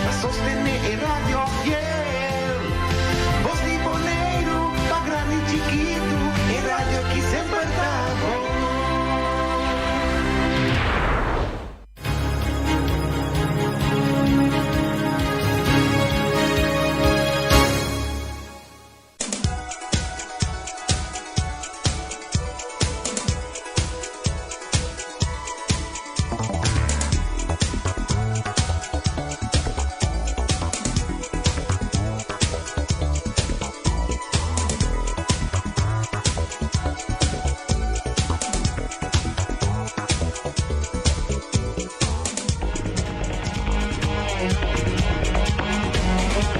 pa sostené e radio fiel. Bos di Boneiru pa grandi i chikitu, e radio ki semper ta bon.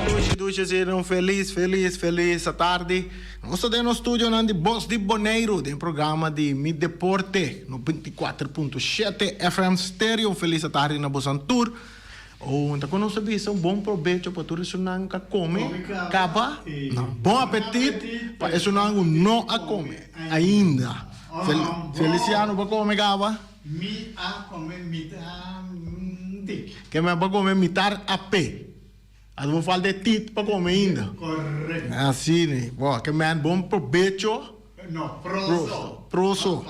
Dushi dushi asina un felis felis felis atardi. Nos ta den nos studionan di Bos di Boneiru den programa di Mi Deporte no 24.7 FM Stereo. Un felis atardi na bosan tur. Oh, ta kon nos ta bisa un bon probecho pa tur esunnan ku a kome kaba. No, bon apetit pa esunnan ku no a kome ainda. Feliciano bo a kome kaba? Mi a kome mitar dik. Ke mi a kome mitar ape. A bo falta e tit pa kome ainda. Correcto. Así ni. Bo, ke men bon probecho. No, proso. Proso.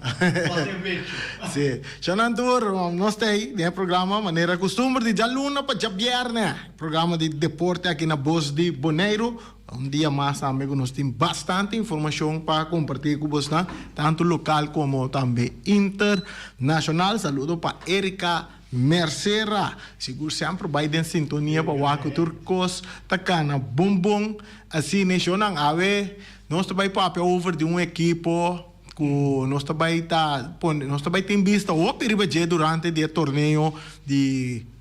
Probecho. Sí. Shonan tur, nos ta ei den e programa manera costumber di djaluna pa djabierne. Programa di deporte aki na Bos di Boneiru. Un dia mas tambe ku nos tin bastante informashon pa kompartí ku bosnan, tantu lokal komo tambe internashonal. Saludo pa Erika Mercera, sigur semper bai den sintonia pa wak ku tur kos ta kana bon bon. Asina e shownan awe nos ta bai papia over di un ekipo ku nos ta bai ta pone nos ta bai tin bista hopi riba dje durante di e torneo di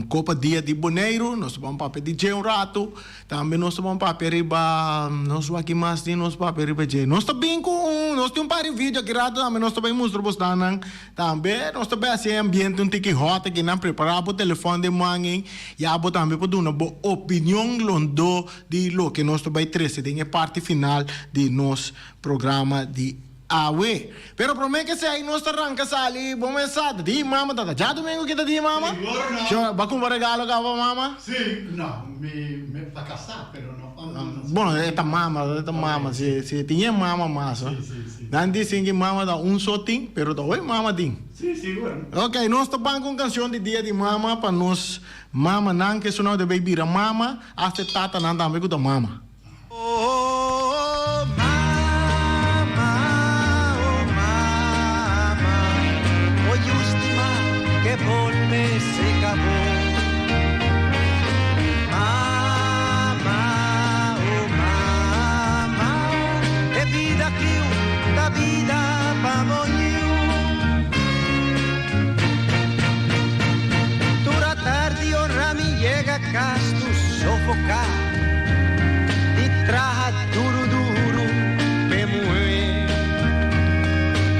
Copa Dia di Boneiru, nos ta ban papia di dje un ratu. Tambe nos ta ban papia riba, nos wak ki mas tin nos papia riba dje. Nos ta bin ku un, nos tin un par di video aki ratu tambe nos ta bai mustra bosnan. Tambe nos ta bai hasi e ambiente un tiki hot aki nan. Prepara bo telefòn den man ei, ya bo tambe por duna bo opinion londó di loke nos ta bai trese den e parti final di nos programa di Awe. Pero prome ke esei nos ta ranka sali bo mes sa ta di mama tata djadumingu ki ta di mama? Seguro no. Sho ba kumpra regalo kaba pa mama? Si, no, mi mi ta kasá pero no pa mama. Bon e ta mama, e ta mama si si tin e mama mas. Si si si. Nan dicen ki mama ta un so tin pero ta hoy mama tin. Si sigur. Ok nos ta ban ku un kanshon di dia di mama pa nos mamanan ke esuna debe bira mama hasta e tatanan tambe ku ta mama. Oh mama, oh mama, oh última que volve se acabó. Mama, oh mama, e vida que da vida pa morir. Tur tardi ora mi yega cas tur sofoca di traha duru duru p'e muhé.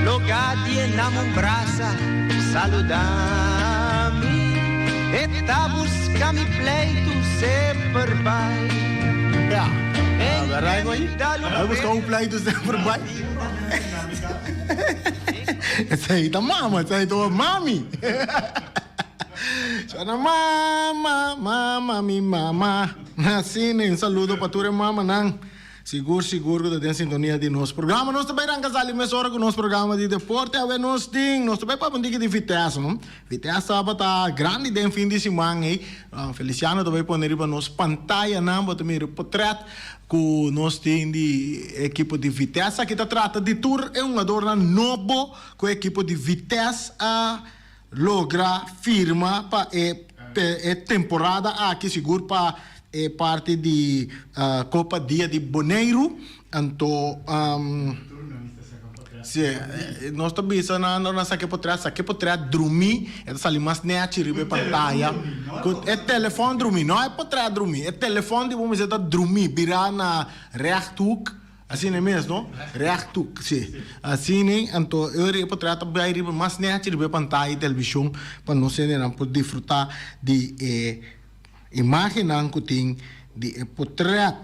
Loga di e nam un brasa saluda mi, e ta busca mi pleitu semper bai. Ya, agarra algo ahí. Vai busca un pleito semper bai. Esei ta mama, esei ta mami. Suena mama, mama, mi mama. Asina, un saludo pa tur e mamanan. Sigur, sigur ku ta den sintonia di nos programa. Nos ta bai ranka sali mesora ku nos programa di deporte. Awe nos tin, nos ta bai papia un tiki di Vitesse, no? Vitesse tabata grandi den fin di siman ei. Feliciano ta bai pone riba nos pantayanan, bo ta mira e potret ku nos tin di ekipo di Vitesse. Aki ta trata di tur e hungadornan nobo ku e ekipo di Vitesse a logra firma pa e e temporada aki sigur pa e parti di Copa Dia di Boneiru anto si nos ta bisa nan ora nan saki potret saki potret drumi e ta sali mas nechi riba e pantaya ku e telefon drumi no e potret drumi e telefon di bo mester ta drumi bira na rechthoek. Asina mes, no? Rechthoek, si. Asina, anto e ora e por trata bai riba mas nechi riba e pantaya di televishon pa nos hendenan por disfrutá di e imágennan ku tin di e potret.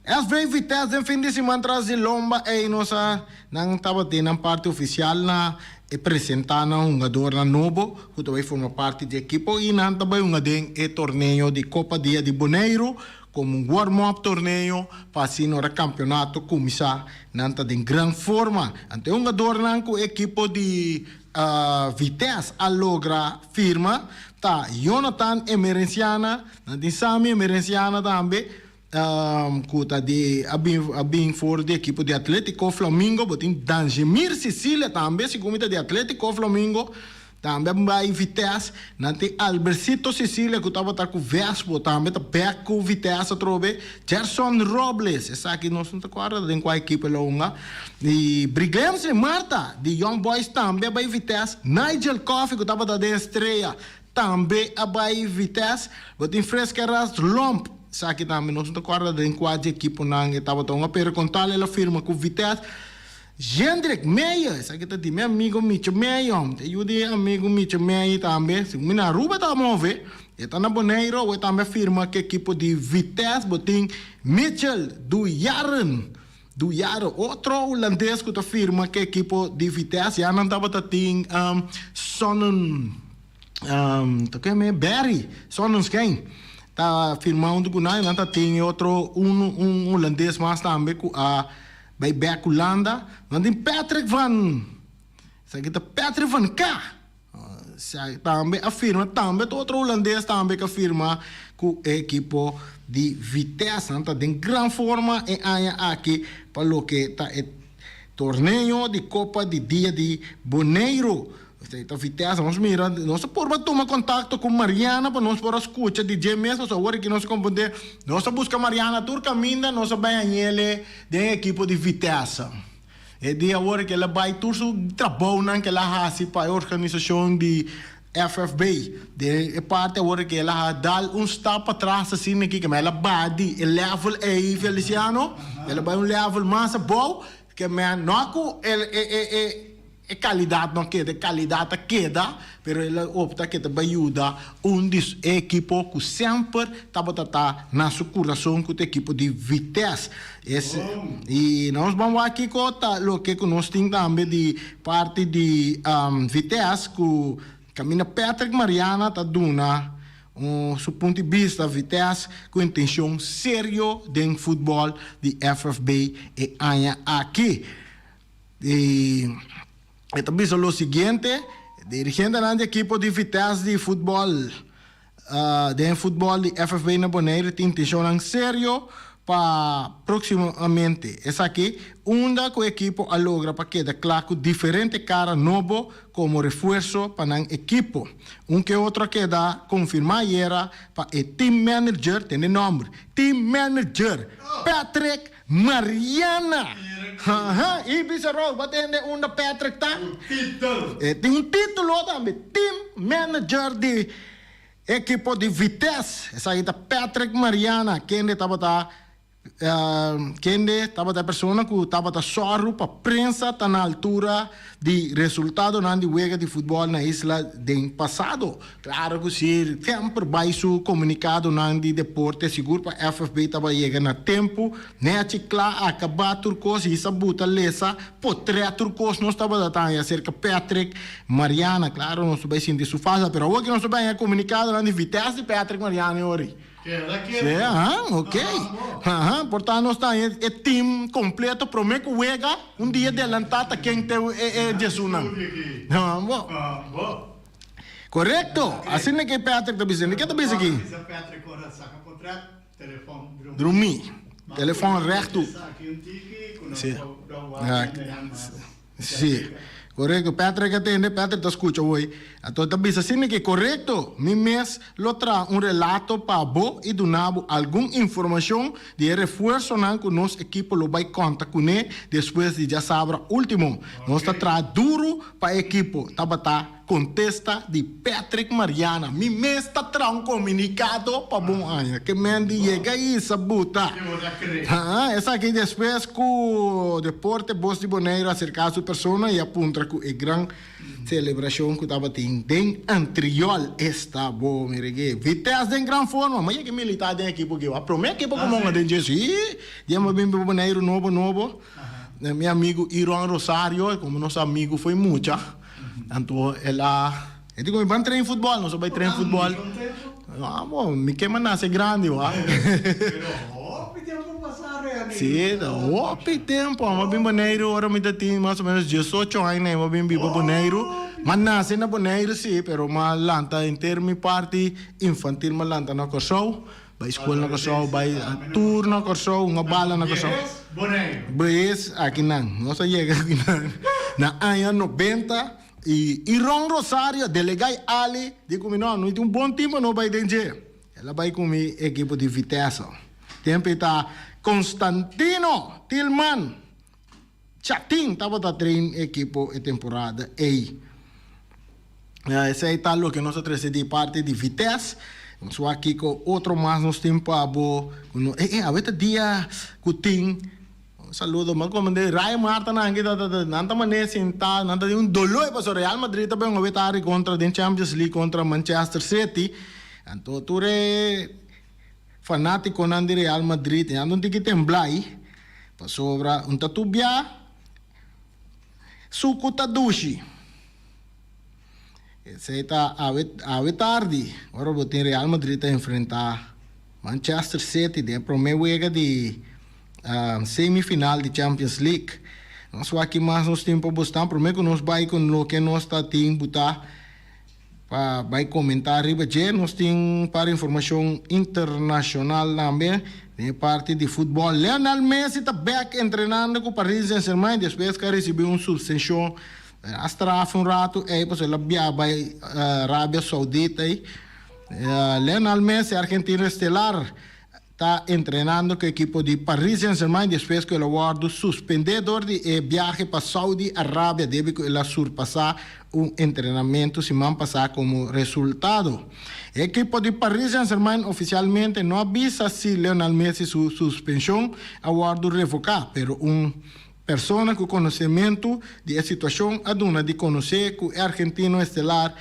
SV Vitesse den fin di siman tras di lomba ei nos a nan tabatin nan parti ofisial na. E presentá nan hungadornan nobo ku ta bai forma parti di ekipo i nan ta bai hunga den e torneo di Kopa Dia di Boneiru komo un warm-up torneo pa asina ora kampionato kuminsá nan ta den gran forma. Anto e hungadornan ku e ekipo di Vitesse a logra firma ta Jonathan Emerenciana, nan tin Sammy Emerenciana tambe, Ku ta di a bin a bin for di ekipo di Atletico Flamingo. Bo tin Danjemir Cecilia tambe segun mi ta di Atletico Flamingo. Tambe a bai Vitesse. Nan tin Albercito Cecilia ku tabata ku Vespo tambe ta bek ku Vitesse atrobe. Gerson Robles esaki nos no ta kòrda den kua ekipo el a hunga. I Briglemse Marta di Young Boys tambe a bai Vitesse. Nigel Coffie ku tabata den Estrella Tambe a bai Vitesse. Bo tin Freskeras Lomp. Esaki tambe nos no ta kòrda den kua dje ekiponan e tabata hunga, pero kon tal el a firma ku Vitesse. Jendrik Meijer, esaki ta di mi amigo Micho Meijer. E yu di e amigo Micho Meijer tambe, segun mi na Aruba ta move, e ta na Boneiru awe tambe a firma ku ekipo di Vitesse. Bo tin Mitchell Dujaren, Dujaren, otro hulandes ku ta firma ku ekipo di Vitesse. Ya nan tabata tin Sonnen. Ta keme Barry Sonnenschein ta firma huntu ku nan i nan ta tin e otro un un hulandes mas tambe ku a bai bek Hulanda. Nan tin Patrick van esaki ta Patrick van K tambe a firma tambe ta otro hulandes tambe ku a firma ku e ekipo di Vitesse. Nan ta den gran forma e aña aki pa loke ta e torneo di Kopa di Dia di Boneiru. Esei ta Vitesse. Nos mira, nos a purba tuma contacto cu Mariana pa nos por a scucha di dje mes, pasobra awor aki nos a comprende, nos a busca Mariana tur caminda, nos a bay añele den e ekipo di Vitesse. E dia awor aki el a bay tur su trabounan cu el a haci pa e organisacion di FFB. Den e parti awor aki el a dal un stap patras asina aki, kema el a baha di e level ey, Feliciano, el a bay un level mas abou, kema no cu el e e e. E kalidat no keda, e kalidat a keda, pero el a opta ke ta bai yuda un di e ekipo ku semper tabata ta na su kurason ku ta ekipo di Vitesse. Es i nos ban wak kiko ta loke ku nos tin tambe di parti di Vitesse ku kaminda Patrick Mariana ta duna un su punto di bista Vitesse ku intenshon serio den futbòl di FFB e aña aki. I e ta bisa lo siguiente, Dirigentenan di ekipo di Vitesse di futbòl den futbòl di FFB na Boneiru tin intenshonnan serio pa próksimamente. Esaki unda ku e ekipo a logra pa keda kla ku diferente kara nobo komo refuerso pa nan ekipo. Un ke otro a keda konfirmá ayera pa e team manager, tende nòmber, team manager Patrick Mariana! Haha, i bisa Rou, bo a tende unda Patrick ta? Un titulo! E tin un titulo tambe, Team Manager di ekipo di Vitesse. Esaki ta Patrick Mariana, kende tabata kende tabata e persona ku tabata sòru pa prensa ta na altura di resultadonan di wega di futbòl na isla den pasado. Claro cu si, semper bay su comunicadonan di deporte sigur pa FFB taba yega na tempo. Nechi cla acaba tur cos y sa buta lesa potret tur cos nos tabata ta haña cerca Patrick Mariana. Claro nos ta bay sinti su falta pero awor cu nos ta bay haña comunicadonan di Vitesse di Patrick Mariana e ori. Keda Sí, ketu. aha, ok. Aha, por ta nos ta haña e team completo prome cu wega un dia delanta ta ken te e e djesunan. Studio aki. Ha, bo. Ha, bo. Korekto! Asina ke Patrick ta bisa. Ke ta bisa aki? Drumí. Telefòn rèktu. Sí. Sí. Korekto. Patrick a tende. Patrick ta skucha awor. Anto e ta bisa asina ke, Korekto! Mi mes lo traha un relato pa bo i duna bo algun informashon di e refuersonan ku nos ekipo lo bai konta kuné despues di djasabra último. Nos ta traha duru pa e ekipo. Tabata. Kontesta di Patrick Mariana, Mi mes ta traha un komunikado pa bon aña. Ke men di yega i sa buta. Haa, esaki despues ku Deporte Bos di Boneiru a aserká su persona i a puntra ku e gran selebrashon ku tabatin den Antriol. Esta bo, mira ke Vitesse den gran forma. Ma yega militá den ekipo ke a promé ekipo ku monga den dje. Sí, dje a bin Boneiru nobo nobo. Mi amigu Iron Rosario, komo nos amigu foi mucha. Anto el a e di ku mi ban train futbòl, nos a bai train futbòl. Ah bo, mi ke nase grandi wak. Pero hopi tempu pasá Reni. Sí, ta hopi tempu. Amo a bin Boneiru ora mi ta tin mas o menos diesocho aña, mi a bin biba Boneiru. M'a nase na Boneiru sí, pero m'a lanta henter mi parti infantil m'a lanta na Kòrsou. Bai skol na Kòrsou, bai tur na Kòrsou, hunga bala na Kòrsou. Behes Boneiru. Behes akinan. Nos a yega akinan na aña nobenta i Iron Rosario, delegá i Ali, di ku mi no, no tin un bon tim pa no bai den dje. El a bai ku mi ekipo di Vitesse. Tempu ei ta Constantino Tilman Chatin tabata train ekipo e temporada ei. Esei ta loke nos a trese di parti di Vitesse. Nos wak kiko otro mas nos tin pa bo. E e awe ta dia ku tin. Un saludo mas komo de Ray Marta nan aki ta nan ta mane sinta nan ta den un dolor pasobra Real Madrid ta bin awe tardi kontra den Champions League kontra Manchester City. Anto tur e Fanaticonan di Real Madrid e anda un tiki temblai pasobra un ta tubia sucu ta dushi. Esey ta awe awe tardi ora bo tin Real Madrid ta enfrenta Manchester City den e prome wega di semifinal di Champions League. Nos wak ki mas nos tin pa bosnan prome cu nos bay cu loke nos ta tin buta. Pa bai komentá riba dje nos tin un par informashon internashonal tambe den e parti di futbòl. Lionel Messi ta bèk entrenando ku Paris Saint-Germain despues ku a risibí un suspenshon. El a straf un ratu ei pasobra el a biaha bai Arabia Saudita ei. Lionel Messi, argentino estelar, ta entrenando ku ekipo di Paris Saint-Germain despues ku el a wòrdu suspendé dor di e biahe pa Saudi Arabia debi ku el a surpasá un entrenamentu siman pasá komo resultado. E ekipo di Paris Saint-Germain ofisialmente no a bisa si Lionel Messi su suspenshon a wòrdu revoká, pero un persona ku konosementu di e situashon a duna di konosé ku e argentino estelar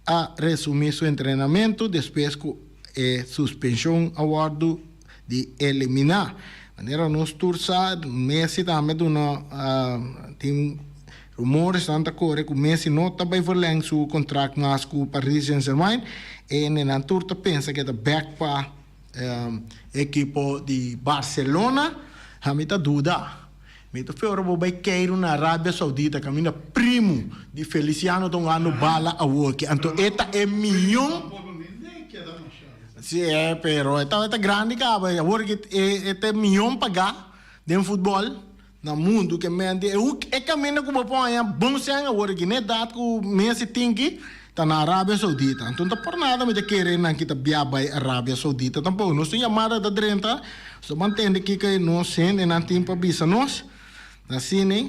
a resumí su entrenamentu despues ku e suspenshon a wòrdu di eliminá. Manera nos tur sa, Messi tambe duna tin rumores-nan ta kore ku Messi no ta bai verleng su kontrakt mas ku Paris Saint-Germain e nan tur ta pensa ku e ta bèk pa ekipo di Barcelona. Mi ta duda. Mi ta fe ora bo bai keiru na Arabia Saudita kaminda primu di Feliciano ta hungando bala awoki. Anto e ta e miyon. Si e pero e tabata grandi kaba awor ki e ta e miyon pagá den futbòl na mundu ke mente e kaminda ku bo por haña bon sèn awor ki na edat ku Messi tin ki ta na Arabia Saudita. Anto no ta por nada mi ta kere nan ki ta bia bai Arabia Saudita tampoko. Nos tin yamada ta drenta. So ban tende kiko e nos hendenan tin pa bisa nos. Asina.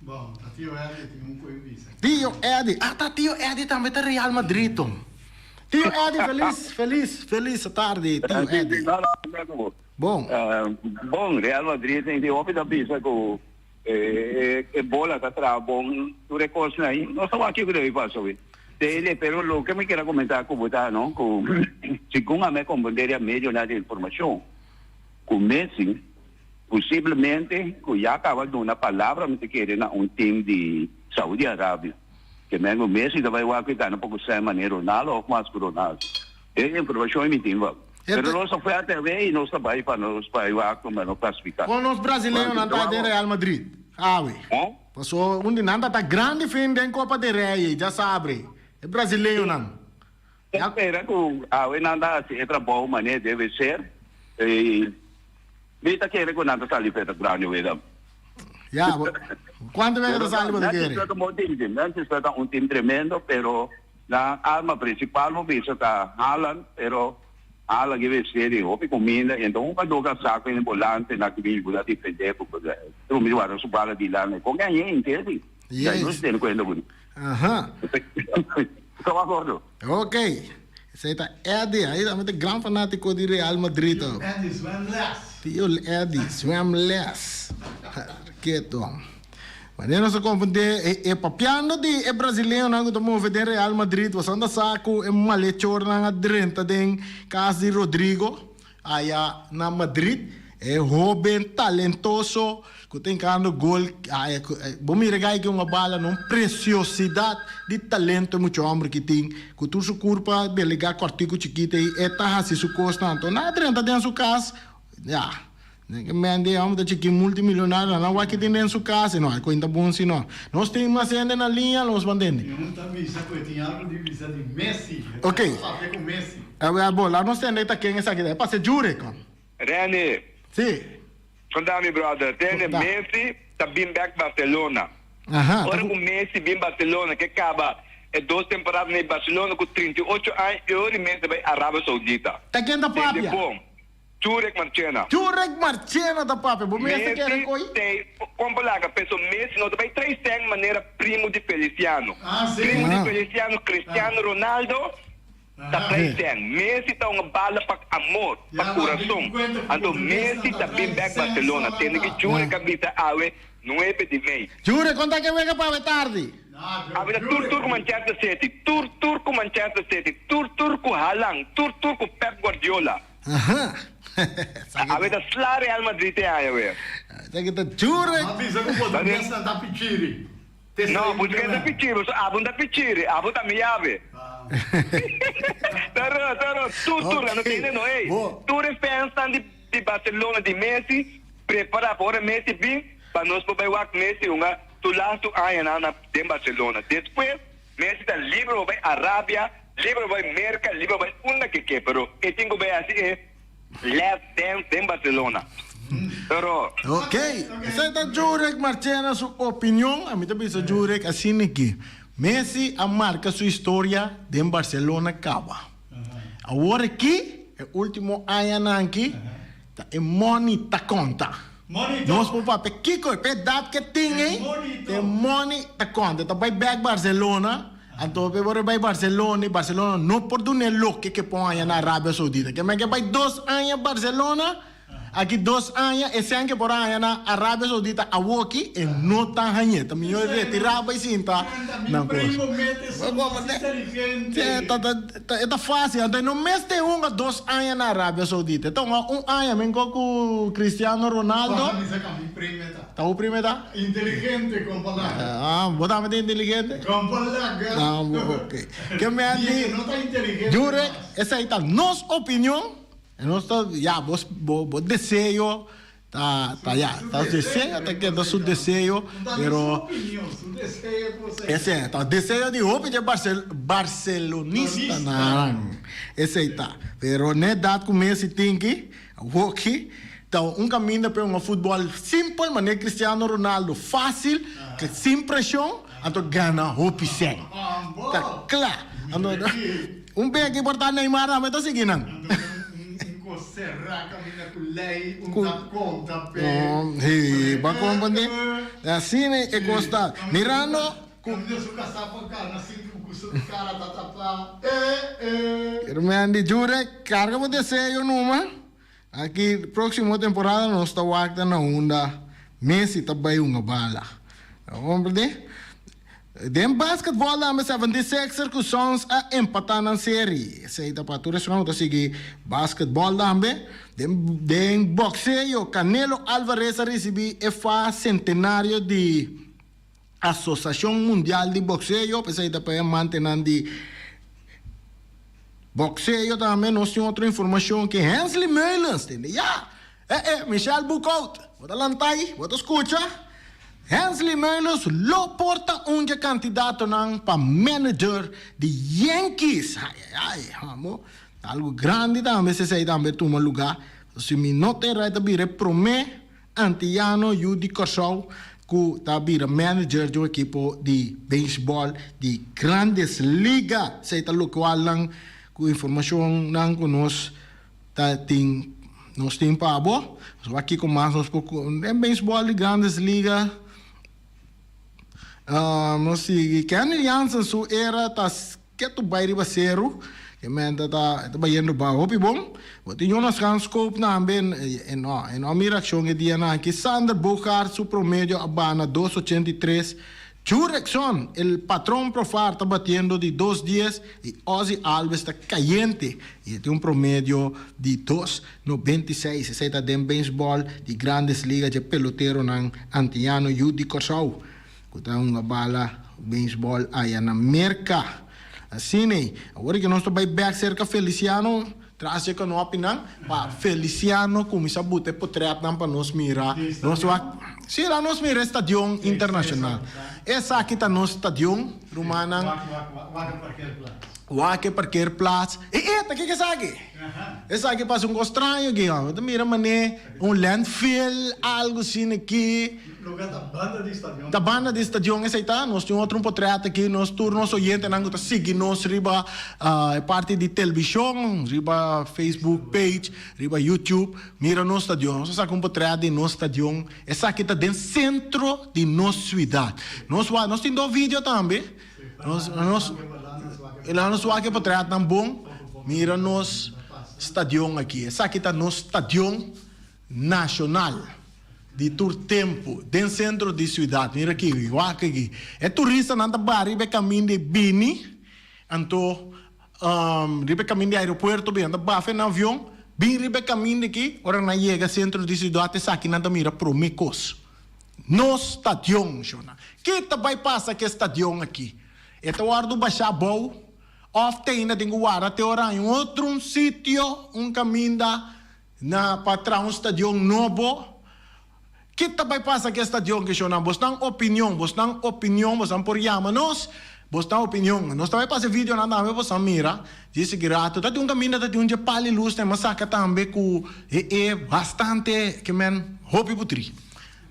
Bon, ta Tio Eddie tin un koe bisa. Tio Eddie, ah ta Tio Eddie tambe ta Real Madrid ton. Tio Eddie felis, felis, felis tardi Tio Eddie. Bon. Bon, Real Madrid tin hopi ta bisa ku e bola ta traha bon tur e kosnan ahi. No sa wak kiko debe pasa awe. Dele, pero loke mi kier a comenta cu bo ta no, cu segun ami a comprende di a medionan di informacion, cu Messi posiblemente cu ya caba duna palabra mi ta kere na un team di Saudi Arabia. Ke men cu Messi ta bay wak cu e gana poco sèn manera Ronaldo of mas cu Ronaldo. E informacion ei mi tin wak. Pero nos ta fuerte awe y nos ta bay pa nos bay wak pa nos clasifica. Con nos brasileñonan ta den Real Madrid awe? Paso un di nan ta ta grandi fin den Copa del Rey ei, dja sabre, e brasileñonan. Ta spera cu awe nan ta haci e trabou manera debe ser y mi ta kere cu nan ta sali p'e ta grandi wega. Ya, cuanto wega ta sali bo ta kere? Memphis ta un bon team, Memphis ta un team tremendo, pero nan arma principal bo bisa ta Haaland, pero Ala ke mester di hopi kuminda i enton un kadó ka sa ku e bolante na ki bin yuda difendé ku trumbi warda su bala dilanti. Kon ke aña henter di? Yes. Nos tene kuenta ku Aha. Ta akordo. Ok. Esei ta Eddie. Ai tambe ta gran fanátiko di Real Madrid. Tio Eddie zwem les. Tio Eddie zwem les. Keto. Wanneer nos a konfundé e papiando di e brasileñonan ku ta move den Real Madrid, boso anda sa ku e malechornan a drenta den kas di Rodrigo aya na Madrid. E hoben talentoso ku ta hinkando gol. Ai, bo mira gai ki un bala, no? Un preciosidad di talento e mucha homber ki tin. Ku tur su kurpa belegá kòrtiku chikito ei, e ta hasi su kosnan. Anto nan a drenta den su kas, ya. Den men di e homber ta chikí multimilionario, nan wak ki tin den su kas, e no a kuenta bon si no. Nos tin mas hende na liña, los ban tende. Mi un ta bisa ku e tin algu di bisa di Messi. E ta Ok. papia ku Messi. Awel bo, laat nos tende ta ken esaki ta. E pasa Jurek, kon. Randy. Si. Konta mi brother, tende Konta. Messi ta bin bek Barcelona. Aha, ta Ora ku. ku Messi bin Barcelona ke kaba e dos temporada na e Barcelona ku 38 aña e ora Messi ta bai Arabia Saudita. Ta ken ta Tende papia? bon. Jurek Marchena. Jurek Marchena ta papia. Bo mester kere Messi koe? tei kon palaga peso Messi no ta bai trae sèn manera primo di Feliciano. Ah, si. Primo di Ah. Feliciano Cristiano Ronaldo ta trae sèn. Messi ta un bala pa amor, pa Ya, kurason. Anto Messi ta bin bèk Barcelona. Tende ki Jurek a bisa awe nuebe di mei. Jurek, kon ta ke wega pa awe tardi? Awe ta tur tur ku Manchester City, tur tur ku Manchester City, tur tur ku Haaland, tur tur ku Pep Guardiola. Aha. Awe ta sla Real Madrid e aña we. Esaki ta Jurek. Ma bisa ku portuguesnan ta pichiri. No, portugues ta pichiri, pasobra abo no ta pichiri, abo ta mi yabe. Toro, toro, tur tur, nan no tende no, ey. Tur e fansnan di di Barcelona, di Messi, prepara pa ora Messi bin, pa nos por bai wak Messi hunga tur lastu añanan na den Barcelona. Despues Messi ta libre pa bai Arabia, libre pa bai Merca, libre pa bai unda ke ke, pero e tin ku bai hasi e last dance den Barcelona. Pero. Ok, esei ta Jurek Marchena su opinion. Ami ta bisa Jurek asina aki, Messi a marca su historia den Barcelona caba. Awor aki, e ultimo añanan aki, ta e money ta conta. Nos por papia kico e edad ke tin ey, e money ta conta. E ta bay bek Barcelona, anto e por bay Barcelona y Barcelona no por dun'e loke ke por haña na Arabia Saudita. Ke men ke bay dos aña Barcelona, Aki dos aña e sèn ke por a haña na Arabia Saudita awoki e no ta hañ'é. Ta mihó e retirá bai sinta na kos. E ta fásil. Anto e no mester hunga dos aña na Arabia Saudita. E ta hunga un aña menko ku Cristiano Ronaldo. Ta bo prima e ta? Ah, bo tambe ta inteligente? Ah, ok. Ke men di Jurek, esei ta nos opinion. E nos ta, ya, bo, bo, bo deseo ta, ta ya, ta deseo ta keda su deseo, pero esei ta deseo di hopi dje barcel, barcelonistanan, esei ta. Pero n'e edat ku Messi tin ki, awoki, ta un kaminda p'e hunga futbòl simpel manera Cristiano Ronaldo, fásil, sin preshon, anto gana hopi sèn. Ta kla. Anto, Un bek i por ta Neymar tambe ta sigui nan. He, bo a comprende? Asina e cos ta. Mirando cu. Herman di Jurek, carga bo deseo numa. Aki proximo temporada nos ta wak ta na unda Messi ta bay hunga bala. Bo comprende? Den basketball tambe 76ers ku Suns a empatá nan seri. Esei ta pa tur esnan ku ta sigui basketball tambe. Den den boxeo Canelo Alvarez a risibí e fa sentenario di Asosashon Mundial di Boxeo. P'esei ta pa e amantenan di boxeo tambe. Nos tin otro informashon ke Hensley Meulens tende ya. Eh eh, Michel Boekhout, bo ta lant'ai, bo ta skucha? Hensley Meulens lo por ta un dje kandidatonan pa manager di Yankees. Ai ai ai, hamo, ta algu grandi tambe si esei tambe tuma lugá. Si mi no ta erá e ta bira e promé antiyano yu di Kòrsou ku ta bira manager di un ekipo di beisbòl di Grandes Liga. Esei ta lokualnan ku informashonnan ku nos Ta tin nos tin pa bo. Nos wak kiko mas nos por ku den beisbòl di Grandes Liga. Nos sigui Kenley Jansen su era ta ketu bai riba seru. E menta ta ta bayendo ba hopi bon. Bo tin Jonas Ganskoop tambe e no e no a mira akshon e dianan aki. Sander Bogaerts su promedio a bana 2,83. Jurickson, el patron Profar ta batiendo di dos dies i Ozzie Albies ta kayente i e tin un promedio di dos 96. Esei ta den beisbòl di Grandes Ligas dje peloteronan antiano yu di Kòrsou ku ta hunga bala beisbòl aya na Merka. Asina, awor ku nos ta bai bèk serka Feliciano tras dje kanopinan pa Feliciano kuminsá buta e potrètnan pa nos mira. Nos wak sí la nos mira e stadion internashonal. Esaki ta nos stadion, rumannan. Wak e parkeerplaats. E e, ta kiko esaki? Esaki pasa un kos straño aki, hòmber. Ta mira manera un landfill, algu asina aki. Lugar ta banda di stadion. Ta banda di stadion esei ta. Nos tin otro un potret aki. Nos tur nos oyentenan ku ta sigui nos riba e parti di televishon, riba Facebook page, riba YouTube, mira nos stadion. Nos a saka un potret di nos stadion. Esaki ta den sentro di nos siudat. Nos wak, nos tin dos video tambe. Nos, nos, laga nos wak e potretnan bon. Mira nos stadion aki. Esaki ta nos stadion nashonal di tur tempu den sentro di siudat. Mira aki, wak aki. E turistanan ta baha riba e kaminda i bini, anto riba e kaminda di aeropuerto bin, nan ta baha na avion, bin riba e kaminda aki, ora nan yega sentro di siudat esaki nan ta mira prome kos. Nos stadion, shona. Ki ta bai pasa ku e stadion aki? E ta wòrdu bashá abou òf te ainda tin ku warda te ora haña un otro un sitio, un kaminda na pa traha un stadion nobo? Ki ta bai pasa ku e stadion aki, shona? Bosnan opinion, bosnan opinion, bosnan por yama nos, bosnan opinion. Nos ta bai pasa e videonan tambe bosnan mira. Djis ki rato ta tin un kaminda ta tin un dje pal i lus ta e masaka tambe ku e e bastante ke men hopi putri.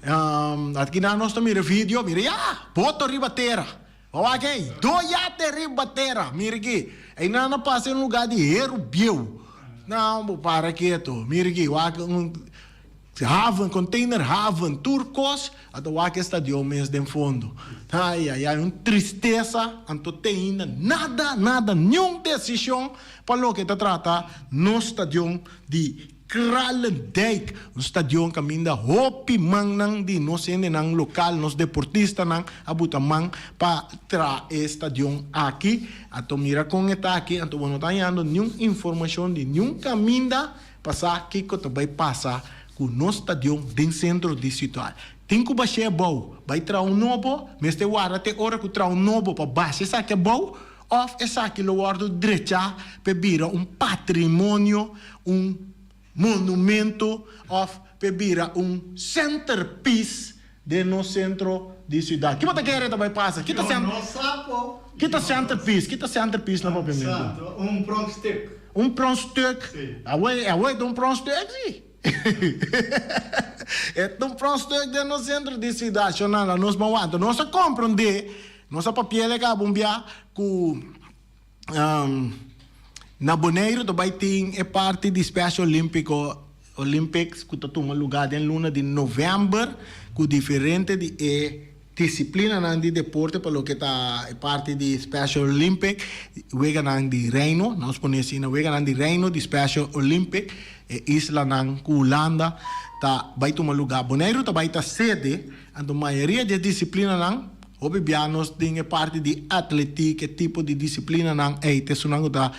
Aki nan nos ta mira video, mira ya! Boto riba tera. Bo wak ei, do yate riba tera. Mira aki, einan a pasa un lugar di heru bieu. No, bo para ketu. Mira aki, wak un haven, container haven, tur kos. Anto wak e stadion mes den fondo. Ai, ai, ai, un tristesa. Anto te ainda nada, nada, niun desishon pa loke ta trata nos stadion di Kralendijk, un stadion kaminda hopi mannan di nos hendenan lokal, nos deportistanan a buta man pa traha e stadion aki. Anto mira kon e ta aki, anto bo no ta hañando niun informashon di niun kaminda pa sa kiko ta bai pasa ku nos stadion den sentro di siudat. Tin ku bash'é abou, bai traha un nobo, mester warda te ora ku traha un nobo pa basha esaki abou, Òf esaki lo wòrdu drechá p'e bira un patrimonio, un monumento òf p'e bira un centerpiece den nos sentro di siudat. Ki bo ta kere ta bai pasa? Ki ta Yo no sa po. Ki ta centerpiece? Ki ta centerpiece na papiamentu? Un pronkstuk. Un pronkstuk? Si. Awor, awor e ta un pronkstuk si. E ta un pronkstuk den nos sentro di siudat. Shonanda, nos ban wanta. Nos a komprondé. Nos a papia e caba un bia cu na Boneiru ta bay tin e parti di Special Olympico Olympics cu ta tuma lugar den luna di november cu diferente di e disciplinanan di deporte pa loke ta e parti di Special Olympic, weganan di Reino, nos pone asina, weganan di Reino di Special Olympic, e islanan cu Hulanda ta bay tuma lugar. Boneiru ta bay ta sede, anto mayoria di e disciplinanan. Hopi bia nos den e parti di atletiek, e tipo di disiplinanan ei ta esunnan ku ta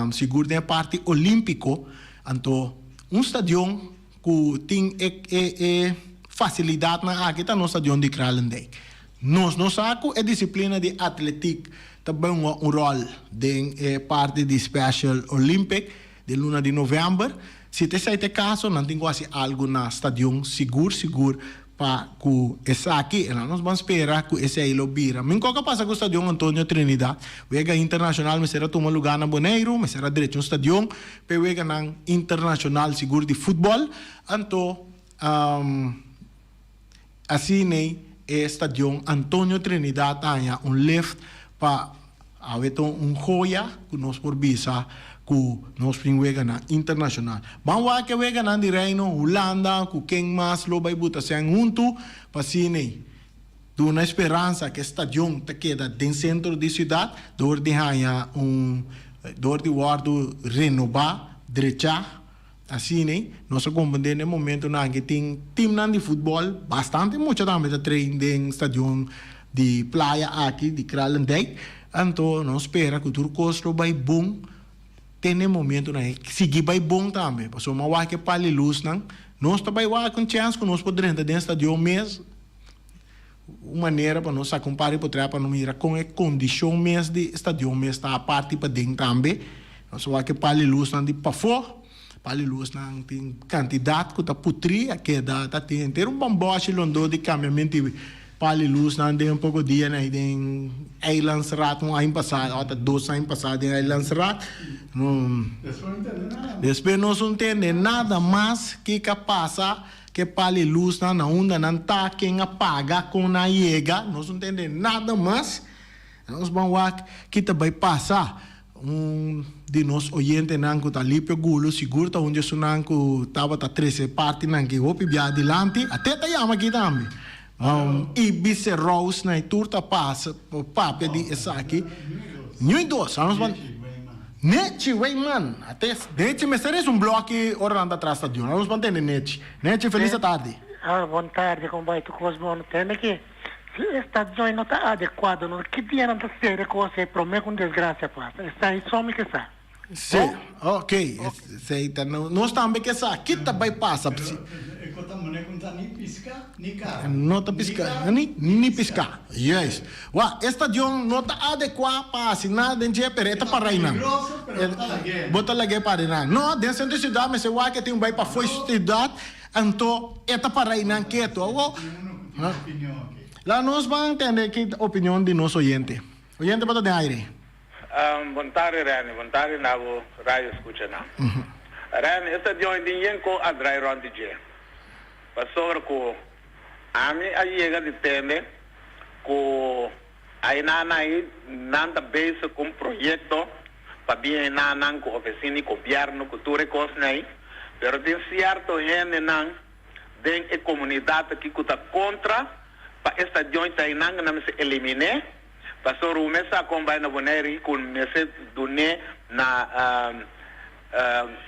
sigur den e parti olímpiko. Anto un stadion ku tin e e e fasilidatnan aki ta nos stadion di Kralendijk. Nos no sa ku e disiplina di atletiek ta hunga un ròl den e parti di Special Olympic den luna di novèmber. Si ta esei ta e kaso nan tin ku hasi algu na stadion sigur sigur Pa ku esaki, e nos ban spera ku esei lo bira. Min kok a pasa ku Stadion Antonio Trinidad. Wega internashonal mester a tuma lugá na Boneiru, mester a drecha un stadion pa e weganan internashonal sigur di futbòl. Anto asin'ei e Stadion Antonio Trinidad a haña un lift pa Awe ta un joya ku nos por bisa ku nos tin weganan internashonal. Ban wak e weganan di Reino, Hulanda ku ken mas lo bai buta sèn huntu pa asina duna e speransa ku e stadion ta keda den sentro di siudat dor di haña un dor di wòrdu renobá, drechá. Asina nos a komprendé na e momentunan aki tin timnan di futbòl bastante mucha tambe ta train den stadion. di Playa aki di Kralendijk. Anto nos spera ku tur kos lo bai bon te n'e momentonan ei. Sigui bai bon tambe, pasobra wak e pal di lusnan, nos ta bai wak un chèns ku nos por drenta den stadion mes. Un manera pa nos saca un par di potret pa nos mira con e condicion mes di stadion mes ta parti paden tambe. Nos a wak e pal di luznan di pafó. Pal di luznan tin cantidad cu ta putri a keda ta tin henter un bamboshi londó di cambiamento di pal di luznan den un poco dia na den Eilandsraad un aña pasa o ta dos aña pasa den Eilandsraad. Despues nos no tende nada mas kico a pasa. Ke pal e lusnan na unda nan ta, ken a paga, kon nan a yega, nos no tende nada mas. Nos ban wak ki ta bai pasa. Un di nos oyentenan ku ta Lipio Gulo sigur ta un di esunnan ku tabata trese partinan ki hopi bia adilanti. Ate ta yama aki tambe. Ibis Rose na e tur ta pasa papia di esaki. Niun dos. Nos ban Nechi Weyman. Ate Nechi mester es un bloki ora nan ta tras stadion. Nos ban tende Nechi. Nechi felis atardi. Ah bon tardi con bai tur cos bon tende ki si e stadion no ta adecuado no ki dia nan ta cera cos ey prome cu un desgracia pasa esai so mi ke sa. Sí, ok, esei ta nos tambe ke sa ki ta bai pasa. Pero e ko ta mane ku no ta ni piska ni kara. No ta piska ni piska, juist. Wak, e stadion no ta adekuá pa hasi nada den dje, pero e ta para einan. E ta peligroso, pero bo ta lag'é. Bo ta lag'é para einan. No, den sentro di siudat mester wak e tin un bai pafó e siudat, anto e ta para einan ketu. Awor, Tin unu ku tin opinion aki. Laga nos ban tende ki ta opinion di nos oyente. Oyente bo ta den aire. Bon tardi Renny, bon tardi na bo radio scuchanan. Renny, e stadion tin yen co a draai rond di dje. Pasobra cu ami a yega di tende cu aynan ayi nan ta bezig cu un proyecto pa bin aynan nan cu oficina di gobierno cu tur e cosnan ayi, pero tin cierto hendenan den e comunidad aki cu ta contra pa e stadion ta aynan cu nan mester elimine. Pastor Rume sa kon bai na Bonaire ku mester dun'é na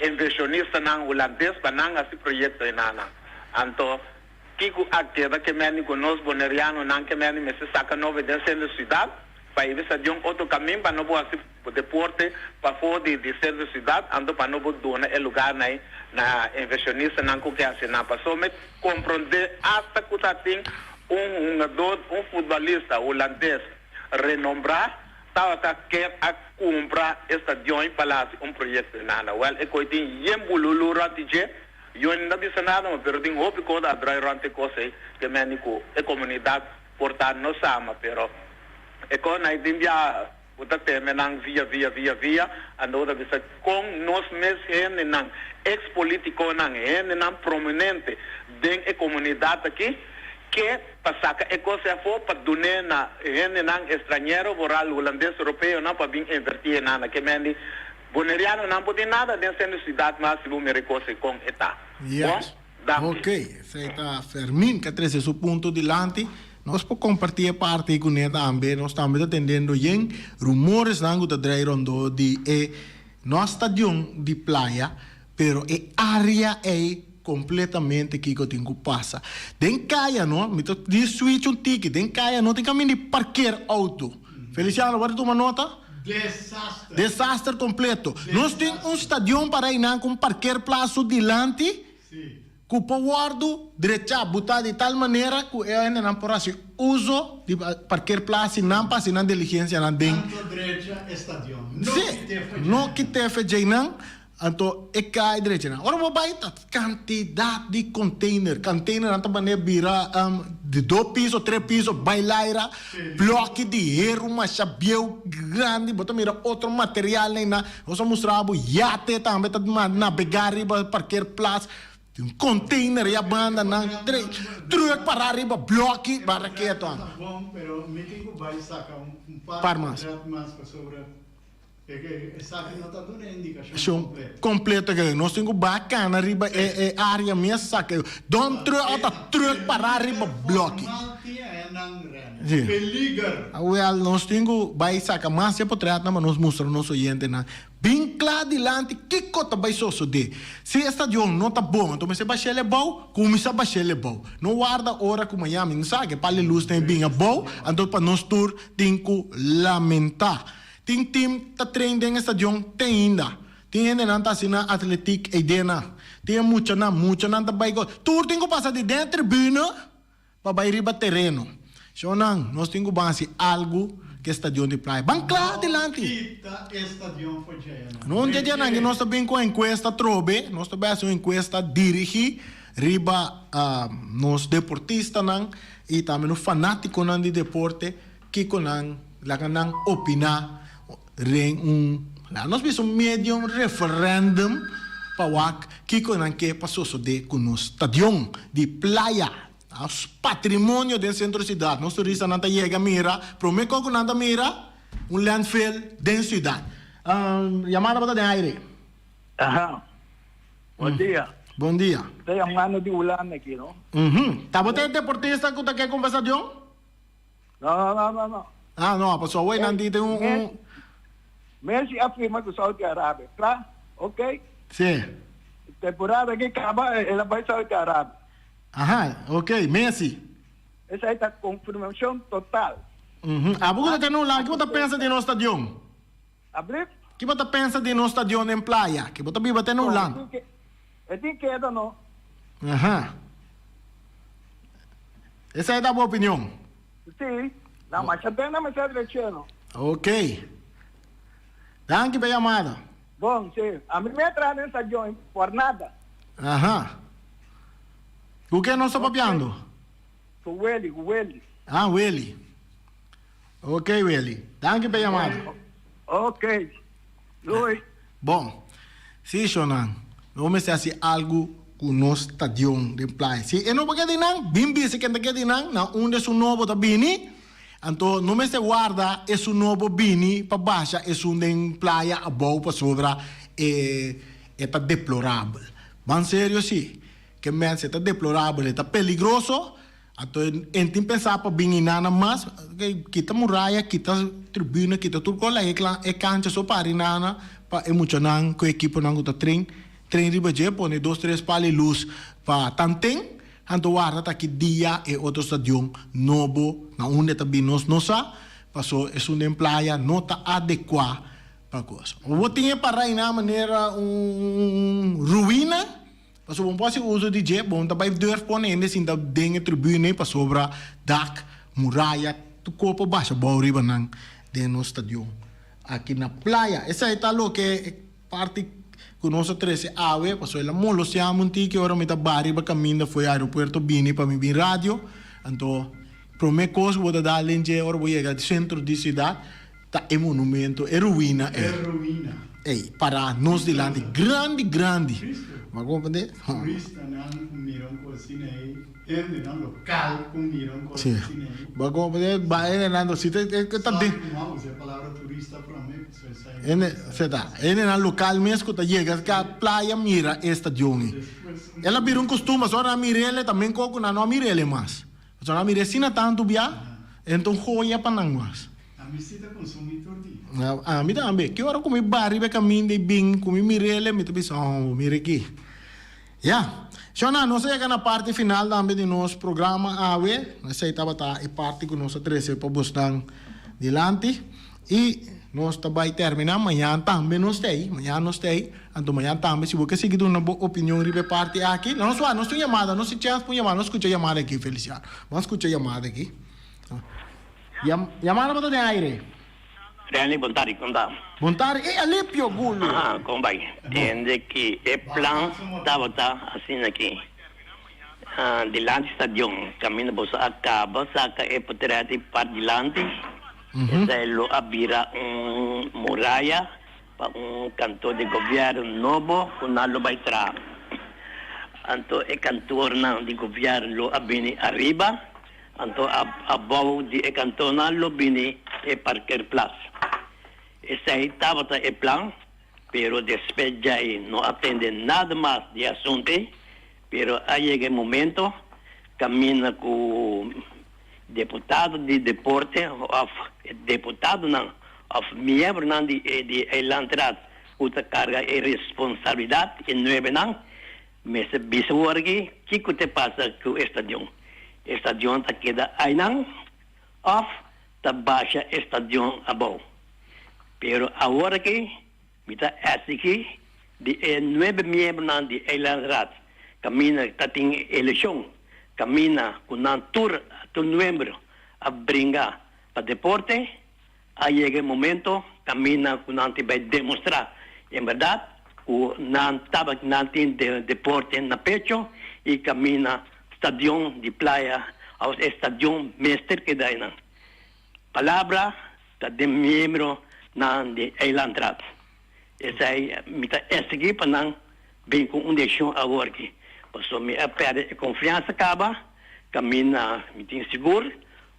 inversionistanan hulandes pa nan hasi proyekto enanan. Anto kiko a keda ke meni ku nos bonerianonan ke meni mester saka nobe den sentro siudat pa e bisa di un otro kamin pa no por hasi deporte pafó di di sentro siudat anto pa no por duna e lugarnan na inversionistanan ku ke hasi nan. Pasobra mi Komprondé asta ku ta tin un hungadó, un futbolista hulandes renombrá tabata ker a kumpra e stadion i pa hasi un proyekto enana. Wèl, e koi tin yen bululu rònt di dje. Yo no ta bisa nada mas, pero tin hopi kos a drai rònt e kos ei ke meni ku e komunidat por ta no sama, pero e kosnan ei tin bia. Bo ta teme nan via via via via, anto bo ta bisa kon nos mes hendenan, ex politiconan, hendenan prominente den e comunidad aki ke pa saca e cos afo pa dune na hendenan estrañero, vooral Hulandes, Europeonan pa bin inverti enan. Ke men di Bonerianonan por tin nada den centro ciudad mas si bo mira e cos ei kon e ta. Bon? Yes. Danki. Ok, esei ta Fermin ke a trese su punto dilanti. Nos por kompartí e parti ei kuné tambe. Nos tambe ta tendendo yen rumoresnan ku ta drei rondó di e no stadion di playa, pero e área ei kompletamente kiko tin ku pasa. Den kaya no, mi ta di switch un tiki, den kaya no tin kaminda di parker outo. Feliciano, bo ta tuma nota? Desaster. Desaster kompleto. Nos tin un stadion para einan ku un parkerplaats su dilanti. Ku por wòrdu drechá, butá di tal manera ku e hendenan por hasi uso di parkeerplaats si nan pa hasi nan diligensianan den. Anto drecha e stadion. No Sí, kit'é fe no djeinan. kit'é fe djeinan, anto e kai drecha nan. Ora bo bai ta kantidat di container, containernan ta manera bira di dos piso, tres piso, bai laira, blòki di heru masha bieu grandi, bo ta mira otro materialnan einan. Nos a mustra bo yate tambe ta nabegá riba parkeerplaats. Tin un container ya banda nan truck pará riba bloki barra ketu. Ta bon, pero mi tin ku bai saka un Par par mas. rèt mas pasobra esaki no ta duna e indikashon Shon kompleto. kompleto ke nos tin ku bai kana riba e e área mes saka e dump truck òf ta truck pará riba bloki. Formal tin e nan. nan, Renny. Sí. Peliger. Awel, nos tin ku bai saka mas e potretnan pa nos mustra nos oyentenan bin kla dilanti kiko ta bai sosodé. Si e stadion no ta bon, anto mester bash'el abou, kuminsá bash'el abou. No warda ora ku Miami no sa ke pal e lusnan e bin abou, anto pa nos tur tin ku lamentá. Tin tim ta train den e stadion te ainda. Tin hendenan ta hasi nan atletiek eidenan. Tin e muchanan, muchanan ta bai go. Tur tin ku pasa di den e tribune pa bai riba tereno. Shownan, nos tin ku ban hasi algu ku e stadion di Playa. Ban kla dilanti! Kita e stadion for dje. Un dje djanan aki nos ta bin ku enkuesta atrobe. Nos ta bai hasi un enkuesta dirigí riba nos deportistanan i tambe nos fanátikonan di deporte kiko nan laga nan opiná Ren un, laga nos bisa un medio un referendum pa wak kiko nan ke pa sosode ku nos stadion di Playa, nos patrimonio den sentro siudat. Nos turistanan ta yega mira, prome kos ku nan ta mira un landfill den siudat. Yamada bo ta den aire. Aha. Bon dia. Bon dia. Ta yamando di Hulanda aki, no? Ta bo ta e deportista ku ta ke kumpa stadion? No, no, no, no, no. Ah, no, pasobra awor nan tin un, un. Messi a firma ku Saudi Arabia, kla? Ok. Sí. Temporada aki kaba, el a bai Saudi Arabia. Aha, ok, Messi. Esei ta konfirmashon total. Abo ku ta tene un lado, ki bo ta pensa di nos stadion? Ablief? Ki bo ta pensa di nos stadion den Playa? Ki bo ta biba te na Hulanda? E tin keda no. Aha. Esei ta bo opinion? Si. Na masha den na mester dreche no. Ok. Danki pa e yamada. Bon, si. Ami mi a traha den stadion por nada. Aha. Ku ken nos ta papiando? Ku Willy, ku Willy. Ah, Willy. Ok Willy, danki pa e yamada. Ok, doei. Bon, si shownan, nos mester hasi algu ku nos stadion den Playa. Si e no por keda einan, bin bisa ken ta keda einan, na unda esun nobo ta bini. Anto no mester warda esun nobo bini pa basha esun den Playa abou pasobra e e ta deplorabel. Ban serio si, ke mens e ta deplorabel, e ta peligroso. Anto en tin pensá pa bin inana mas, kita muraya, kita tribuna, kita tur kos, laga e kla e kancha so para inana pa e muchanan ku e ekiponan ku ta train, train riba dje, pone dos tres pal e lus pa tanten, anto warda ta ki dia e otro stadion nobo na unda e ta bin nos no sa, paso esun den playa no ta adekuá pa kos. Bo tin e para ina manera un ruina. Pasobra bo por hasi uso di dje, bo no ta bai durf pone hende sinta den e tribune pasobra dak, muraya, tur kos por basha bou riba nan den nos stadion aki na Playa. Esei ta loke e parti ku nos a trese awe, pasobra el a molostia-mi un tiki ora mi ta bai riba kaminda for e aeropuerto bini pa mi bin radio. Anto prome kos ku bo ta dal den dje ora bo yega sentro di siudat ta e monumento, e ruina ei. E ruina. Ei, pará nos dilanti, grandi, grandi. Bo a comprende? Turistanan ku mira un kos asina ei, hendenan lokal ku mira un kos asina ei. Bo a comprende? Ba hendenan si ta e ta den. Sorry ku mi a usa e palabra turista promé, pasobra esei. Hende, se ta. Hendenan lokal mes ku ta yega ka playa mira e stadion ei. El a bira un kustumber, so ora nan mir'el e ta men kos ku nan no a mir'el e mas. Pasobra nan a mir'é asina tantu bia, e ta un joya pa nan mas. Ami si ta consumi tur dia. Ami tambe. Ki ora ku mi bai riba e kaminda i bin ku mi mir'el, mi ta bisa, Oh, mira aki. Ya. Shona, nos a yega na parti final tambe di nos programa awe. Esei tabata e parti ku nos a trese pa bosnan dilanti. I nos ta bai terminá. Mañan tambe nos ta ei. Mañan nos ta ei. Anto mañan tambe si bo ke sigui duna bo opinion riba e parti aki. Nos wak, nos tin un yamada. Nos tin chèns pa un yamada. Nos skucha yamada aki, Feliciano. Ban skucha yamada aki. Yamada bo ta den aire. Renly, bon tardi, kon ta? Bon tardi, e Alipio Gulu. Aha, kon bai? Tende ki e plan tabata asina ki, dilanti stadion, kaminda boso a kaba saka e potret di part dilanti, esei lo a bira un muraya pa un kantor di gobièrnu nobo ku nan lo bai traha. Anto e kantornan di gobièrnu lo a bini ariba. Anto abou di e kantonnan lo bini e parkeerplaats. Esei tabata e plan, pero despues djai no a tende nada mas di e asuntu ei, pero a yega e momento kaminda ku Deputado di deporte òf deputadonan òf miembronan di di e landraad ku ta karga e responsabilidat, e nuebenan, mester bisa wor aki kiko ta pasa ku e stadion. E stadion ta keda ainan òf ta basha e stadion abou. Pero awor aki Mi ta exigí di e nuebe miembronan di e Landsraad kaminda ta tin elekshon, kaminda ku nan tur tur nuembro a bringa pa deporte, a yega e momento kaminda ku nan tin bai demostrá en bèrdat ku nan tabata nan tin deporte na pecho i kaminda stadion di Playa òf e stadion mester keda einan. Palabra ta den miembro nan di Eilandraad. Esei mi ta exigí pa nan bin ku un decision awor aki, pasobra mi a perde e confiansa caba, caminda mi tin sigur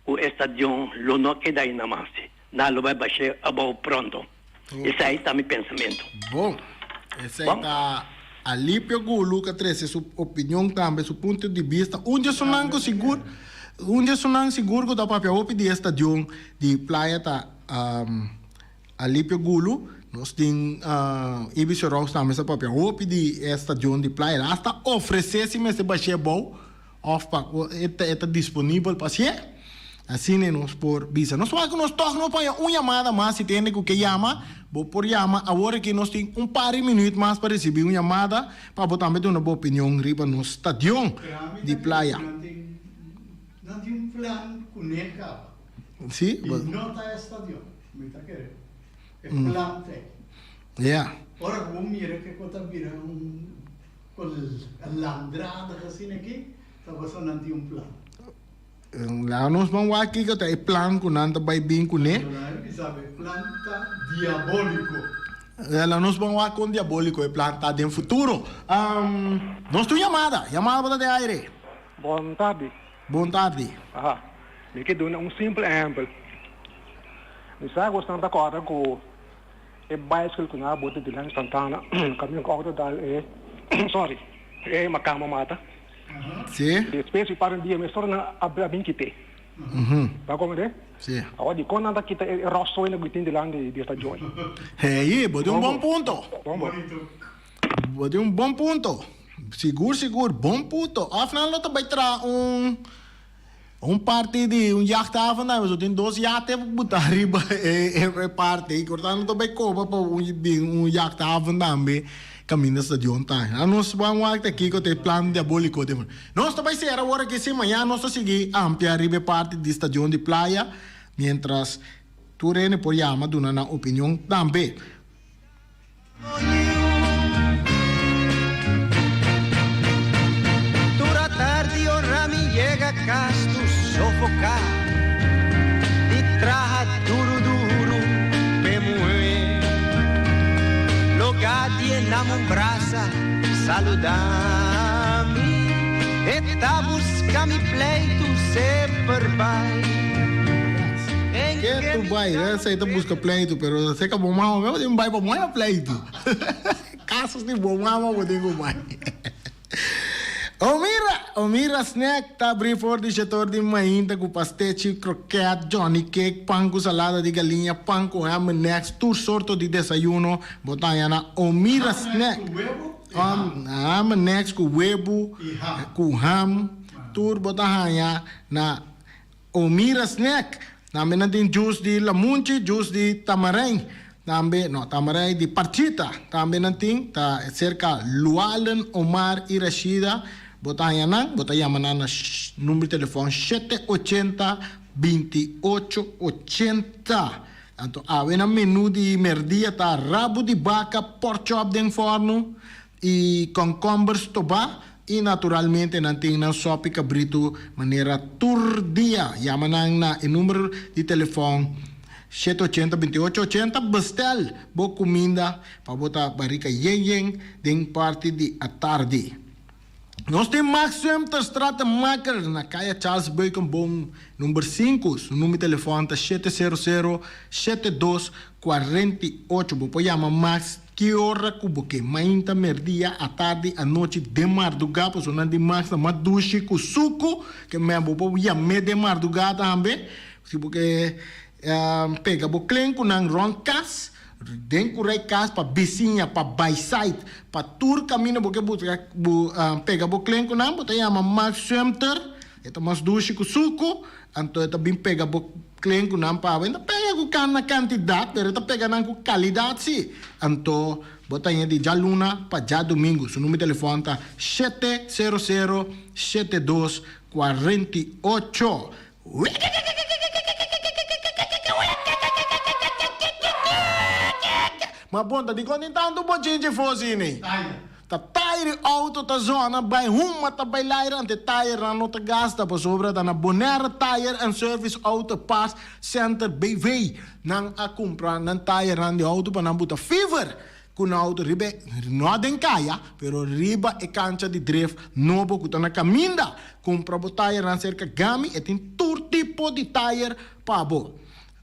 cu e stadion lo no keda aina mas. Nan lo bai bash'é abou pronto. Esei ta mi pensamento. Bon, esei ta Alipio Gulu ku a trese su opinion tambe, su punto di bista. Un di esunnan ku sigur, un di esunnan sigur ku ta papia hopi di e stadion di Playa ta Alipio Gulu. Nos tin Ibis Rous tambe sa papia hopi di e stadion di Playa. El a hasta ofresé si mester bash'é abou òf pa e ta disponibel pa hasié. Asina nos por bisa. Nos wak ku nos tòg no paña un yamada mas. Si tin hende ku ke yama, bo por yama awor aki. Nos tin un par di minuut mas pa risibí un yamada pa bo tambe duna bo opinion riba nos stadion di Playa. Nan tin un plan kuné kaba. Sí. I no ta e stadion, mi ta kere. E plan ta ei. Ya. Ora ku bo mira ke ku ta bira un landrada asina aki, ta pasobra nan tin un plan. Laga nos ban wak kiko ta e plan ku nan ta bai bin kuné. Plan ta diabóliko. Laga nos ban wak kon diabóliko e plan ta den futuro. Nos tin un yamada. Yamada bo ta den aire. Bon tardi. Bon tardi. Aha. Mi ke duna un simpel ehèmpel. Mi sa ku esnan ta kòrda ku e baiskel ku nan a bota dilanti Santana kaminda ku outo dal e sorry e makamba mata. Sí. Despues di par di dia mesora nan a bin kit'é. Bo a komprendé? Sí. Awor dikon nan ta kita e ròtsooi ku tin dilanti di stadion? Hey, bo tin un bon punto. Bo tin un bon punto. Sigur, sigur, bon punto. Òf nan lo ta bai traha un un parti di un jachthaven nan, pasobra tin dos yate butá riba e parti ei. Por tanto nan ta bai koba pa un bin un jachthaven tambe kaminda stadion ta. Anos ban wak ta kiko ta e plan diabóliko den. Nos ta bai sera awor aki si mañana nos ta sigui amplia riba e parti di stadion di Playa mientras tur hende por yama duna nan opinion tambe. Tur atardi ora mi yega kas tur sofoká di traha duru duru p'e muhé. Logá di e nam un brasa saludá mi, e ta buska mi pleitu semper bai. Ke tu bai? Esei ta buska pleitu, pero esei ka bo mama mesmo tin bai pa moya pleitu. Casos di bo mama bo tin ku bai. Omira, Omira Snack ta abri for di shetor di mainta ku pastechi, kroket, johnny cake, pan ku salada di galiña, pan ku ham en eggs, tur sorto di desayuno bo ta haña na Omira Snack. Ham en eggs ku webu, ku ham, tur bo ta haña na Omira Snack, tambe nan tin juice di lamunchi, juice di tamarijn, tambe, no, tamarijn di parchita, tambe nan tin, ta serka Lualen, Omar y Rashida, bo ta haña nan, bo ta yama nan na number di telefòn shete ochenta, binti ocho ochenta. Anto awe nan menu di merdia ta rabu di baka, pork chop den fòrnu y kònkòmber stobá. I naturalmente nan tin nan sopi kabritu manera tur dia. Yama nan na e number di telefòn shete ochenta binti ocho ochenta. Bestel bo kuminda pa bo ta barika yen yen den parti di atardi. Nos tin Max Sumter Stratenmaker na Kaya Charles Beukenboom number sinku. Su number di telefòn ta shete sero sero shete dos kuarenta i ocho. Bo por yama Max. Ki ora ku bo ke, mainta, merdia, atardi, anochi, den mardugá, pasobra nan di Max ta mas dushi ku suku, ke men bo por yam'é den mardugá tambe. Si bo ke pega bo klen ku nan rònt kas, den kurai kas, pa bisiña, pa baisait, pa tur kaminda bo ke buska bo pega bo klen ku nan, bo ta yama Max Sumter, e ta mas dushi ku suku, anto e ta bin pega bo. Klen ku nan pa bo. E no ta pega ku kan na kantidat, pero e ta pega nan ku kalidat si. Anto bo ta haña di djaluna pa djadumingu. Su number di telefòn ta shete sero sero shete dos kuarenta i ocho. Ma bon ta dikon tin tantu bochinchi fosi ini? Ta tayer e auto ta zona bai huma ta bai laira ante tayernan no ta gasta pasobra ta na Bonaire Tire and Service Auto Parts Center BV nan a cumpra nan tayernan di auto pa nan buta fever cu nan auto riba e no den caya pero riba e cancha di drif nobo cu ta na caminda cumpra bo tayernan cerca Gami e tin tur tipo di tayer pa bo.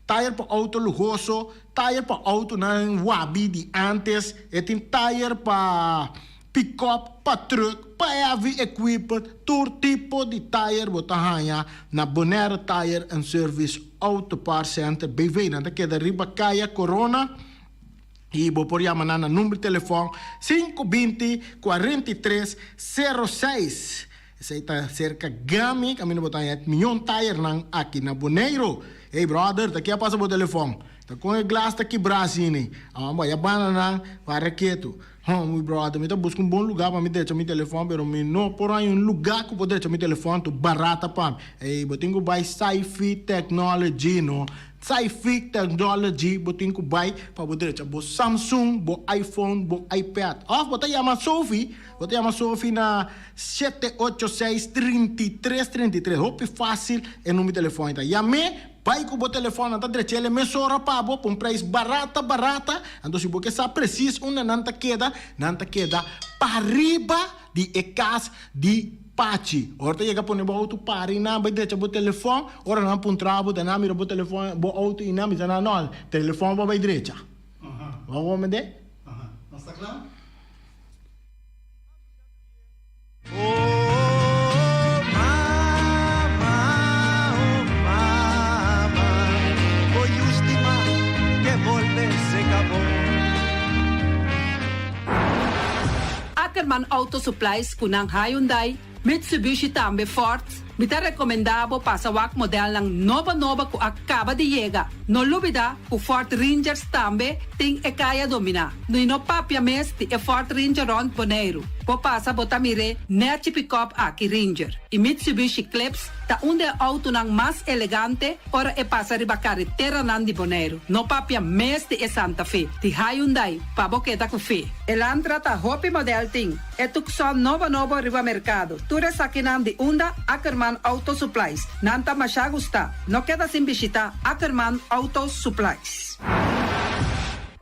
Tayer pa auto luhoso, tayer pa autonan wabi di antes, e tin tayer pa pick-up, pa truck, pa heavy equipment, tur tipo di tayer bo ta haña na Bonaire Tire and Service Auto Parts Center BV. Nan ta keda riba Kaya Corona y bo por yama nan na number di telefon 520 43 06. Esei ta serka Gami, kaminda bo ta haña e mion tayernan aki na Boneiru. Hey brother, ta ke a pasa bo telefòn? Ta kon e glas ta kibrá asina? Awan bo a banda nan para ketu. Hon, mi brother, mi ta buska un bon lugá pa mi drecha mi telefòn, pero mi no por haña un lugá ku por drecha mi telefòn tur barata pa mi. Ey, bo tin ku bai Sci-Fi Technology, no. Sci-Fi Technology bo tin ku bai pa bo drecha bo Samsung, bo iPhone, bo iPad. Òf bo ta yama Sophie, bo ta yama Sophie na. Shete ocho seis 33 33 hopi fácil e number di telefòn ta yam'é bai ku bo telefòn nan ta drech'el e mesora pa bo pa un prijs barata barata anto si bo ke sa presis unda nan ta keda nan ta keda pariba di e kas di Pachi ora ta yega pone bo auto para i nan bai drecha bo telefòn ora nan puntra bo ta nan mira bo telefòn bo auto i nan bisa nan no telefòn bo bai drecha bo a komprende? Nos ta kla? Ackerman Auto Supplies cu nan Hyundai, Mitsubishi tambe Ford, mi ta recomenda bo pasa wak modelnan nobo nobo cu a caba di yega. No lubida cu Ford Rangers tambe tin e caya domina. Nui no papia mes di e Ford Ranger rond Boneiru. Bo pasa bo ta mir'é nechi pikòp aki Ranger i Mitsubishi Eclipse ta un di e outonan mas elegante ora e pasa riba kareteranan di Boneiru. No papia mes di e Santa Fe di Hyundai pa bo keda ku fe. Elantra ta hopi modèl tin e Tucson nobo nobo riba merkado. Tur esakinan di unda Ackerman Auto Supplies. Nan ta masha gustá. No keda sin bishitá Ackerman Auto Supplies.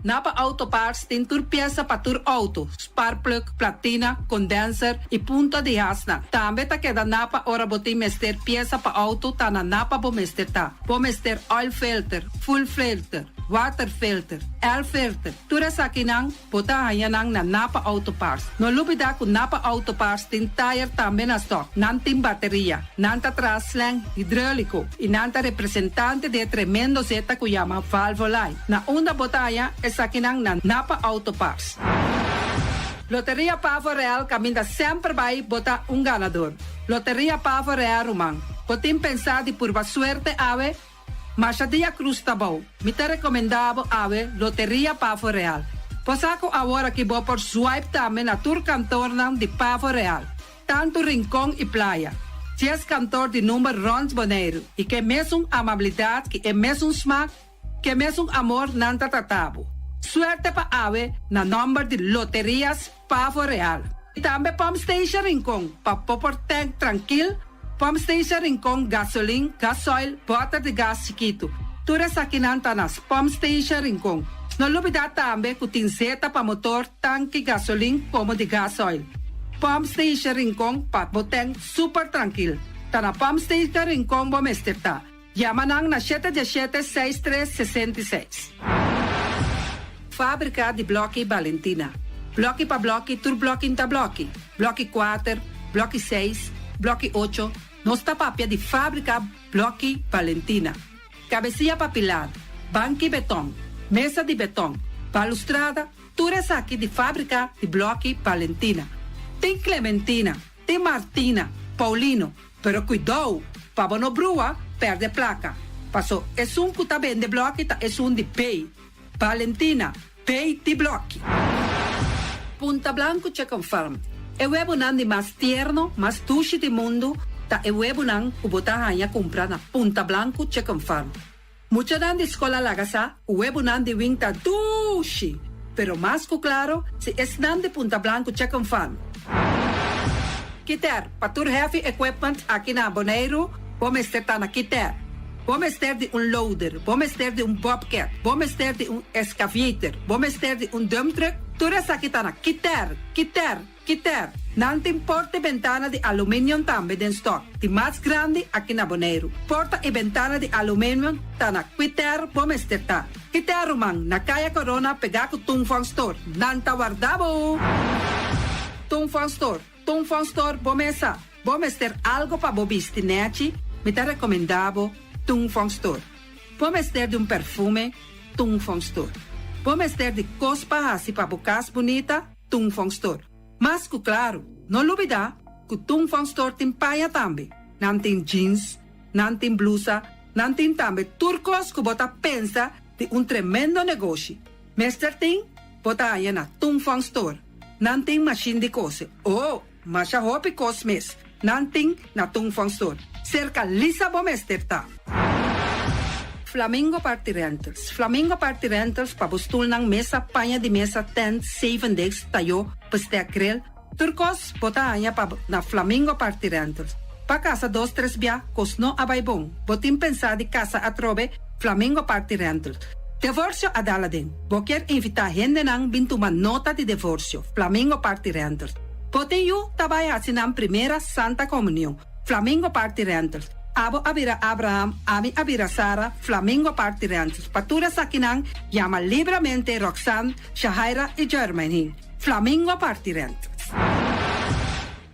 Napa Auto Parts tin tur piesa pa tur auto, sparkplug, platina, condenser y punta di hasnan. Tambe ta keda Napa ora bo tin mester piesa pa auto ta na Napa bo mester ta. Bo mester oil filter, fuel filter, water filter, air filter, tur esakinan Bo ta haña nan na Napa Auto Parts. No lubidá ku Napa Auto Parts tin tayer tambe na stòk. Nan tin bateria. Nan ta traha slang hidróliko i nan ta representante di e tremendo zeta ku yama Valvoline. Na unda bo ta haña esakinan na Napa Auto Parts. Loteria Pavo Real kaminda semper bai bo ta un ganador. Loteria Pavo Real ruman. Bo tin pensá di purba suerte awe? Masha dia cruz ta bou. Mi ta recomenda bo awe Loteria Pavo Real. Bo sa cu awor aki bo por swipe tambe na tur kantornan di Pavo Real, tanto Rincon y Playa. Dies kantor di number rond Boneiru y ke mesun amabilidad ki e mesun smaak, ke mesun amor nan ta trata bo. Suerte pa awe na nomber di Loterias Pavo Real. Y tambe Pump Station Rincon pa bo por tank trankil, Pump Station Rincon gasolin, gasoil, boter di gas chikitu. Tur esakinan ta na Pump Station Rincon. No lubida tambe cu tin zeta pa motor, tanki gasolin como di gasoil. Pump Station Rincon pa bo tank super trankil. Ta na Pump Station Rincon bo mester ta. Yama nan na shete diesshete seis tres 66. Fábrika di blòki Balentina. Blòki pa blòki tur blòki n'ta blòki. Blòki kuater, blòki seis, blòki ocho, nos ta papia di fábrika blòki Balentina. Kabesia pa pilar, banki betòn, mesa di betòn, balustrada, tur esaki di fábrika di blòki Balentina. Tin Clementina, tin Martina, Paulino, Pero kuidou, pa bo no brua, pèrdè plaka. Paso esun ku ta bende blòki ta esun di Bay. Valentina, Bay di blòki. Punta Blanco Chicken Farm, E webonan di mas tierno, mas dushi di mundu ta e webonan ku bo ta haña kumpra na Punta Blanco Chicken Farm. Muchanan di skol a laga sa ku webonan di wing ta dushi, pero mas ku klaro si esnan di Punta Blanco Chicken Farm. Kiter, pa tur heavy equipment aki na Boneiru bo mester ta na Kiter. Bo mester di un loader, bo mester di un bobcat, bo mester di un excavator, bo mester di un dump truck, tur esaki ta na Kiter, Kiter, Kiter. Nan tin porta y bentana di aluminium tambe den stock, di mas grandi aki na Boneiru. Porta y bentana di aluminium ta na Kiter bo mester ta. Kiter ruman, na Kaya Corona pega cu Tung Fong Store. Nan ta warda bo! Tung Fong Store, Tung Fong Store bo mesa. Bo mester algo pa bo bisti nechi, mi ta recomenda bo Tung Fong Store. Bo mester di un perfume, Tung Fong Store. Bo mester di cos pa haci pa bo cas bunita, Tung Fong Store. Mas cu claro, no lubida cu Tung Fong Store tin paña tambe. Nan tin jeans, nan tin blusa, nan tin tambe tur cos cu bo ta pensa di un tremendo negoshi. Mester tin, bo ta haña na Tung Fong Store. Nan tin mashin di cose. Oh! Masha hopi kos mes nan tin na Tung Fong Store. Serka Lisa bo mester ta. Flamingo Party Rentals Flamingo Party Rentals pa bo stulnan, mesa, paña di mesa, tent, zevendegs, tayó, bestek, grill, tur kos bo ta haña pa na Flamingo Party Rentals. Pa kasa dos tres bia kos no a bai bon, bo tin pensá di kasa atrobe, Flamingo Party Rentals. Devorsio a dal aden. Bo kier invitá hendenan bin tuma nota di devorsio, Flamingo Party Rentals. Bo tin yu ta bai haci nan primera Santa Comunion, Flamingo Party Rentals. Abo a bira Abraham, ami a bira Sara, Flamingo Party Rentals. Pa tur esakinan, yama libramente Roxanne, Shahaira y Jermaine, Flamingo Party Rentals.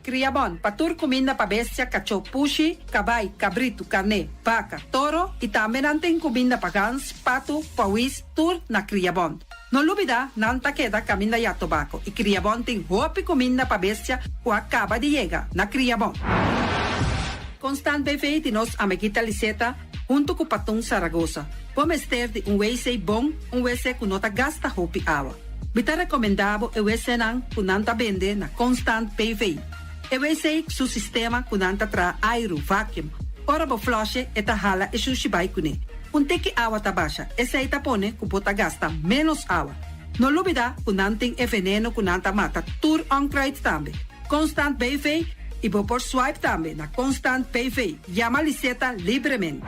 Kriabon, pa tur kuminda pa bestia, kachó, pushi, kabai, kabritu, karné, baka, toro i tambe nan tin kuminda pa gans, patu, pawis, tur na Kriabon. No lubidá, nan ta keda kaminda ya tobako i Kriabon tin hopi kuminda pa bestia ku a kaba di yega na Kriabon. Constant BV di nos amiguita Liseta huntu ku Patun Saragosa. Bo mester di un wc bon, un wc ku no ta gasta hopi awa. Mi ta rekomendá bo e wcnan ku nan ta bende na Constant BV. E wc su sistema ku nan ta traha airu, vacuum. Ora bo flush'e e ta hala e shushi bai kuné. Un tiki awa ta basha, esei ta pone ku bo ta gasta ménos awa. No lubidá ku nan tin e veneno ku nan ta mata tur onkruid tambe. Constant BV i bo por swipe tambe na Constant BV. Yama Liseta libremente.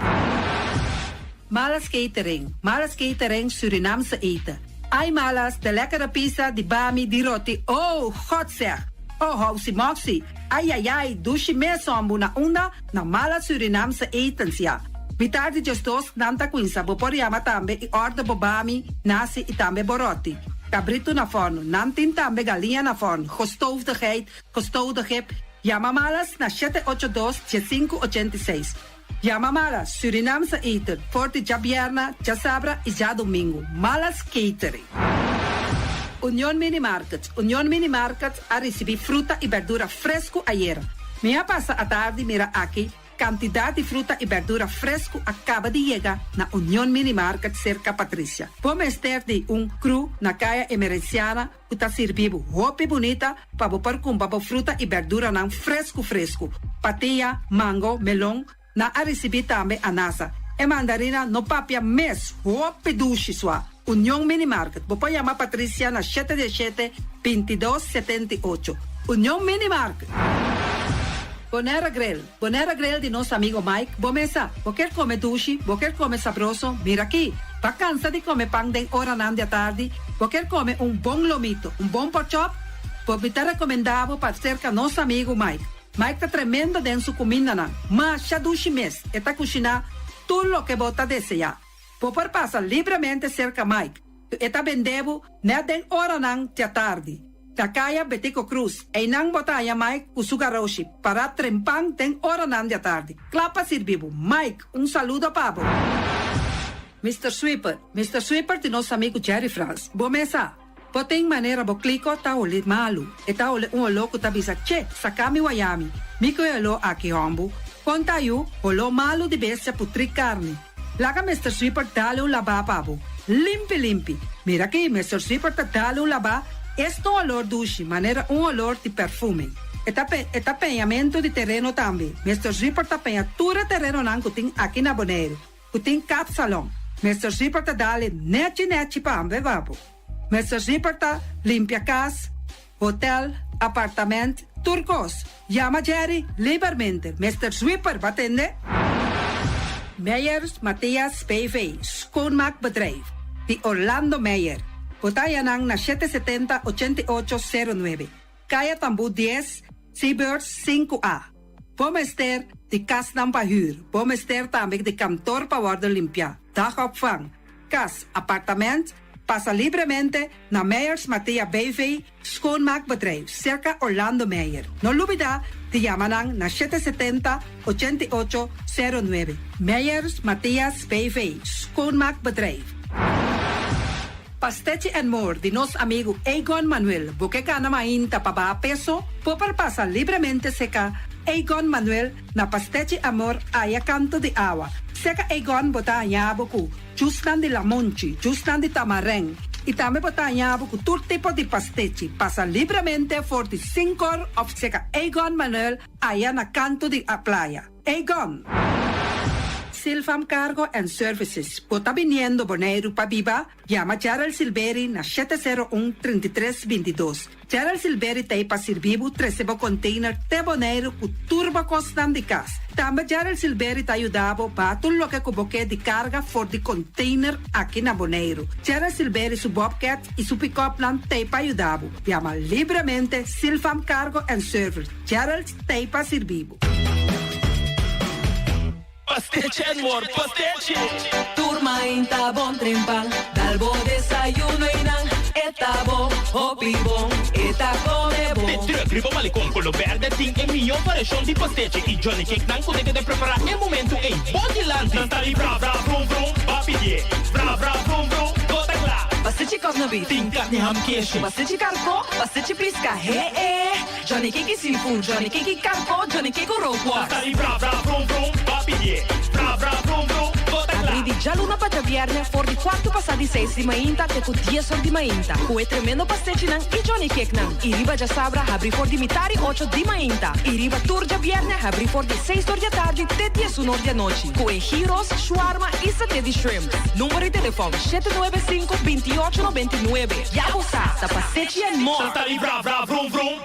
Malas Catering, Malas Catering Surinaamse eten. Ai Malas, de lekkere pizza, di bami, di roti, oh, God zeg! Oh, housi moxi, ai ai ai, dushi mes hombu na unda? Na Malas Surinaamse etens, ya. Mitar di djesdos nan ta cuinsa, bo por yama tambe y order bo bami, nasi y tambe bo roti. Cabrito na forno, nan tin tambe galiña na forno, gestoofde geit, gestoofde gip, yama Malas na shete ocho dos, diesinku ochenta i seis. Yama Malas Surinaamse eten for di djabierna, djasabra y djadomingo. Malas Catering. Union Mini Market Union Mini Market a ricibi fruta y berdura fresco ayera. Mi a pasa atardi mira aki cantidad di fruta y berdura fresco a caba di yega na Union Mini Market cerca Patricia. Bo mester di un crew na Caya Emerenciana ku ta sirbi bo hopi bunita pa bo por kumpra bo fruta i berduranan fresku fresku. Patia, mango, melon, nan a risibí tambe anasa. E mandarina no papia mes, hopi dushi sua. Union Mini Market, bo por yama Patricia na shete diesshete, bintidos, setenta i ocho. Union Mini Market. Bonera Grill, Bonera Grill di nos amigo Mike, bo mesa, bo kier come dushi, bo kier come sabroso, mira aki. Bo cansa di come pan den oranan di atardi, bo kier come un bon lomito, un bon pork chop, bo mi ta recomenda bo pa cerca nos amigo Mike. Mike ta tremendo den su cumindanan, masha dushi mes, e ta cushina tur loke bo ta desea. Bo por pasa libremente cerca Mike. Ku e ta bende bo nèt den oranan djatardi. Na kaya Betico Cruz, einan bo ta haña Mike ku su garoshi pará trempan den oranan djatardi, kla pa sirbi bo. Mike, un saludo pa bo. Mister Sweeper, Mister Sweeper di nos amigu Jerry Frans. Bo mes sa, bo tin manera bo kliko ta holi malu. E ta holi un oló ku ta bisa, Che, saka mi wayami. Mi ku e oló aki, hòmbu. Kon ta yu, holó malu di bestia putrí karni. Laga Mister Sweeper dale un labá pa bo. Limpi limpi. Mira aki, Mister Sweeper ta dale un labá, es ta un olor dushi, manera un olor di perfume. E ta e ta peñamentu di tereno tambe. Mister Sweeper ta peña tur e terenonan ku tin aki na Boneiru, ku tin kapsalon. Mister Sweeper ta dale nechi nechi pa ambe pa bo. Mister Sweeper ta limpia kas, hotel, apartament, tur kos. Yama Jerry libermente. Mister Sweeper, bo a tende? Meyers Mathias BV, Schoonmaakbedrijf, di Orlando Meyer. Bo ta haña nan na 770 88 09, Kaya Tambú 10, Seabirds 5A. Bo mester di kasnan pa hür. Bo mester tambe di kantor pa wòrdu limpiá, dagopvang, kas, apartament. Pasa libremente na Meyers Mathea BV, Schoonmaakbedrijf, serka Orlando Meyer. No lubida di yama nan na 770 88 09. Meyers Mathias BV, Schoonmaakbedrijf. Pastechi and More di nos amigu Egon Manuel. Bo ke gana mainta pa baha peso? Bo por pasa libremente seka Egon Manuel na Pastechi Amor aya kanto di awa. Seka Egon bo ta haña bo ku Jusnan di lamonchi, jusnan di tamarèn i tambe bo ta haña bo ku tur tipo di pastechi. Pasa libremente for di sinkor òf seka Egon Manuel aya na kantu di a playa. Egon! Silfam Cargo and Services, bo ta biniendo Boneiru pa biba? Yama Gerald Silberi na 701 33 22. Gerald Silberi ta ei pa sirbi bo trese bo container te Boneiru ku tur bo kosnan di kas. Tambe Gerald Silberi ta yuda bo baha tur loke ku bo ke di karga for di container aki na Boneiru. Gerald Silberi su bobcat i su pickupnan ta ei pa yuda bo. Yama libremente Silfam Cargo and Service. Gerald ta ei pa sirbi bo. Pastechi and more pastechi! Tur mainta bon trempan, dal bo desayuno y nan e ta bo hopi bon, e ta come bon. De truck riba Malecon Colo Berde tin e mihó variashon di pastechi y Johnny Cake nan cu ta keda prepara e momento ey bo dilanti. Nan ta di bra bra vrum vrum, ba pidié bra bra vrum vrum, bo ta kla. Pastechi kòsnabit. Tin karni ham keshi. Pastechi karkó, pastechi piska, he e. Johnny Cake seafood, Johnny Cake karko, Johnny Cake rookworst. Ta di bra bra vrum vrum, ba pidié bra bra vrum vrum, bo ta kla. Abrí di djaluna pa djabièrnè for di kuartu pasá di seis di mainta te ku dies or di mainta ku e tremendo pastechinan i Johnny Cakenan. I riba djasabra habrí for di mitar i ocho di mainta i riba tur djabièrnè habrí for di seis or di atardi te diesun or di anochi ku e gyros, shwarma i saté di shrimp. Number di telefòn, shete nuebe sinku, 28 99. Ya bo sa, ta pastechi and more! Ta di bra bra vrum vrum.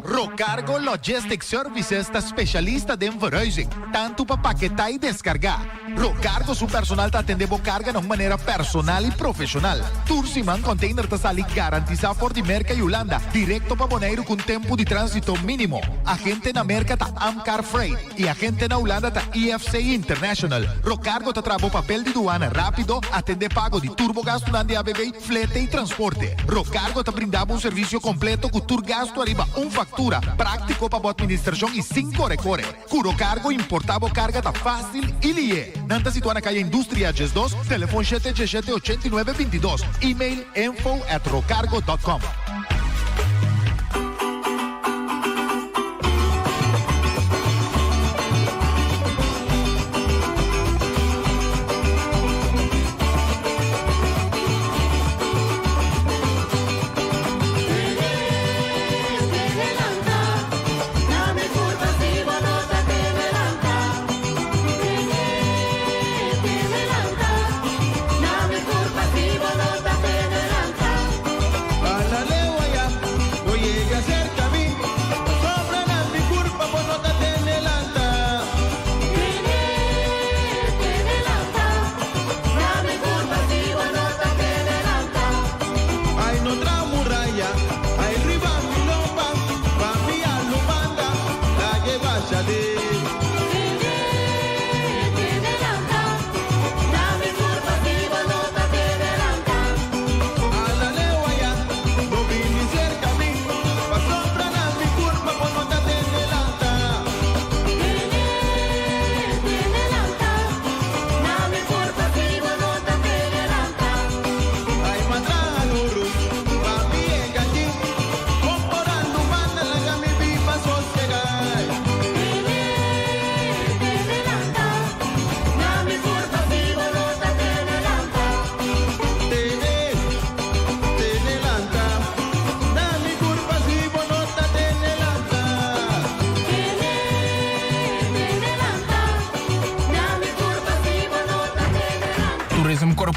Rocargo Logistic Services ta specialista den verhuizing, tanto pa paketá y descargá. Rocargo su personal ta atendé bo carga na un manera personal y profesional. Tur siman container ta sali garantisa for di Merca y Hulanda directo pa Boneiru cu un tempo di transito minimo. Agente na Merca ta Amcar Freight. Y agente na Hulanda ta IFC International. Rocargo ta traha bo papel di duana rapido, atende pago di tur bo gastunan di ABV, flete y transporte. Rocargo ta brinda bo un servicio completo cu tur gastu ariba un factura, practico pa bo administracion y sin core core. Cu Rocargo importa bo carga ta facil y lihe. Nan ta situa na Caya Industria 12, telefon shete diesshete 89 22, email info at rocargo dot com.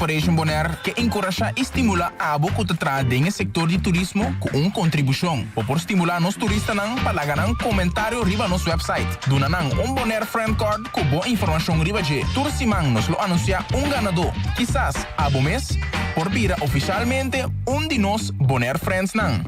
Corporation Bonaire ke enkurashá i stimulá abo ku ta traha den e sektor di turismo ku un kontribushon. Bo por stimulá nos turistanan pa laga nan komentario riba nos wèpsait. Duna nan un Bonaire Friend Card ku bo informashon riba dje. Tur siman nos lo anunsiá un ganadó. Kisas abo mes por bira ofishalmente un di nos Bonaire Friendsnan.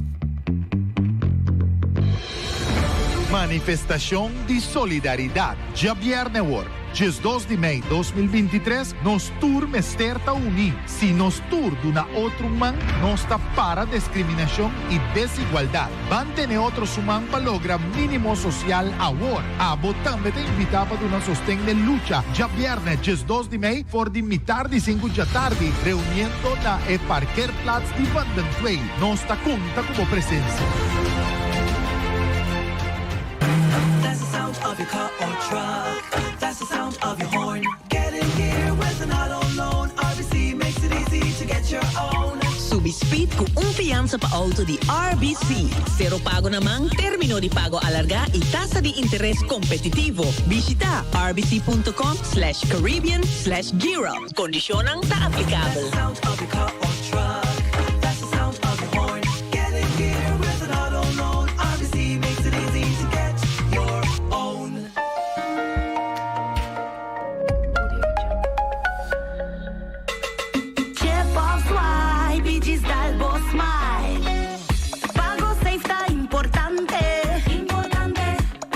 Manifestashon di solidaridat djabièrnè awor, 12 di mei 2023, nos tur mester ta uní. Si nos tur duna otro un man, nos ta para deskriminashon i desigualdat. Ban tene otro su man pa logra mínimo sosial awor. Abo tambe ta invitá pa duna sosten n'e lucha djabièrnè 12 di mei for di mitar di sinku djatardi reuniendo na e parkeerplaats di Van den Tweel. Nos ta konta ku bo presensia. That's the sound of your car or truck. That's the sound of your horn. Get in gear with an auto loan. RBC makes it easy to get your own. Subi speed ku un fiansa pa outo di RBC. Sero pago na man, término di pago alargá i tasa di interes kompetitivo. Bishitá rbc.com slash caribbean slash gearup. Kondishonnan ta aplikabel. That's the sound of your car or truck. That's the sound of your horn. Get in gear with an auto loan. RBC makes it easy to get your own. Chip of swipe i djis dal bo smile. Pago safe ta importante.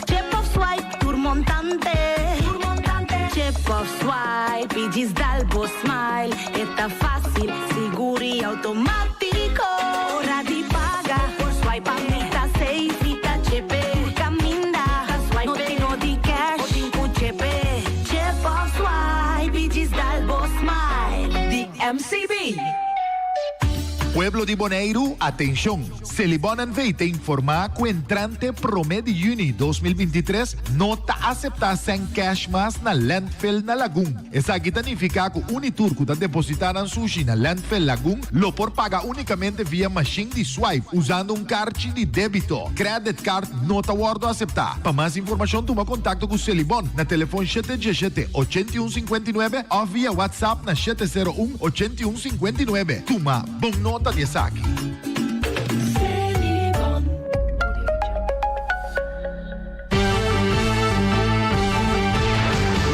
Chip of swipe tur montante. Chip of swipe i djis dal bo smile. E ta fásil, sigur i outomátiko. Ora di paga, por swipe a mi ta safe i ta chepe. Tur kaminda, no tin no di cash, bo tin ku chepe. Chip of swipe i djis dal bo smile. Di MCB. Pueblo di Boneiru, atenshon! Selibon NV ta informá ku entrante promé di yüni 2023 no ta aseptá sèn kèsh mas na landfill na Lagun. Esaki ta nifiká ku unitur ku ta depositá nan sushi na landfill Lagun lo por paga únikamente via mashin di swipe usando un karchi di débito. Credit card no ta wòrdu aseptá. Pa mas informashon tuma kontakto ku Selibon na telefon shete diesshete, 81 59 òf via WhatsApp na 701, 81 59. Tuma bon nota di esaki.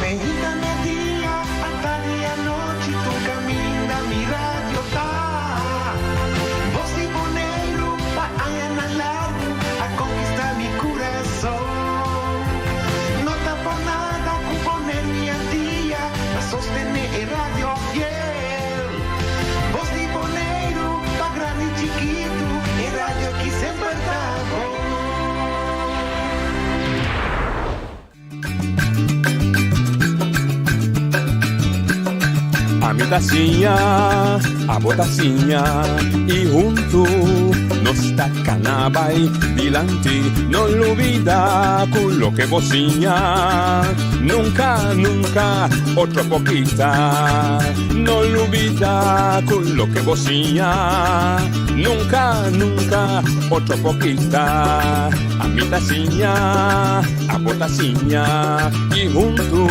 Meinta media, atardi anochi, tur caminda mi radio ta. Voz di Boneiru pa añanan largu a conquista mi curason. No ta por nada cu Boneiru y Antia ta sostene e radio fiel. Voz di Boneiru pa grandi y chikitu, e radio aki semper ta bon. Ami ta siña, abo ta siña y huntu nos ta cana bay dilanti. No lubida cu loke bo siña nunca, nunca otro por kita. No lubida cu loke bo siña nunca, nunca otro por kita. Ami ta siña, abo ta siña y huntu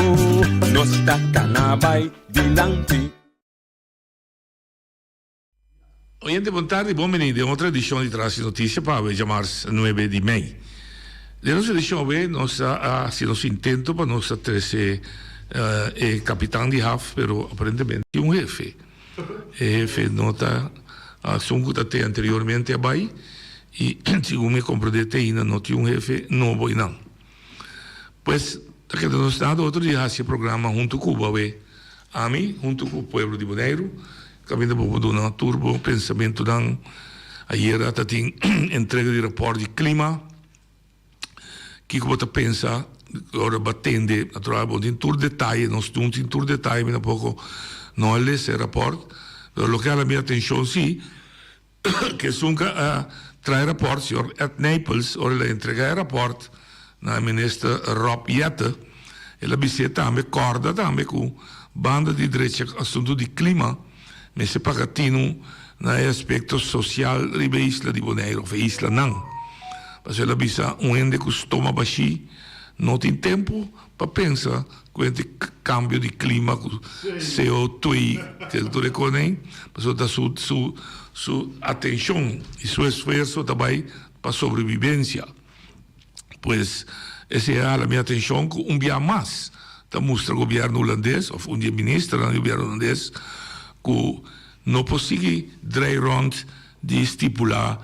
nos ta cana bay dilanti. Oyente bon tardi, bon bini den otro edicion di Tras di Noticia pa awe djamars nuebe di mei. Den nos edicion awe nos a haci nos intento pa nos a trece e capitan di haf pero aparentemente tin un hefe. E hefe no ta esun cu ta te anteriormente a bay y segun mi a comprende te ainda no tin un hefe nobo eynan. Pues ta keda nos nada otro di haci e programa hunto cu bo awe. Ami hunto cu pueblo di Boneiru caminda bo por duna tur bo pensamentonan. Ayera ta tin entrega di raport di clima. Kico bo ta pensa ora bo a tende? Natural bo tin tur detaye, nos no tin tur detaye, mi tampoco no a lesa e raport. Pero loke a hala mi atencion si. Ku esun ku a trae rapòrt, señor Ed Nijpels, ora el a entregá e rapòrt na minister Rob Jetten, el a bis'é tambe, kòrda tambe ku banda di drecha asuntu di klima mester paga tinu na e aspekto sosial riba e isla di Boneiru òf e islanan. Pasobra el a bisa un hende ku stoma bashí. no tin tempu pa pensa ku e kambio di klima ku CO2 tur e kos ei, pasobra ta su su su atenshon i su esfuerso ta bai pa sobrebibensia. Pues esei a hala mi atenshon ku un bia mas ta mustra gobièrnu hulandes òf un di e ministernan di gobièrnu hulandes ku no por sigui drei rònt di stipulá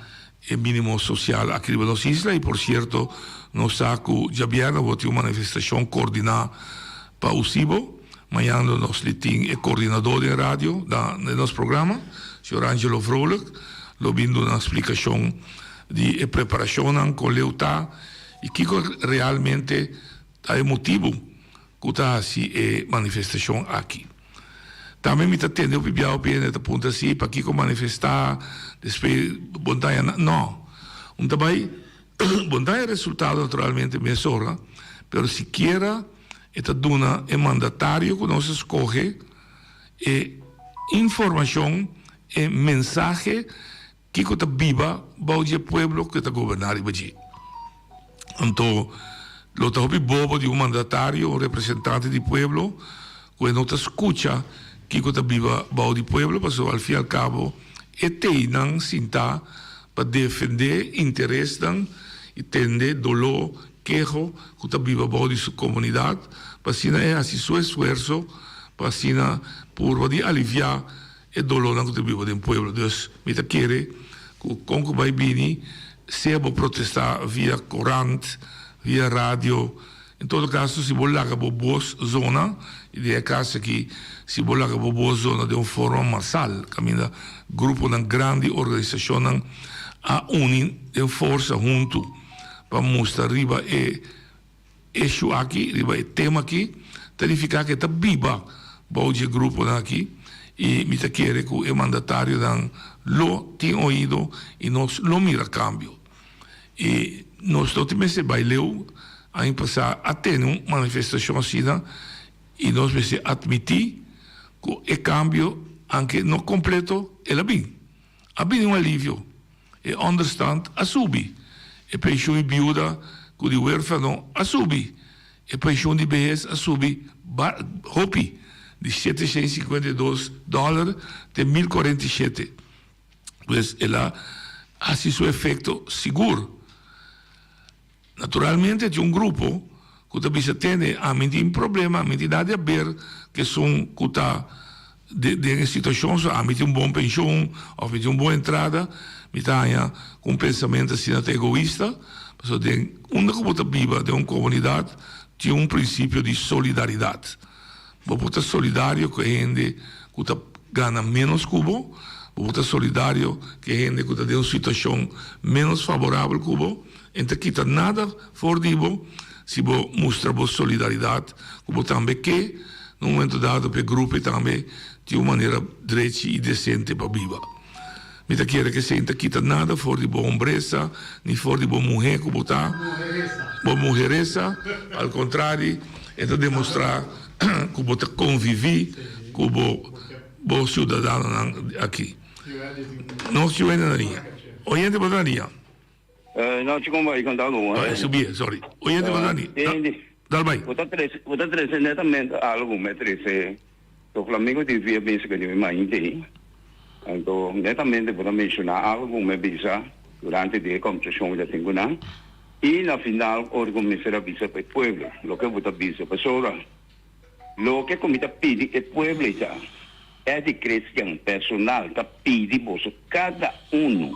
e mínimo sosial aki riba nos isla i por sierto nos sa ku djabièrnè bo tin un manifestashon koordiná pa Usibo. Mañana lo nos li tin e koordinadó den radio na den nos programa, señor Angelo Vrolijk, lo bin duna splikashon di e preparashonnan kon leu ta i kiko realmente ta e motibu ku ta hasi e manifestashon aki. Tambe mi ta tende hopi bia hopi hende ta puntra si pakiko manifestá despues bo no ta haña nada. No, un ta bai bo no ta haña resultado naturalmente mesora, pero sikiera e ta duna e mandatario ku nos a skohe e informashon, e mensahe Kiko ta biba bou di e pueblo ku e ta goberná riba dje? Anto, lo ta hopi bobo di un mandatario, un representante di pueblo, ku e no ta skucha kiko ta biba bou di pueblo, pasobra al fin i al kabo e teinan sintá pa defendé interesnan i tende doló, keho ku ta biba bou di su komunidat, pa asina e hasi su esfuerso pa asina purba di aliviá E dolónan ku ta biba den pueblo. Dus mi ta kere ku kon ku bai bini, sea bo protestá via korant, via radio, en todo kaso si bo laga bo bos zona, i den e kaso aki si bo laga bo bos zona den un forma masal, kaminda gruponan grandi, organisashonnan a uni den forsa huntu pa mustra riba e Issue aki, riba e tema aki, ta nifiká ku e ta biba bou dje gruponan aki i mi ta kere ku e mandatarionan lo tin oido i nos lo mira kambio. I nos no tin mester bai leu, aña pasá a tene un manifestashon asina i nos mester atmití ku e kambio, anke no kompleto, el a bin. A bini un alivio. E onderstand a subi. E penshun di biuda ku di huerfano a subi. E penshun di behes a subi hopi, di 752 dòler te 1047. Pues el a hasi su efekto sigur. Naturalmente tin un grupo ku ta bisa tende ami tin problema, ami tin nada di haber ku esun ku ta den e situashon, so ami tin un bon penshon òf mi tin un bon entrada, mi ta haña ku un pensamentu asina ta egoista, pasobra den unda ku bo ta biba den un komunidat tin un prinsipio di solidaridat. Bo por ta solidario ku e hende ku ta gana ménos ku bo, bo por ta solidario ku e hende ku ta den un situashon ménos faborabel ku bo. E no ta kita nada for di bo si bo mustra bo solidaridat ku bo tambe ke na un momento dado pa e grupo ei tambe tin un manera drechi i desente pa biba. Mi ta kere ku esei no ta kita nada for di bo hombresa ni for di bo muhé ku bo ta, bo muheresa, al kontrari e ta demostrá ku bo ta konviví ku bo bo siudadanonan aki. Nos yu hende na liña. Oyente bo ta na liña. No, chi kon bai konta algu. Oh, e subi, sorry. Oyente bo ta na liña. Dal bai. Bo ta trese, bo ta trese netamente algu me trese. To Flamingo TV a bisa ku mi mainta ei. Anto netamente bo ta menshoná algu ku mi a bisa durante di e kòmbersashon ku ta tin ku nan. I na final ora ku mester a bisa pa e pueblo loke bo ta bisa. Pasobra loke ku mi ta pidi e pueblo ei ta, Eddie Christian personal ta pidi boso kada unu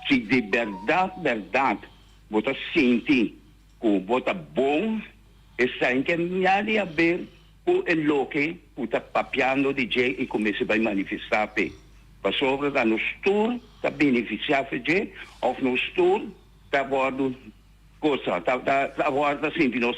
si di bèrdat bèrdat bo ta sinti ku bo ta bon, esei ke miadi haber ku e loke ku ta papiando di dje i ku mester bai manifestá p'e, pasobra ta nos tur ta benefisiá fe dje òf nos tur ta wòrdu kosa, ta ta wòrdu ta sinti nos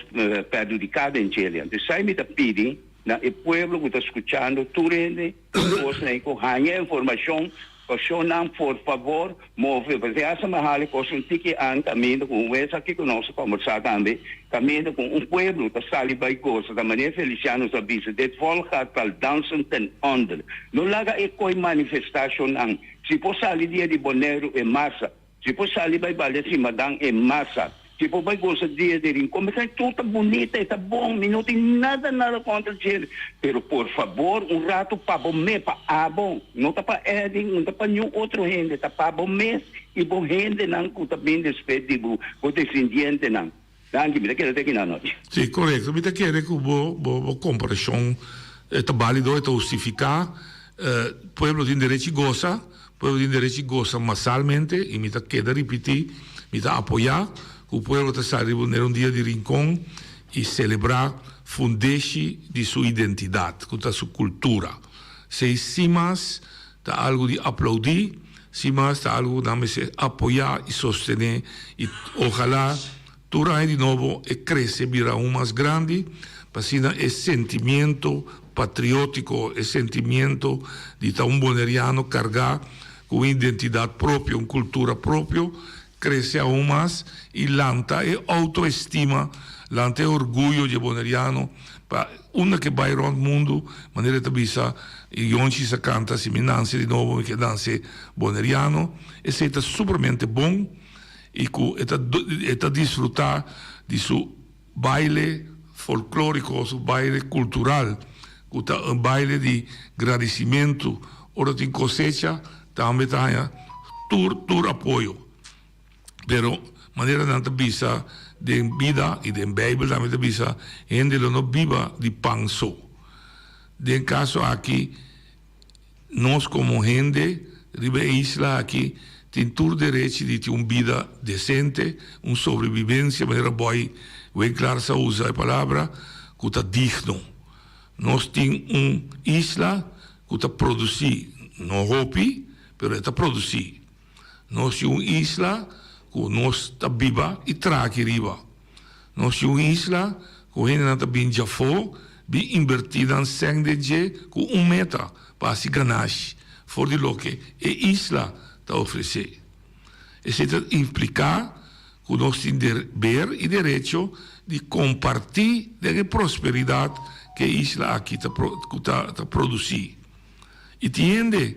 perhudiká den dje. Anto esei mi ta pidi na e pueblo ku ta skuchando tur hende kosnan ei ku haña informashon Pasionnan por fabor move pasobra ya sa mahal e cos un tiki an caminda cu un wes aki cu nos a combersa tambe caminda cu un pueblo ta sali bay goza ta manera Feliciano sa bisa dit volk gaat al dansend ten onder no laga e coy manifestacionnan si por sali dia di Boneiru en masa si por sali bay Balde Simadan en masa. Si bo bai gosa dia di Rincon, mi sa tur ta bunita, e ta bon, mi no tin nada nada contra djel. Pero por fabor un rato pa bo mes, pa abo, no ta pa Eddy, no ta pa niun otro hende, ta pa bo mes y bo hendenan cu ta bin despues di bo, bo descendientenan. Danki, mi ta keda te aki na anochi. Si, korekto. Mi ta kere ku bo bo komparashon ta bálido, e ta hustifiká. Pueblo tin derechi gosa, pueblo tin derechi gosa masalmente i mi ta keda ripití, mi ta apoyá ku pueblo ta sali riba un dia di Rincon i selebrá fundeshi di su identidat, ku ta su kultura. Esei sin mas ta algu di aplaudí, sin mas ta algu ku nan mester apoyá i sostené i ojalá tur aña di nobo e krese bira aun mas grandi pa asina e sentimiento patriótiko, e sentimiento di ta un boneriano kargá ku un identidat propio, un kultura propio, krese aun mas i lanta e outoestima, lanta e orguyo di e boneriano pa unda ke bai rònt mundu, manera e ta bisa e yonchi sa kanta si mi nanse di nobo mi ke nanse boneriano, esei ta supermente bon i ku e ta e ta disfrutá di su baile folklóriko, su baile kultural ku ta un baile di gradisimentu ora tin kosecha tambe ta haña tur tur apoyo. Pero manera nan ta bisa den bida i den Bijbel tambe ta bisa hende lo no biba di pan so. Den kaso aki nos komo hende riba e isla aki tin tur derechi di tin un bida desente, un sobrebibensia manera Boy Winklaar sa usa e palabra ku ta digno. Nos tin un isla ku ta produsí, no hopi, pero e ta produsí. Nos tin un isla ku nos ta biba i traha aki riba. Nos tin un isla ku hendenan ta bin djafó bin inbertí nan sèn den dje ku un meta, pa hasi ganashi for di loke e isla ta ofresé. Esei ta impliká ku nos tin deber i derecho di kompartí den e prosperidat ku e isla aki ta ta produsí. I tin hende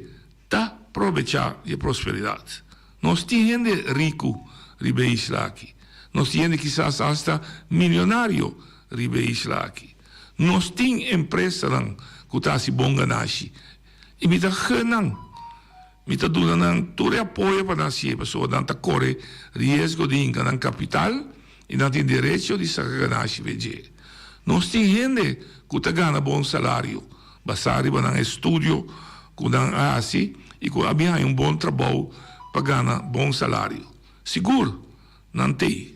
ta probechá di e prosperidat. Nos tin hende riku riba e isla aki. Nos tin hende kisas asta milionario riba e isla aki. Nos tin empresanan ku ta hasi bon ganashi i mi ta gun nan. Mi ta duna nan tur e apoyo pa nan hasié pasobra nan ta kore riesgo di hinka nan kapital i nan tin derecho di saka ganashi fe dje. Nos tin hende ku ta gana bon salario basá riba nan estudio ku nan a hasi i ku a bin haña un bon trabou pa gana bon salario. Sigur, nan t'ei.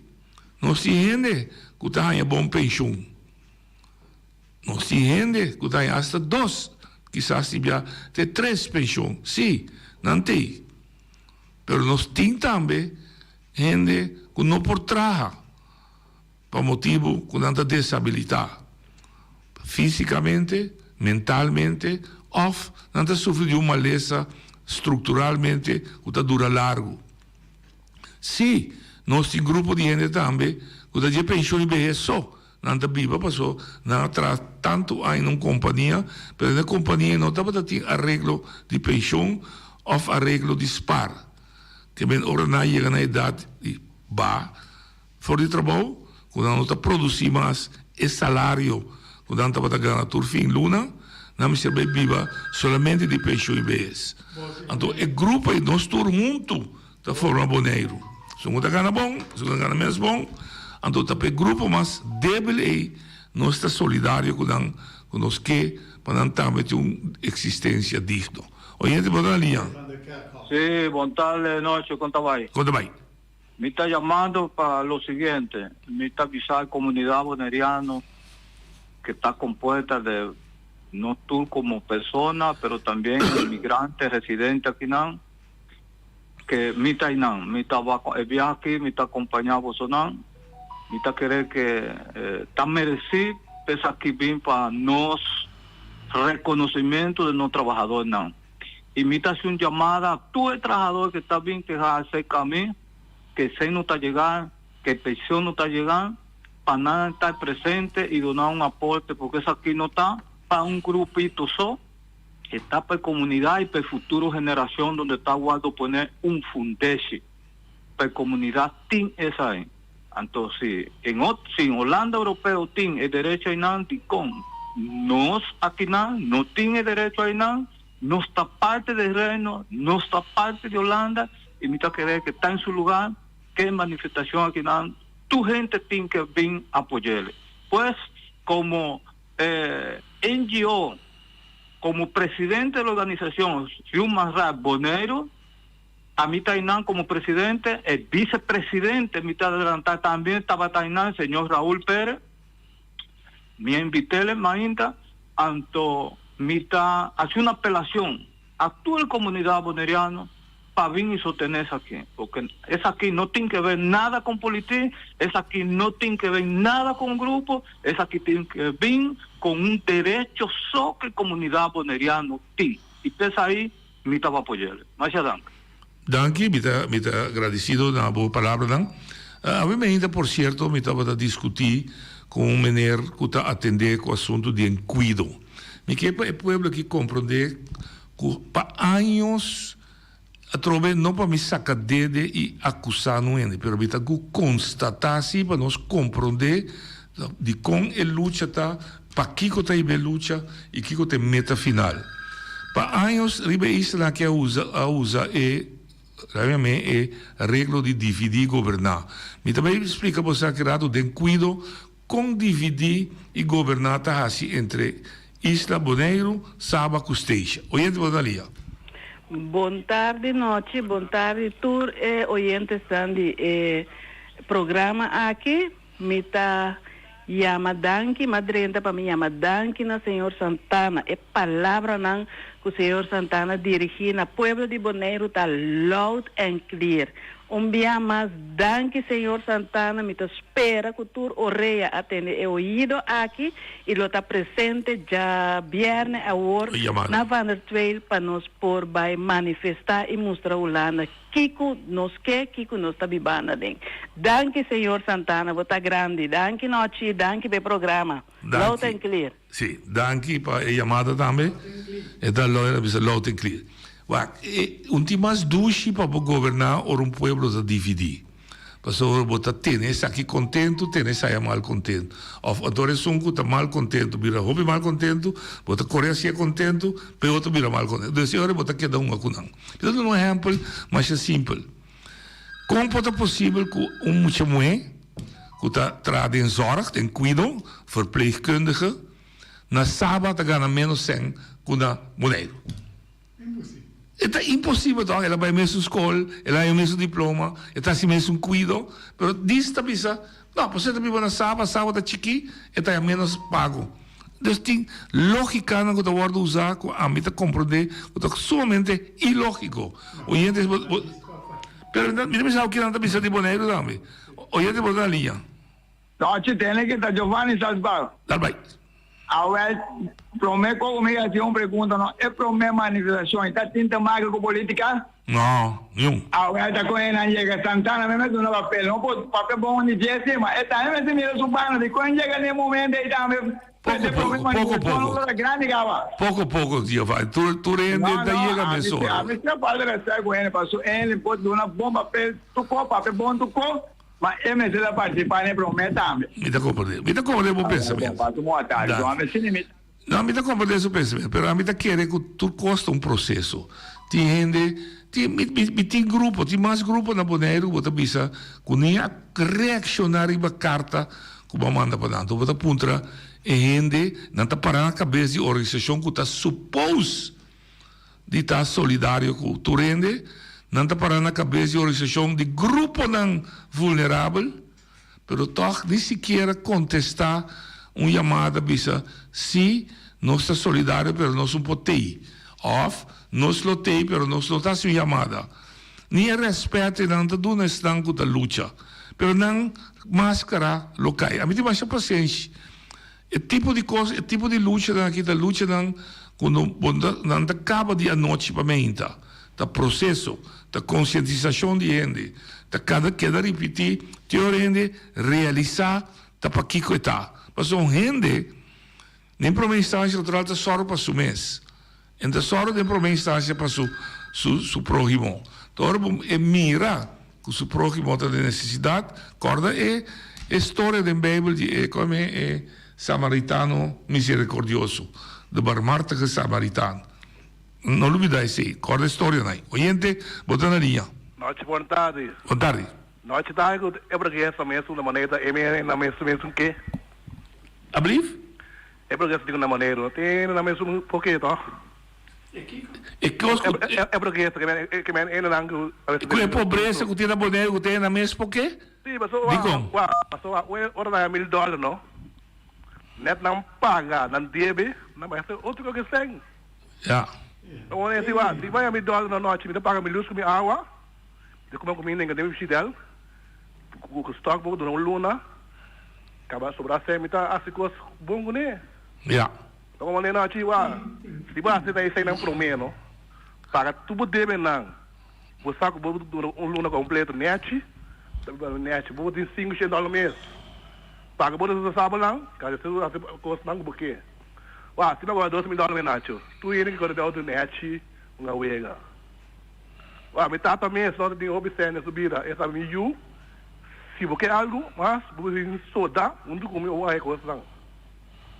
Nos tin hende ku ta haña bon penshun. Nos tin hende ku ta haña asta dos, kisas tin bia te tres penshun. Sí, nan t'ei. Pero nos tin tambe hende ku no por traha pa motibu ku nan ta deshabilitá físikamente, mentalmente òf nan ta sufri di un malesa strukturalmente ku ta dura largu. Sí, nos tin grupo di hende tambe ku ta dje penshun i behes so nan ta biba paso nan a traha tantu aña na un kompania, pero na e kompania no tabata tin areglo di penshun òf areglo di spar. Ke men ora nan a yega na edat di ba for di trabou ku nan no ta produsí mas e salario ku nan tabata gana tur fin luna, nan mester bai biba solamente di penshun i behes. Anto e grupo ei nos tur huntu ta forma Boneiru. Esun ku ta gana bon, esun ku ta gana mes bon, anto ta pa e grupo mas débil ei nos ta solidario ku nan, ku nos ke pa nan tambe tin un eksistensia digno. Oyente bo ta na liña? Sí, bon tarde, noche, kon ta bai? Kon ta bai? Mi ta llamando pa lo siguiente, mi ta bisa e comunidad boneriano que ta compuesta de no tur como persona, pero tambien inmigrante residente akinan, que mi ta einan, mi ta e biaha aki mi ta acompaña bosonan, mi ta kere que ta mereci p'esaki bin pa nos reconocimento de nos trabahadornan. Y mi ta haci un llamada a tur e trahador que ta bin keha acerca mi, que esey no ta yega, que pension no ta yega, pa nan ta presente y duna un aporte, porque esaki no ta pa un grupito so, e ta pa e comunidad y pa e futuro generacion donde ta wordo pone un fundeshi pa e comunidad tin esai. Anto si en ot si en Holanda Europeo tin e derecho einan dikon nos akinan no tin e derecho einan? Nos ta parte di Reino, nos ta parte di Holanda y mi ta kere ke ta en su lugar ke manifestacion akinan tur hende tin ke bin apoyele. Pues como NGO, como presidente di la organisacion Human Rights Boneiru, Ami ta einan como presidente, e vicepresidente mi ta adelanta tambe tabata einan, señor Raul Perez. Mi a invitele mainta, anto mi ta haci un apelacion a tur e comunidad boneriano pa bin y sostene esaki, porque esaki no tin que ver nada con politic, esaki no tin que ver nada con grupo, esaki tin que bin con un derecho so que comunidad boneriano tin, y p'esai Mi taba apoy'el. Masha dank. Danki, mi ta mi ta gradisido na bo palabranan. Awe mainta por sierto mi tabata diskutí ku un meneer ku ta atendé ku asuntu di en kuido. Mi ke pa e pueblo aki komprondé ku pa años atrobe no pa mi saka dede i akusá nun hende pero mi ta ku konstatá si pa nos komprondé Dikon e lucha ta, pakiko ta hiba e lucha i kiko ta e meta final. Pa años riba e islanan aki a usa a usa e realmente e reglo di dividí i goberná. Mi ta bai splika boso aki rato den kuido kon dividí i goberná ta hasi entre isla Boneiru, Saba ku Statia. Oyente bo ta lia. Bon tardi nochi, bon tardi tur e oyentesnan di e programa aki. Mi ta yama danki, m'a drenta pa mi yama danki na señor Santana. E palabranan ku señor Santana dirigí na pueblo di Boneiru ta loud and clear. Un bia mas danki señor Santana, mi ta spera ku tur orea a tende e oido aki i lo ta presente djabièrnè awor na Van der Tweel pa nos por bai manifestá i mustra Hulanda Kiko nos ke, kiko nos ta bibando aden. Danki señor Santana, bo ta grandi. Danki Nochi, danki pa e programa. Loud and clear. Si, danki pa e yamada tambe. E ta lawyer a bisa loud and clear. Wak, e un tin mas dushi pa bo goberna ora un pueblo ta dividi. Pasobra bo ta tene esaki kontentu, tene esaya mal kontentu. Òf anto esun ku ta mal kontentu bira hopi mal kontentu, bo ta kore hasié kontentu, pa e otro bira mal kontentu. Dus e ora bo ta keda hunga ku nan. Mi ta duna un ehèmpel masha simpel. Kon por ta posibel ku un mucha muhé ku ta traha den zòrg, den kuido, verpleegkundige, na Saba ta gana ménos sèn ku na Boneiru? E ta imposibel toch, el a bai mesun skol, el a haña mesun diploma, e ta hasi mesun kuido, pero dis ta bisa, no, pasobra e ta biba na Saba, Saba ta chikí, e ta haña ménos pago. Dus tin lógikanan ku ta wòrdu usá ku ami ta komprondé ku ta sumamente ilógiko. Oyentes bo, bo, pero mi ta bisa awor kinan ta bisa di Boneiru tambe. Oyentes bo ta na liña. Nochi tene ke ta Giovanni Salzbar. Dal bai. Awel, prome ku mi hasi un pregunta no, e prome manifestashon ta tin te make ku politika? No, niun. Awel ta kon e nan yega Santana me mester duna papel, no por papia bon di dje si, ma e tambe mester mira su banda di kon yega na e momento ei tambe Poko poko, poko poko. Grandi kaba. Poko poko Giovanni, tur tur hende ta yega mesora. No, no, ami si a falta respet ku hende, paso hende por duna bon papel tuko, papia bon tuko. Ma e mester ta partisipá na e promé tambe. Mi ta komprendé. Mi ta komprendé bo pensamentu. Danki. No, mi ta komprendé su pensamentu, pero ami ta kere ku tur kos ta un proseso. Tin hende, tin, mi, mi, mi tin grupo, tin mas grupo na Boneiru ku bo ta bisa ku ni a reakshoná riba karta ku bo a manda pa nan. Anto bo ta puntra e hende, nan ta pará na kabes di organisashon ku ta supos di ta solidario ku tur hende, nan ta pará na kabes di organisashon di gruponan vulnerabel, pero tòg ni sikiera kontestá un yamada bisa sí, nos ta solidario pero nos un por tei, òf nos lo tei pero nos no ta hasi un yamada. Ni e rèspèt ei nan ta duna esnan ku ta lucha, pero nan máskara lo kai. Ami tin masha pasenshi. E tipo di kos, e tipo di luchanan aki ta luchanan ku no bo ta nan ta kaba di anochi pa meinta. Ta proseso, ta konsientisashon di hende, ta kada keda ripití te ora hende realisá ta pakiko e ta. Pasobra un hende den promé instansia natural ta sòru pa su mes. E ta sòru den promé instansia pa su su su próhimo. Ta ora bo e mira. ku su próhimo ta den nesesidat. Kòrda e e storia den Beibel di e kome e samaritano miserikordioso, de barmhartige Samaritaan. No lubidá esei. Kòrda e storianan ei. Oyente, bo ta na liña. Nochi bon tardi. Bon tardi. Nochi ta ku e burguesa mes una moneda e mi na mes mesun ke. Ablief? E burguesa tin una moneda no tin na mesun poke toh. E kos ku. E burguesa ke men ke men enenan ku. Ku e pobresa ku tin na Boneiru ku tin na mes poke? Si paso Dikon? wa paso wa ora nan mil dòler no net nan paga nan debe nan bai hasi otro koke sèn. Ya. Nan wou si wa si bai mil dòler na nochi mi ta paga mi lus ku mi awa mi ta kume kuminda den mi fishidèl ku stòk bo dura un luna kaba sobra sèn mi ta hasi kos bon kuné. Ya. Nan wou nochi wa si bo hasi esei nan promé no paga tur bo debenan. Bo sa ku bo dura un luna kompleto nèchi, ta biba nèchi. Bo tin sinku shen dòler mes. Paga bo responsabelnan, kada su hasi kosnan ku bo ke. Wak, si bo gana 2000 dòler mes Nacho, tur hende ke kore den outo nèchi un a wega. Wak, mi tata mes no ta tin hopi sèn den su bida. E sa mi yu, si bo ke algu mas, bo mester soda huntu ku mi ora e kosnan.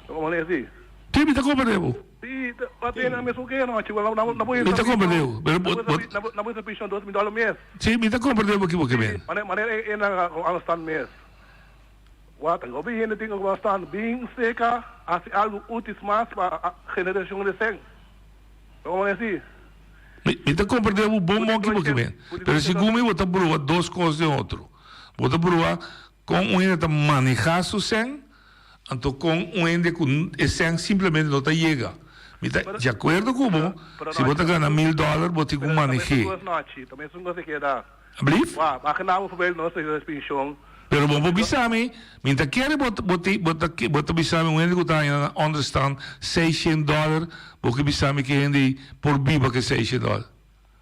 Bo komprende esi? Tin mi ta komprende bo. Si, ta tene na mesun ke no, chico, na bo Mi ta komprende bo, pero bo, bo. Na bo pension 2000 dollar mes. Si, mi ta komprende bo kibo ke men. Manera e nan afstand mes. Wak, hopi hende tin ku afstand bin seka hasi algu utis mas pa generacion resen. Bo komprende si? Mi ta komprende bo bon bon kibo ke men. Pero segun mi bo ta brua dos kos den otro. Bo ta brua kon un hende ta maneha su sèn. Anto kon un hende ku e sèn simplemente no ta yega. Mi ta di akuerdo ku bo, si bo ta gana mil dòler bo tin ku maneh'é. Ablief? Pero bo por bisa mi, mi ta kere bo bo bo ta bo ta bisa mi un hende ku ta haña na onderstand seishent dòler, bo ke bisa mi ke hende ei por biba ku e seishent dòler?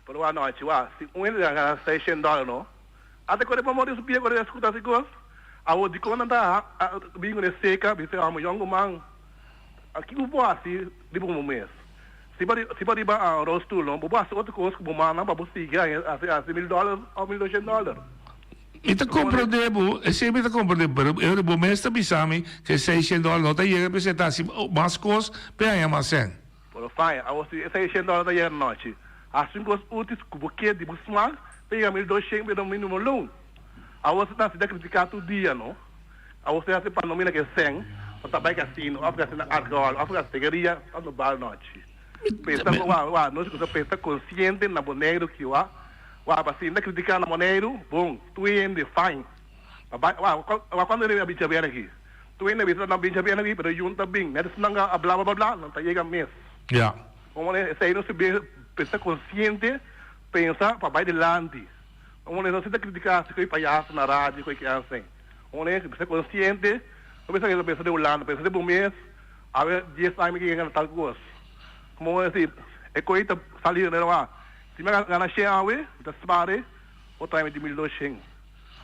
Pero wak nochi wak, si un hende ta gana seishent dòler no, ata kore pa mori su pia kore a skuta si kos. Awor dikon nan ta bin ku e seka bisa e hòmber, Yònkuman, kiko bo hasi riba bo mes? Si bo si bo riba rolstoel no, bo por hasi otro kos ku bo mannan pa bo sigui hasi hasi mil dòler òf mil doshent dòler. Mi ta komprondé bo, esei mi ta komprondé, pero e ora bo mes ta bisa mi ku e seishent dòler no ta yega p'esei ta hasi mas kos p'e haña mas sèn. Pero fine, awor si e seishent dòler ta yega nochi, hasi un kos útil ku bo ke di bo smak ta yega 1200 pero mínimo loon. Awor si ta hasi ta kritiká tur dia no. Awor si hasi pa no mira ke sèn bo ta bai kasino òf gasta na alkohòl òf gasta sigaria òf no bar nochi. Pensa wak wak nos ku ta pensa konsiente na Boneiru ki wak wak pa sinta kritiká na Boneiru bon tur hende fine pa bai wak wak kuantu hende a bicha bèn aki. Tur hende a bisa nan bin djabièrnè aki, pero yun ta bin. Net esnan a bla bla bla, nan ta yega mes. Ya. Como esei nos ta pensa consciente, pensa pa bai dilanti. Como nos ta critica si koe payaso na radio, koe ke asen. Como pensa consciente, no pensa ke pensa di Hulanda, pensa di bo mes, awe dies aña mi ke gana tal cos. Como si e koe ta sali si mi a gana shen awe, mi ta spare otro aña mi di mil doshen.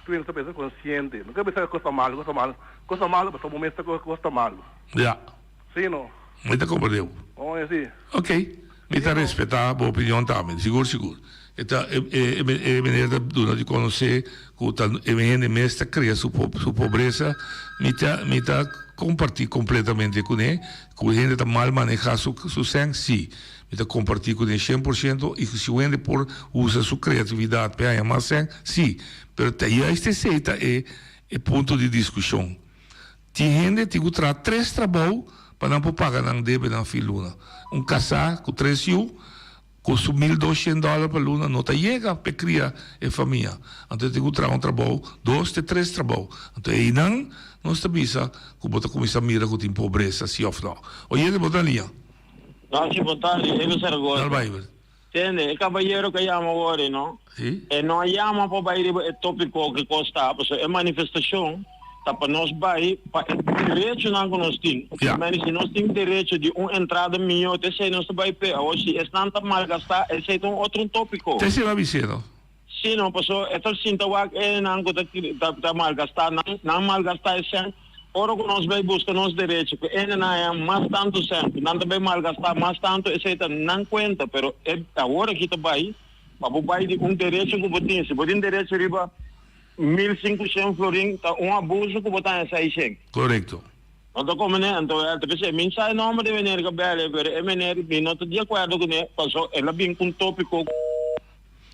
Tu hende ta pensa konsiente. No ke bisa kos ta malu, kos ta malu. Kos ta malu pasobra bo mes ta kos ta malu. Ya. Si no? Mi ta komprende bo. Bon e si. Ok. Mi ta respeta bo opinion tambe. Sigur sigur. E ta e e meneer ta duna di konosé ku ta e hende mes ta krea su su pobresa. Mi ta mi ta kompartí kompletamente kuné ku hende ta mal manehá su su sèn, si. Mi ta kompartí ku den shen por shento i si un hende por usa su kreatividat pa e haña mas sèn, sí. Pero ta juist esei ta e e punto di diskushon. Tin hende tin ku traha tres trabou pa nan por paga nan debenan fin luna. Un kasá ku tres yu ku su 1200 dòler pa luna no ta yega pa e kria e famia. Anto e tin ku traha un trabou, dos te tres trabou. Anto einan nos ta bisa ku bo ta kuminsá mira ku tin pobresa sí òf nò. Oyente bo ta liña. Nochi, bon tardi, Eber Zaragoza. Dal bai, Eber. Tende, e kabayero ku a yama awor ei, no? Sí. E no a yama pa bai riba e topiko ku kos ta, pasobra e manifestashon ta pa nos bai pa e derechonan ku nos tin. Ja. Meni si nos tin derecho di un entrada mihó, ta esei nos ta bai p'e. Awor, si esnan ta malgastá, esei ta un otro topiko. Ta esei bo a bis'é, no? Sí, no, pasobra e ta sinta wak enan ku ta ta malgastá, nan nan malgastá e sèn. Ora ku nos bai buska nos derecho, ku enan a haña mas tantu sèn, ku nan ta bai malgastá mas tantu, esei ta nan kuenta, pero e awor aki ta bai. Pa bo bai di un derecho ku bo tin. Si bo tin derecho riba 1500 florin, ta un abuso ku bo ta haña seishent. Korekto. No ta komene, anto el ta bisa, mi sa e nomber di meneer Gabelle, pero e meneer mi no ta di akuerdo kuné, paso el a bin ku un topiko.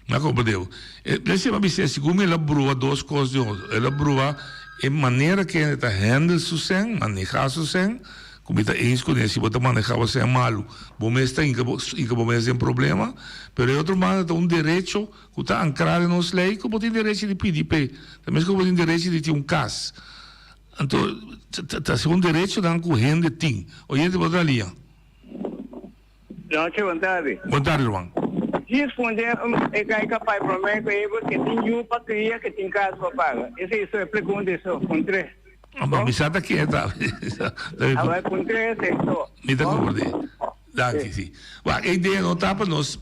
Mi a komprendé. E presiba bisa segun mi el a brua dos kos di otro. El a brua e manera ku hende ta handle su sèn, manehá su sèn, ku mi ta eens kuné, si bo ta manehá bo sèn malu, bo mes ta hinka bo hinka bo mes den problema. Pero e otro banda ta un derecho ku ta ankrá den nos lei ku bo tin derecho di pidi p'e. Ta mes ku bo tin derecho di tin un kas. Anto ta segun derechonan ku hende tin. Oyente bo ta lia. Nochi, bon tardi. Bon tardi, ruman. Djis pronde e kai kapai prome ku e bo ke tin yu pa kria, ke tin kas pa paga. Esei so e pregunta eso, puntr'é. Amba, mi sa ta ken ta. A bai puntr'é esei so. Mi ta komprendé. Danki, si. Wak, e idea no ta pa nos,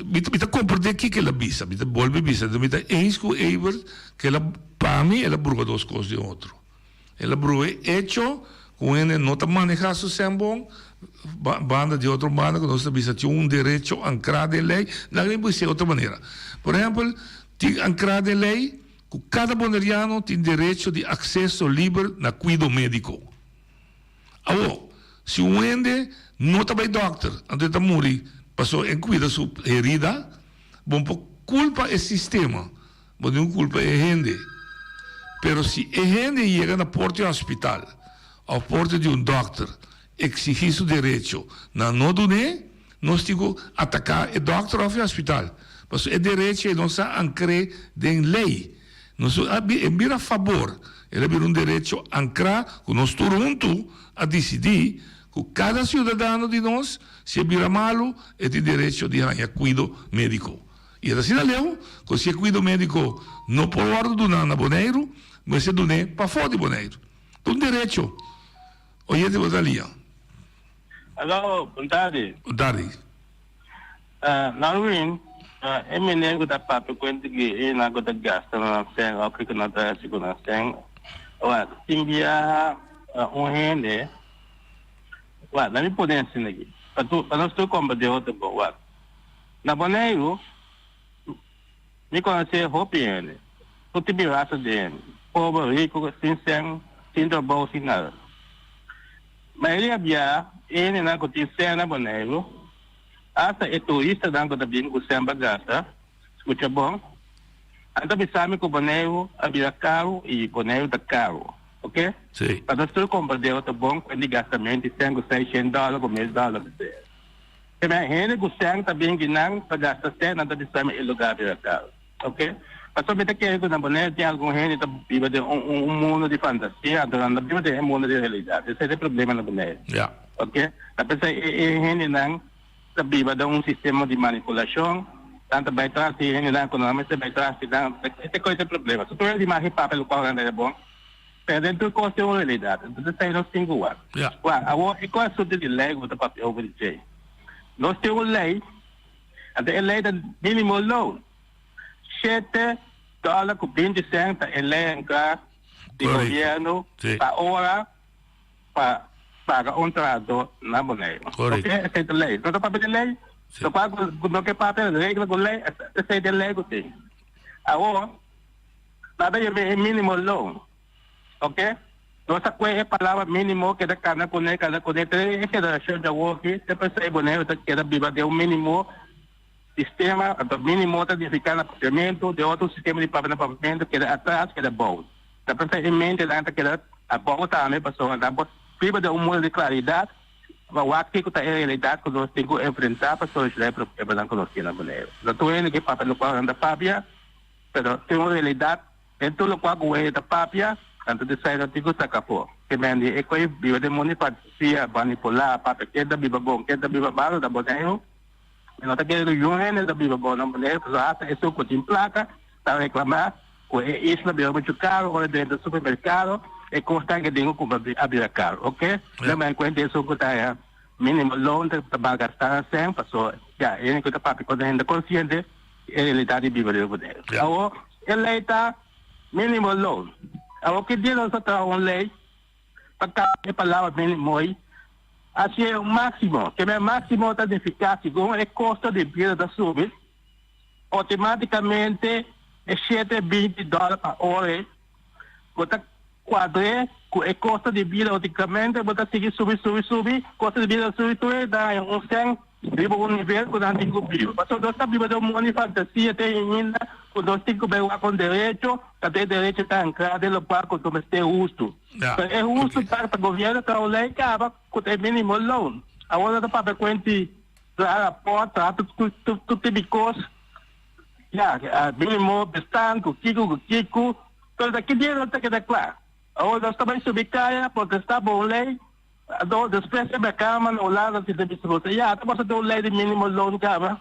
mi ta komprendé kiko el a bisa, mi ta bolbe bisa, mi ta eens ku Evert ku el a, pa mi el a bruha dos kos den otro. El a bruha e echo ku un hende no ta manehá su sèn bon, banda di otro banda ku nos ta bisa tin un derecho ankrá den lei, laga mi bis'é otro manera. Por ehèmpel, tin ankrá den lei ku kada boneriano tin derecho di akseso liber na kuido médiko. Awor, si un hende no ta bai dòkter, anto e ta muri pasobra e kuida su herida, bo por kulpa e sistema, bo no kulpa e hende. Pero si e hende yega na porta di hospital òf porta di un dòkter eksigí su derecho, nan no dun'é, nos tin ku ataká e dòkter òf e hospital. Pasobra e derecho ei nos a ankr'é den lei. Nos a e bira fabor, el a bira un derecho ankrá ku nos tur huntu a disidí ku kada siudadano di nos, si e bira malu, e tin derecho di haña kuido médiko. I e ta asina leu ku si e kuido médiko no por wòrdu duná na Boneiru, mester dun'é pafó di Boneiru. Ta un derecho. Oyente bo ta lia. Aló, bon tardi. Bon tardi. Norwin, e meneer ku ta papia kuenta ku e nan ku ta gasta nan sèn òf kiko nan ta hasi ku nan sèn, wak, tin biaha un hende, wak, laat mi pone asina aki, pa tur, pa nos tur komprendé otro bon, wak, na Boneiru mi konosé hopi hende, tur tipo di rasa di hende, pober, riku, sin sèn, sin trabou, sin nada. Mayoria biaha e hendenan ku tin sèn na Boneiru, Asta e turistanan ku ta bin ku sèn pa gasta, skucha bon, nan ta bisa mi ku Boneiru a bira karu i Boneiru ta karu, oke? Sí. Pa nos tur komprendé ta bon ku di gastamentu di sèn ku seishent dòler ku mil dòler ta ser. Te hende ku sèn ta bin kinan pa gasta sèn nan ta bisa mi e lugar a bira karu, oke? Pasobra mi ta kere ku na Boneiru tin algun hende ta biba den un un mundu di fantasia, anto nan ta biba den e mundu di realidat. Esei ta e problema na Boneiru. Ja. Ok, ta p'esei e e hendenan ta biba den un sistema di manipulashon, nan ta bai tras di e hendenan ku no mester bai tras di nan, e kos ta e problema. So tur e imagen papia lokual nan ta bon, pero den tur kos tin un realidat, entonces esei nos tin ku wak. Wak, awor e kos asuntu di lei ku bo ta papia over di dje, nos tin un lei, anto e lei ta minimo loon, shete dòler ku binti sènt ta e lei ankra di gobièrnu pa ora. pa paga un trahadó na Boneiru. Correcto. Oké, esei ta lei. No ta papia di lei? Lokual ku no ke papia regla ku lei, esei ta e lei ku tin. Awor, nan ta yama e mínimo loon. Oké? Nos a kue e palabra mínimo keda kana kuné, kana kuné, te e generashon djawoki, te p'esei Boneiru ta keda biba den un mínimo sistema, anto mínimo ta nifiká na papiamentu, den otro sistema di papia na papiamentu keda atras, keda bou. Ta pensa e mentenan ta keda abou tambe pasobra nan por biba den un mundo di klaridat pa wak kiko ta e realidat ku nos tin ku enfrentá pa solushoná e problemanan ku nos tin na Boneiru. No tur hende ke papia lokual nan ta papia, pero tin un realidat den tur lokual ku hende ta papia, nan ta desai nan tin ku saka afó. Ke men di e koe biba den mundo di fantasia, manipulá, papia ken ta biba bon, ken ta biba malu na Boneiru. Mi no ta kere ku yun hende ta biba bon na Boneiru pasobra hasta esun ku tin plaka ta reklamá Ku e isla bira muchu karu ora drenta supermerkado e kosnan ke den ku kumpra a bira karu oke lema en kuenta esun ku ta haña minimo loon ta ban gasta nan sèn paso ya e hende ku ta papia kontra hende konsiente e realidat di biba riba Boneiru awor e lei ta minimo loon awor ki dia nos a traha un lei pa kambia e palabra minimo ei. Hasié un máksimo. Ke men máksimo ta nifiká segun e kosto di bida ta subi, outomátikamente e shete binti dòler pa ora ei bo ta kuadr'é ku e kosto di bida outomátikamente bo ta sigui subi subi subi, kosto di bida ta subi tur e ta haña un sèn riba un nivel ku nan tin ku biba. Pasobra nos ta biba den un mundu di fantasia te ainda ku nos tin ku bai wak un derecho, ta e derecho ta ankrá den lokual ku ta mester hustu. Pero e hustu ta pa gobièrnu traha un lei kaba ku ta e minimo loon. Awor nan ta papia kuenti traha rapòrt, traha tur tur tipo di kos. Ya, minimo bestaan ku kiko ku kiko. Pero ta ki dia nan ta keda kla? Awor nos ta bai subi kaya protestá pa un lei. Anto despues e bai kama na Hulanda si ta bisa bo, ya ta boso tin un lei di minimo loon kaba.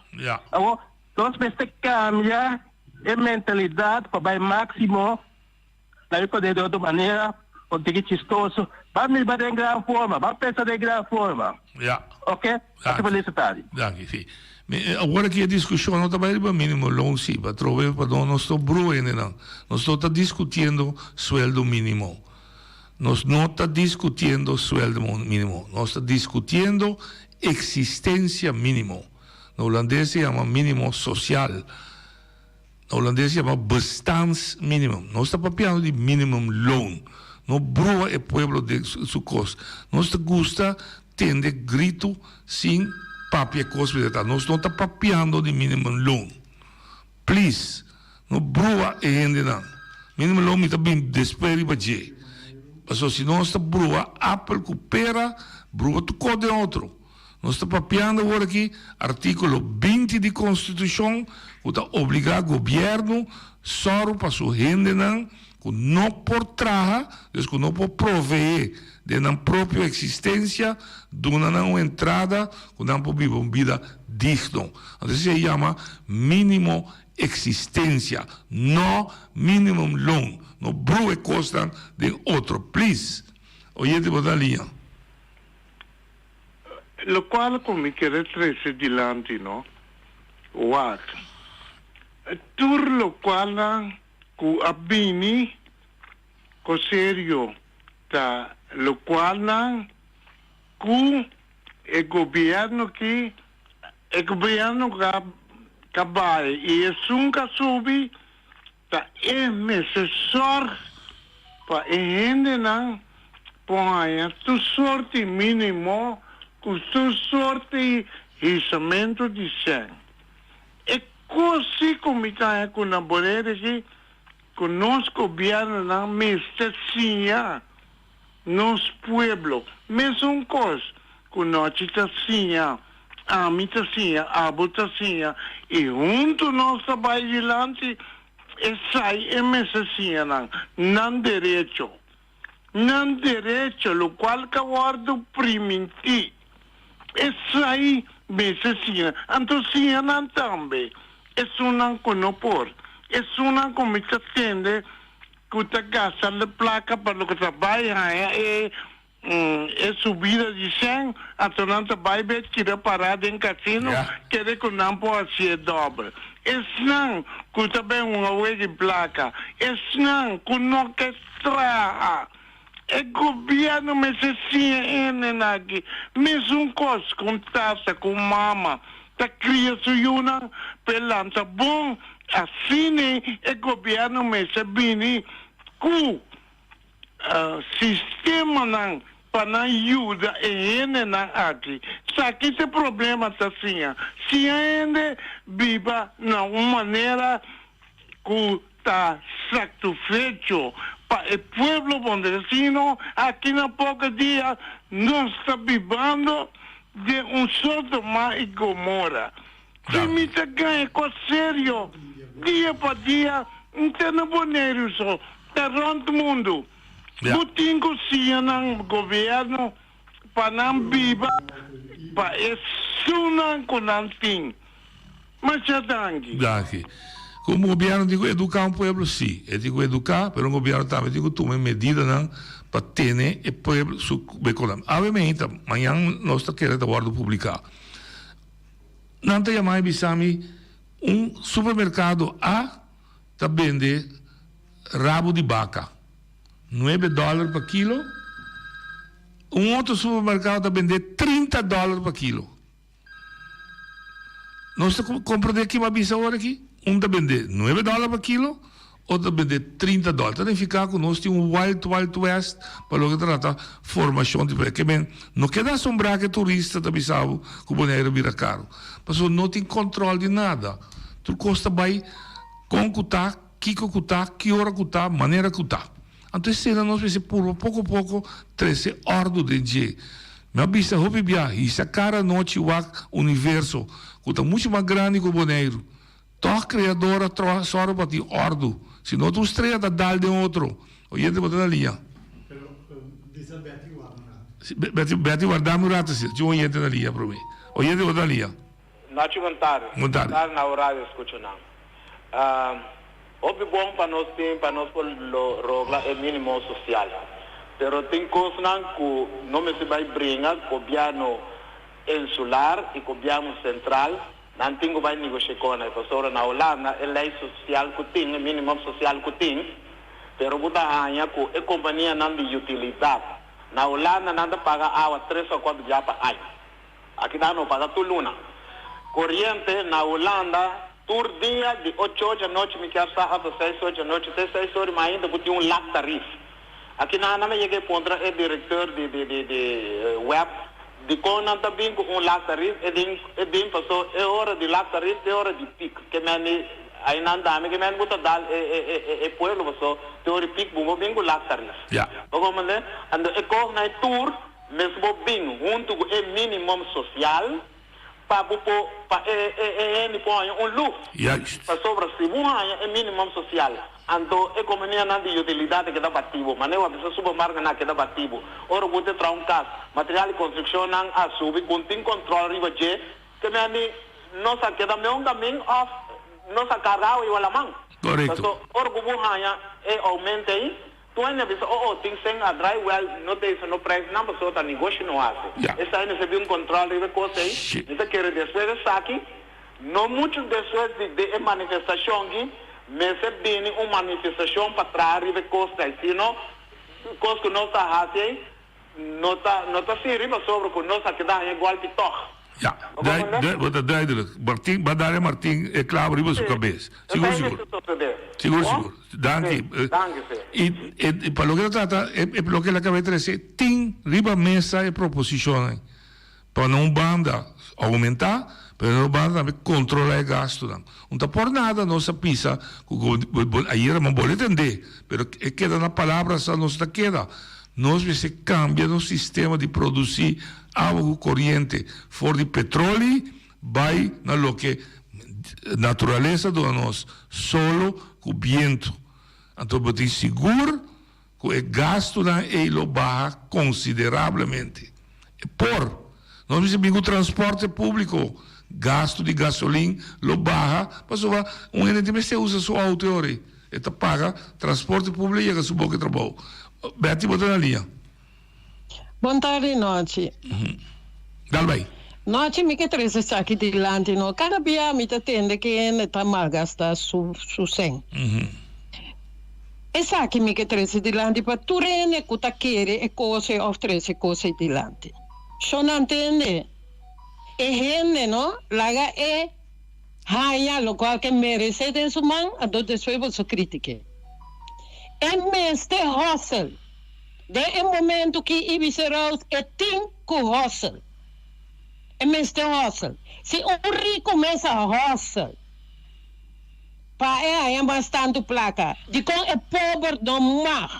Awor nos mester kambia e mentalidat pa bai máksimo. Laga pone di otro manera, un tiki chistoso. Ban biba den gran forma, ban pensa den gran forma. Ja. Ok? Pasa feliz tardi. Danki, si. Mi, awor aki e discusion no ta bay riba minimo loon si, pa trobe pa no nos no brua hendenan. Nos no ta discutiendo sueldo minimo. Nos no ta discutiendo sueldo minimo. Nos ta discutiendo existencia minimo. Na Holandes se yama minimo social. Na Holandes yama bestaansminimum. Nos ta papiando di minimumloon. No brua e pueblo den su kos. Nos ta gusta tende gritu sin papia kos mester ta. Nos no ta papiando di minimumloon. Please, no brua e hendenan. Minimumloon mi ta bin despues riba dje. Pasobra si nos ta brua apel ku pera, brua tur kos den otro. Nos ta papiando awor aki artíkulo 20 di Konstitushon ku ta obligá gobièrnu sòru pa su hendenan ku no por traha, dus ku no por proveé den nan propio eksistensia, duna nan un entrada ku nan por biba un bida digno. Anto esei a yama mínimo eksistensia, no minimum loon. No brua e kosnan den otro, please. Oyente bo ta liña. Locual cu mi kere trece dilanti no, wak, tur locualnan cu a bini co serio ta locualnan cu e gobierno ki, e gobierno ca ca bay y esun ca subi Ta e mester sòrg pa e hendenan por haña tur sorti mínimo ku tur sorti hisamentu di sèn. E kos si ku mi ta haña ku na Bonaire aki ku nos gobièrnunan mester siña nos pueblo mesun kos ku nochi ta siña, ami ta siña, abo ta siña i huntu nos ta bai dilanti, esai e mester siña nan, nan derecho, nan derecho lokual ka wòrdu primintí, esai mester siña, anto siña nan tambe esunnan ku no por, esunnan ku mi ta tende ku ta gasta plaka pa loke ta bai haña e E subida di sèn, anto nan ta bai bet keda pará den kasino, kere ku nan por hasié dòbel. Esnan ku ta ben hunga wega di plaka, esnan ku no ke traha. E gobièrnu mester siña e hendenan aki mesun kos ku un tata ku un mama ta kria su yunan pa e lanta bon, asina e gobièrnu mester bini ku Sistemanan pa nan yuda e hendenan aki. Sa ki ta e problema ta siña. Siña hende biba na un manera ku ta satisfecho pa e pueblo bondresino. Aki na poko dia nos ta bibando den un Sodoma i Gomora. Si mi ta gaña kos serio dia pa dia, N ta na Boneiru so, ta rònt mundu. Bo tin ku siña nan gobièrnu pa nan biba pa esunnan ku nan tin. Masha danki. Danki. Ku un gobièrnu tin ku eduká un pueblo? Sí, e tin ku eduká, pero un gobièrnu tambe tin ku tuma e medidanan pa tene e pueblo su ekonomia. Awe meinta, mañan nos ta kere ta wòrdu publiká. Nan ta yama i bisa mi un supermerkado a ta bende rabu di baka nuebe dòler pa kilo. Un otro supermerkado ta bendé 30 dòler pa kilo. Nos ta komprendé ki mi a bisa awor aki? Un ta bendé nuebe dòler pa kilo, otro ta bendé 30 dòler. Ta nifiká ku nos tin un wild wild west pa loke ta trata formashon di pres. Ke men, no keda asombrá ku e turista ta bisa bo ku Boneiru a bira karu. Pasobra no tin kòntròl di nada. Tur kos ta bai kon ku ta, kiko ku ta, ki ora ku ta, manera ku ta. Anto esena nos mester purba poko poko trese òrdu den dje. Mi a bisa hopi bia, hisa kara anochi wak universo, ku ta muchu mas grandi ku Boneiru. Tòg Kreador a troha sòru pa tin òrdu. Si no tur strea ta dal den otro. Oyente bo ta na liña. Si, Betty, Betty wardami un rato asina. Tin un oyente na liña promé. Oyente bo ta na liña. Nochi bon tardi. Bon tardi. Bon tardi na horario escuchonan. Hopi bon pa nos tin pa nos por lo rogla e minimo social. Pero tin cosnan cu no mester bay bringa gobierno insular y gobierno central nan tin cu bay negocia con e pasobra na Holanda e ley social cu tin e minimum social cu tin pero bo ta haya cu e companianan di utilidad na Holanda nan ta paga awa tres o cuatro bia pa aña. Aki nan no paga tur luna. Coriente na Hulanda tur dia di ocho or djanochi mi kier sa hasta seis or djanochi te seis or ma ainda bo tin un lag tarif. Aki nan nan a yega e puntra e directeur di di di di web dicon nan ta bin cu un lag tarif e din e bin paso e ora di lag tarif te ora di piek ke men di ay nan dami ke men bo ta dal e e e e pueblo paso te ora di piek bo bo bin cu lag tarif. Bo comprende? Anto e cos nan e tur. Mes bo bin huntu ku e minimum sosial pa bo por pa e e e hende por haña un luf. Juist. Pasobra si bo haña e minimum sosial, anto e kompanianan di utilidat a keda bati bo. Manera bo a bisa supermarketnan a keda bati bo. Ora bo ta traha un kas, material di konstrukshonnan a subi, ku tin kòntròl riba dje, ke men di nos a keda meun kamin òf nos a karga awa igual laman. Korekto. Paso ora ku bo haña e oumento ei, Tu hende a bisa, oh oh, tin sen a draai, wel, no ta esa no prijsnan pasobra ta negoshi no hasi. Esai mester bin un control riba e cos ei. Mi ta kere despues esaki, no mucho despues di de e manifestacion aki, mester bini un manifestacion pa traha riba e cos ei. Si no, cos cu nos ta hasi ei no ta no ta sirbi pasobra cu nos a keda haña golpi tog. Ja, bo ta duidelijk. Martin, ba dale Martin e clavo riba su cabes. Sigur, sigur. Sigur, sigur. Danki. Y, y pa loke ta trata, e loke el a caba di trece, tin riba mesa e proposicionnan pa na un banda aumenta, pero na otro banda tambe controla e gastonan. Un ta por nada nos a bisa cu ayera bo a tende, pero e keda na palabra sa nos ta keda. Nos mester cambia nos sistema di produci awa cu coriente for di petroli bay na loke naturalesa duna nos, solo cu biento. Anto bo tin sigur cu e gastonan ey lo baha considerablemente. E por. Nos mester bin cu transporte publico, gasto di gasolin lo baha pasobra un hende tin mester usa su auto e ora ey. E ta paga transporte publico y yega su boca trabou. Betty bo ta na liña. Bon tardi Nochi. Dal bay. Nochi mi ke trese esaki dilanti no. Kada bia mi ta tende ke hende ta malgasta su su sen. Esaki mi ke trese dilanti pa tur hende ku ta kere e kos ei of trese e kos ei dilanti. Sho nan tende e hende no laga e haña lokual ke meresé den su man anto despues boso kritik'é. E mester hustle. Den e momento ki Ibis Roos e tin ku hustle. E mester hustle. Si un riku mes a hustle pa e haña mas tantu plaka, dikon e pober no mag?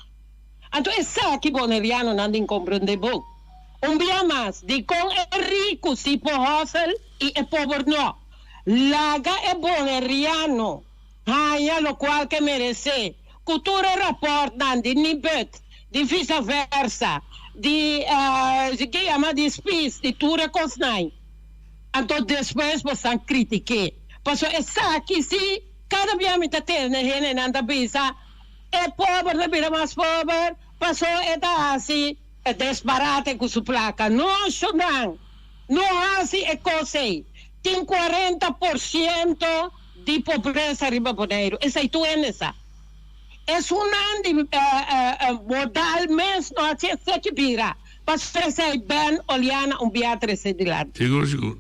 Anto esaki bonerianonan tin komprendé bon. Un bia mas, dikon e riku si por hustle i e pober no? Laga e boneriano haña lokual ke meresé. Ku tur e rapòrtnan di Nibud, di visa versa, di ke yama di Spies, di tur e kosnan. Anto despues bo san kritik'é. Pasobra esaki si kada bia mi ta tende hendenan ta bisa e pober ta bira mas pober pasobra e ta hasi desbarate ku su plaka. No, shonnan, no hasi e kos ei. Tin 40% di pobresa riba Boneiru. Esei tur hende sa. Esunnan di modal mes no a hasi esaki bira. Pasobra esei Ben Oleana un bia trese dilanti. Sigur, sigur.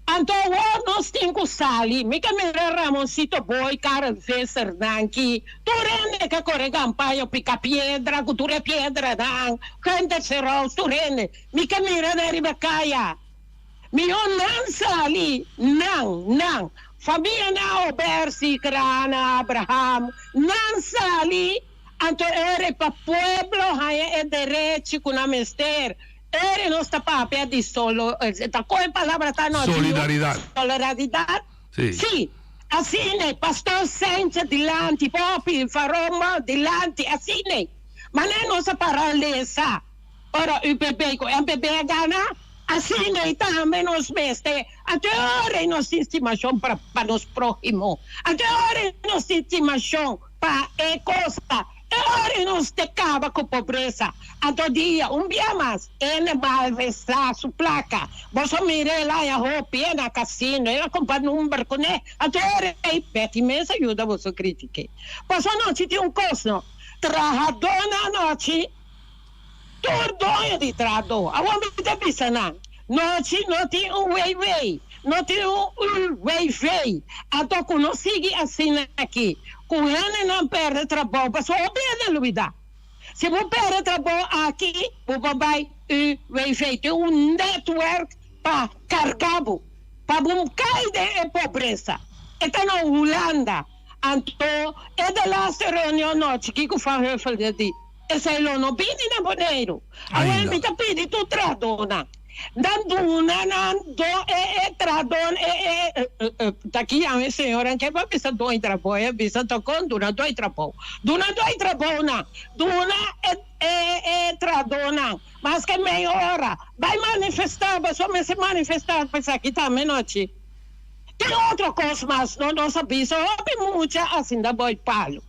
Anto awor nos tin ku sali. Mi ke mira Ramoncito Boy, Karel Visser, Nanki, tur hende ke kore kampaña pika piedra ku tur e piedranan, Gunther Serous, tur hende. Mi ke mira nan riba kaya. Mihó nan sali, nan, nan. Famianan Obersi, Krana, Abraham, nan sali, anto ora pa pueblo haña e derechi ku nan mester. Ora nos ta papia di solo, ta kon e palabra ta no? Solidaridat. Solidaridat? Sí. Sí. Asina, Pastor Sanchez dilanti, Poppy, Faroma dilanti, asina. Manera nos a para lesa ora UPB ku MPB a gana, asina i tambe nos mester. Anto e ora ei nos tin stimashon pa pa nos próhimo. Anto e ora ei nos tin stimashon pa e cosa. E ora nos te kaba ku pobresa. Anto dia un bia mas e na malversá su plaka. Boso mira el haña hopi, e na kasino, el a kumpra number kuné. Anto e ora ei Betty mes a yuda boso kritik'é. Paso anochi tin un kos no, trahadónan anochi tur doño di trahadó. Awor mi ta bisa nan, nochi no tin un weiwei, no tin un uwv. Anto ku no sigui asina aki, ku hendenan perde trabou, pasobra hopi hende a lubidá. Si bo perde trabou aki, bo por bai UWV. Tin un netwerk pa karga bo, pa bo kai den e pobresa. E ta na Hulanda. Anto e de laatste reunion nochi, kiko Van Huffel a di? Esei lo no bini na Boneiru. Awor mi ta pidi tur trahadónan, nan duna nan do e e trahadónan e e ta ki yama e señoran ke pa bisa doño trabou e a bisa tokon duna doño trabou. Duna doño trabounan, duna e e e trahadónan maske mei ora bai manifestá pasobra mester manifestá pa esaki tambe nochi. Tin otro kos mas no nos a bisa hopi mucha asinda boi palu.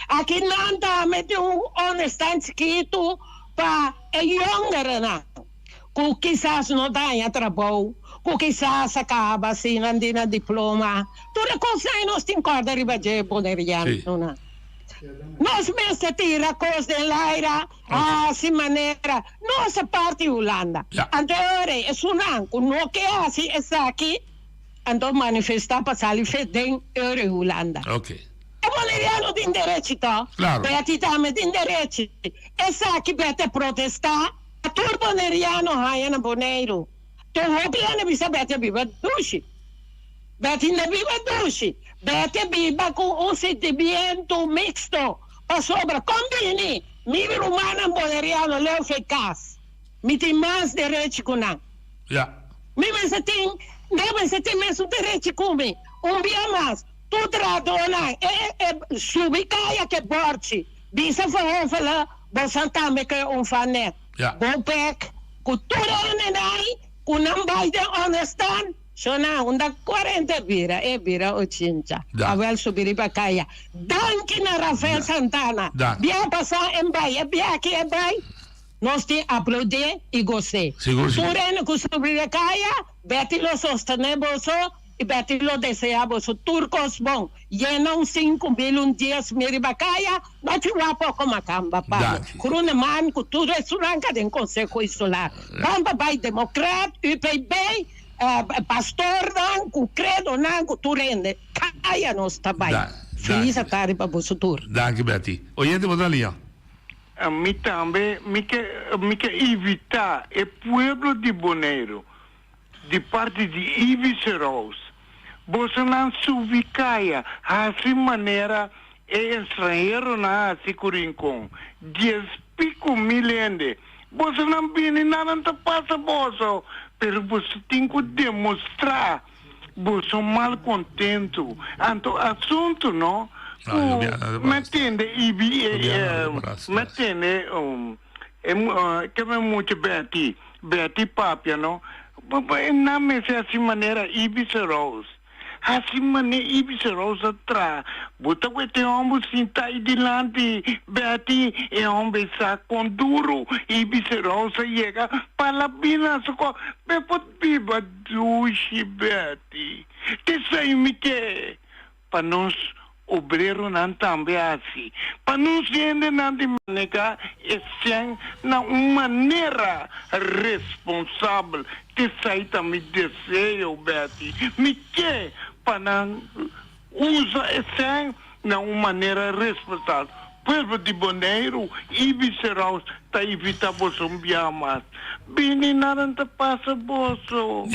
Aki nan ta mete un onderstand chikitu pa e yongerenan ku kisas no ta haña trabou, ku kisas a kaba sin nan di nan diploma. Tur e kosnan ei nos tin kòrda riba dje bonerianonan. Nos mester tira kos den laira hasi manera nos a parti Hulanda. Anto e ora ei esunnan ku no ke hasi esaki anto manifestá pa sali fe den ora Hulanda. E boneriano tin derechi to? Claro. Betty tambe tin derechi. Esaki Betty a protesta pa tur boneriano haya na Boneiru. Tur hopi hende bisa Betty a biba dushi. Betty no biba dushi. Betty a biba ku un sentimiento mixto pasobra kon bini mi rumannan boneriano leu fe kas. Mi tin mas derechi ku nan. Ya. Mi mester tin, nan mester tin mesun derechi ku mi. Un bia mas. Tur trahadónan e e subi kaya ke bòrchi bisa Verhoeven bosan tambe ke un fanet. Bo bek ku tur hendenan ku nan bai den onderstand shona unda kuarenta e bira e bira ochinta. Awel subi riba kaya. Danki na Rafael Santana. Bia pasá en bai e bia aki e bai nos tin aplaudé i gos'é. Tur hende ku subi riba kaya Betty lo sostené boso. I Betty lo deseá boso tur kos bon. Yena un 5000, un 10,000 riba kaya, no chiwa poko makamba pa bo. Groeneman ku tur esunnan ka den Konseho Insular. Ban pa bai Demokrat, UPB, pastornan ku kredonan ku tur hende. Kaya nos ta bai. Felis atardi pa boso tur. Danki Betty. Oyente bo ta lia. Mi tambe mi ke mi ke invitá e pueblo di Boneiru Di parti di Ivy Serous, bosonan subi kaya hasi manera e estranheronan hasi ku Rincon, dies pico mil hende. Bosonan bini nanan ta pasa boso, pero boso tin ku demostrá boso malkontentu. Anto asuntu no ku mi a tende Ivy, mi a tende ke mi mucha Betty. Betty papia no, e nan mester haci manera Ibis Rose. Haci mane Ibis Rose a traha. Bo ta wete e homber sinta ayi dilanti Betty, e homber sa con duro Ibis Rose a yega pa la bina su co. Be por biba dushi Betty. T'esey mi ke pa nos. Obreronan tambe a hasi pa nos hendenan di manega e sèn na un manera responsabel. T'esei ta mi deseo, Betty. Mi ke pa nan usa e sèn na un manera responsabel. Pueblo di Boneiru i Biseraus ta invitá boso un biaha mas. Bini, nada no ta pasa boso.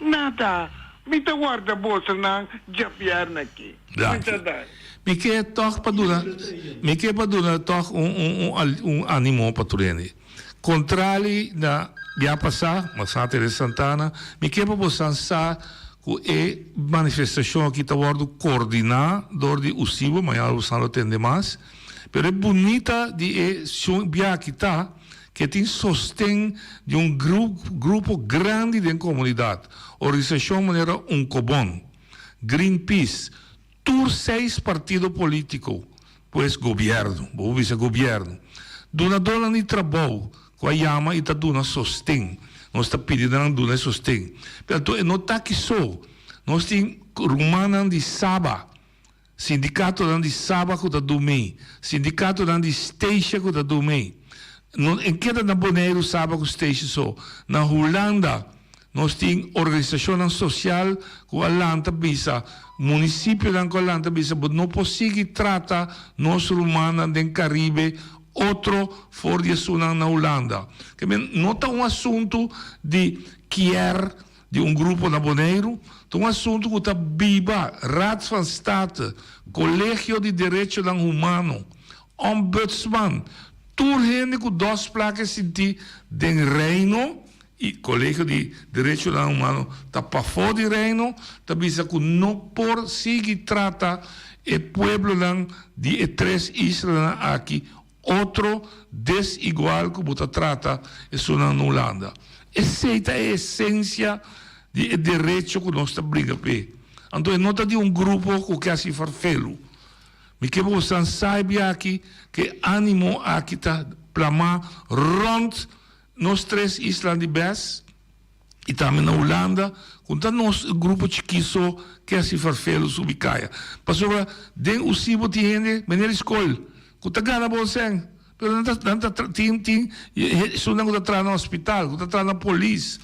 Nada. Mi ta warda bosonan djabièrnè aki. Mucha danki. Mi ke tòg pa duna, mi ke pa duna tòg un un un animo pa tur hende. Kontrali na bia pasá, Masá Teresa Santana, mi ke pa bosan sa ku e manifestashon aki ta wòrdu koordiná dor di USIBO, mañana bosan lo tende mas, pero e bunita di e shon bia aki ta ke tin sosten di un grupo grandi den komunidat, organisashon manera Unkobon, Greenpeace, tur seis partido polítiko, pues gobièrnu, bo por bisa gobièrnu, dunadónan di trabou ku a yama i ta duna sosten. Nos ta pidi nan duna e sosten. Pero anto e no ta aki so. Nos tin rumannan di Saba, sindikatonan di Saba ku ta dumei, sindikatonan di Statia ku ta dumei. No e keda na Boneiru, Saba ku Statia so. Na Hulanda Nos tin organisashonnan sosial ku a lanta bisa, munisipionan ku a lanta bisa bo no por sigui trata nos rumannan den Karibe otro for di esunnan na Hulanda. Ke men no ta un asuntu di kier di un grupo na Boneiru, ta un asuntu ku ta biba Raad van State, Kolegio di Derechonan Humano, Ombudsman, tur hende ku dos plaka e sinti den Reino E Kolegio di Derechonan Humano ta pafó di Reino, ta bisa ku no por sigui trata e pueblonan di e tres islanan aki otro desigual ku bo ta trata esunnan na Hulanda. Esei ta e esensia di e derecho ku nos ta bringa p'e. Anto e no ta di un grupo ku ke hasi farfelu. Mi ke bosan sabi aki ku e animo aki ta plamá rònt Nos tres islan di bes y tambe na Hulanda cu ta nos grupo chiki so ke haci farfelo subi caya. Pasobra den Usibo tin hende meneer di scol cu ta gana bon cen pero nan ta nan ta tin tin esunnan cu ta traha na hospital cu ta traha na polis